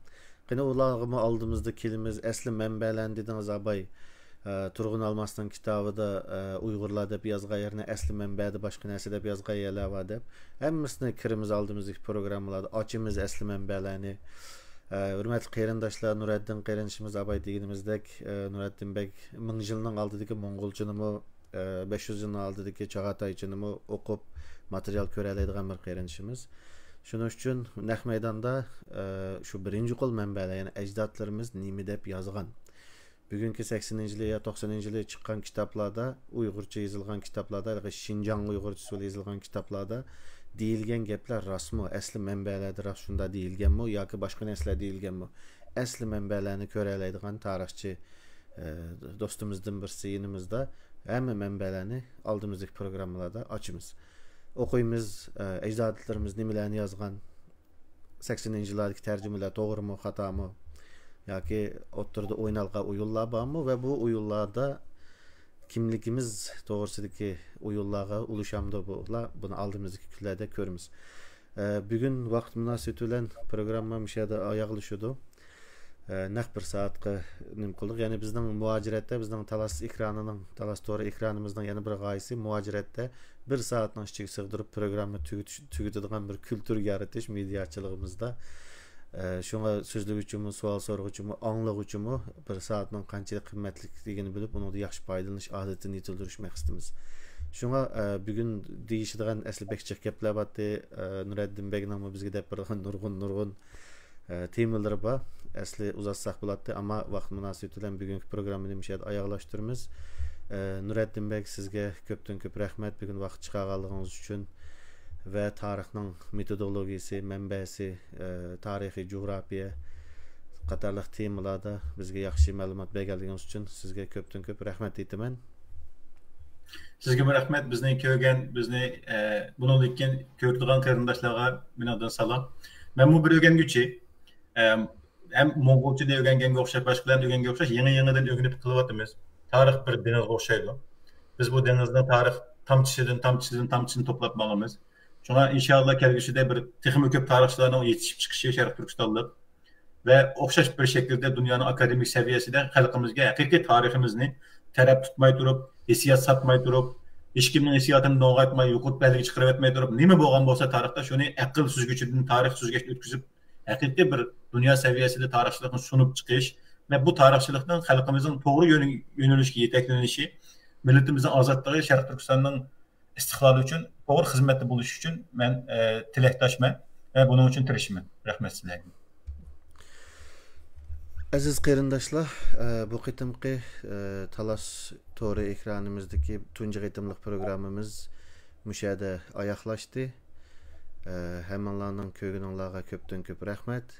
قېنى ئۇلارغىمۇ ئالدىمىزدا كېلىمىز. ئەسلى مەنبەلەرنى دېدىڭىز ئاباي. ئە، تۇرغۇن ئالماسنىڭ كىتابىدا، ئە، ئۇيغۇرلار دەپ يازغان يەرنى ئەسلى مەنبەدە باشقا نەرسە دەپ يازغان يەرلەر بار دەپ. ھەممىسىنى كىرىمىز ئالدىمىزدىكى پروگراممىلاردا ئاچىمىز ئەسلى مەنبەلەرنى. ئە، ھۆرمەتلىك قېرىنداشلار، نۇرەددىن قېرىندىشىمىز ئاباي دېگىنىمىزدەك، ئە، نۇرەددىن بەگ مىڭ يىلنىڭ ئالدىدىكى موڭغۇلچىنىمۇ، ئە، بەش يۈز يىلنىڭ ئالدىدىكى چاغاتايچىنىمۇ ئوقۇپ ماتېرىيال كۆرەلەيدىغان بىر قېرىندىشىمىز. شۇنىڭ ئۈچۈن نەق مەيداندا، ئە، شۇ بىرىنچى قول مەنبەلەر، يەنى ئەجدادلىرىمىز نېمە دەپ يازغان؟ بۈگۈنكى سەكسىنىنچى يىلى يا توقسىنىنچى يىلى چىققان كىتابلاردا، ئۇيغۇرچە يېزىلغان كىتابلاردا، ھېلىقى شىنجاڭ ئۇيغۇرچىسى بىلەن يېزىلغان كىتابلاردا دېيىلگەن گەپلەر راستمۇ؟ ئەسلى مەنبەلەردە راست شۇنداق دېيىلگەنمۇ ياكى باشقا نەرسىلەر دېيىلگەنمۇ؟ ئەسلى مەنبەلەرنى كۆرەلەيدىغان تارىخچى، ئە، دوستىمىزدىن بىرسى يېنىمىزدا. ھەممە مەنبەلەرنى ئالدىمىزدىكى پروگراممىلاردا ئاچىمىز. ئوقۇيمىز، ئە، ئەجدادلىرىمىز نېمىلەرنى يازغان، سەكسىنىنچى يىللاردىكى تەرجىمىلەر توغرىمۇ، خاتامۇ؟ ياكى ئوتتۇرىدا ئوينالغان ئويۇنلار بارمۇ ۋە بۇ ئويۇنلاردا كىملىكىمىز توغرىسىدىكى ئويۇنلارغا ئۇلىشامدۇ بۇلار؟ بۇنى ئالدىمىزدىكى كۈنلەردە كۆرىمىز. ئە، بۈگۈن ۋاقىت مۇناسىۋىتى بىلەن پروگرامما مۇشۇ يەردە ئاياغلىشىدۇ. ئە، نەق بىر سائەتكە نېمە قىلدۇق. يەنى بىزنىڭ مۇھاجىرەتتە، بىزنىڭ تالاس ئېكرانىنىڭ، تالاس تورى ئېكرانىمىزنىڭ يەنە بىر غايىسى مۇھاجىرەتتە بىر سائەتنىڭ ئىچىگە سىغدۇرۇپ پروگرامما تۈگىتىش، تۈگىتىدىغان بىر كۈلتۈر يارىتىش مېدىياچىلىقىمىزدا. ئە، شۇڭا سۆزلىگۈچىمۇ، سوئال سورىغۇچىمۇ، ئاڭلىغۇچىمۇ بىر سائەتنىڭ قانچىلىك قىممەتلىكلىكىنى بىلىپ، ئۇنىڭدا ياخشى پايدىلىنىش ئادىتىنى يېتىلدۈرۈش مەقسىتىمىز. شۇڭا، ئە، بۈگۈن دېيىشىدىغان ئەسلى بەك جىق گەپلەر بارتى. ئە، نۇرەددىن بەگنىڭمۇ بىزگە دەپ بېرىدىغان نۇرغۇن، نۇرغۇن ئە، تېمىلىرى بار. ئەسلى ئۇزاتساق بولاتتى، ئەمما ۋاقىت مۇناسىۋىتى بىلەن بۈگۈنكى پروگراممىنى مۇشۇ يەردە ئاياغلاشتۇرىمىز. ئە، نۇرەددىن بەگ، سىزگە كۆپتىن كۆپ رەھمەت بۈگۈن ۋاقىت چىقارغانلىقىڭىز ئۈچۈن ۋە تارىخنىڭ مېتودولوگىيىسى، مەنبەسى، ئە، تارىخىي جۇغراپىيە قاتارلىق تېمىلاردا بىزگە ياخشى مەلۇمات بەرگەنلىكىڭىز ئۈچۈن سىزگە كۆپتىن كۆپ رەھمەت ئېيتىمەن. سىزگىمۇ رەھمەت، بىزنى كۆرگەن، بىزنى، ئە، بۇنىڭدىن كېيىن كۆرىدىغان قېرىنداشلارغا مېنىڭدىن سالام. مەنمۇ بىر ئۆگەنگۈچى. ئەم، ھەم موڭغۇلچىنى ئۆگەنگەنگە ئوخشاش، باشقىلارنى ئۆگەنگەنگە ئوخشاش يېڭى-يېڭىدىن ئۆگىنىپ قېلىۋاتىمىز. تارىخ بىر دېڭىزغا ئوخشايدۇ. بىز بۇ دېڭىزنىڭ تارىخ تامچىسىدىن، تامچىسىدىن، تامچىسىنى توپلاپ ماڭىمىز. شۇڭا ئىنشائاللا كەلگۈسىدە بىر تېخىمۇ كۆپ تارىخچىلارنىڭ يېتىشىپ چىقىشى شەرقىي تۈركىستانلىق ۋە ئوخشاش بىر شەكىلدە دۇنيانىڭ ئاكادېمىك سەۋىيەسىدە خەلقىمىزگە ھەقىقىي تارىخىمىزنى تەرەپ تۇتماي تۇرۇپ، ھېسسىيات ساتماي تۇرۇپ، ھېچكىمنىڭ ھېسسىياتىنى دوڭغايتماي، يوقىلىپ بەلگە چىقىرىۋەتمەي تۇرۇپ، نېمە بولغان بولسا تارىختا، شۇنى ئەقىل سۈزگۈچىدىن تارىخ سۈزگەچتىن ئۆتكۈزۈپ، ھەقىقىي بىر دۇنيا سەۋىيەسىدە تارىخچىلىقنى سۇنۇپ چىقىش ۋە بۇ تارىخچىلىقنىڭ خەلقىمىزنىڭ توغرا يۆنە-، يۆنىلىشكە يېتەكلىنىشى، مىللىتىمىزنىڭ ئازادلىقى، شەرقىي تۈركىستاننىڭ ئىستىقلالى ئۈچۈن توغرا خىزمەتتە بولۇش ئۈچۈن مەن، ئە، تىلەكداشمەن. ۋە بۇنىڭ ئۈچۈن تىرىشىمەن. رەھمەت سىلەرگە. ئەزىز قېرىنداشلار، ئە، بۇ قېتىمقى، ئە، تالاس تورى ئېكرانىمىزدىكى تۇنجى قېتىملىق پروگراممىمىز مۇشۇ يەردە ئاياغلاشتى. ئە، ھەممىڭلارنىڭ كۆرگىنىڭلارغا كۆپتىن كۆپ رەھمەت.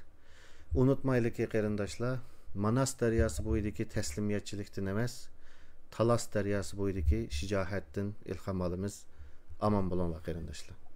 ئۇنتۇمايلىكى قېرىنداشلار، ماناس دەرياسى بويىدىكى تەسلىمىيەتچىلىكتىن ئەمەس، تالاس دەرياسى بويىدىكى شىجائەتتىن ئىلھام ئالىمىز. ئامان بولۇڭلار قېرىنداشلار.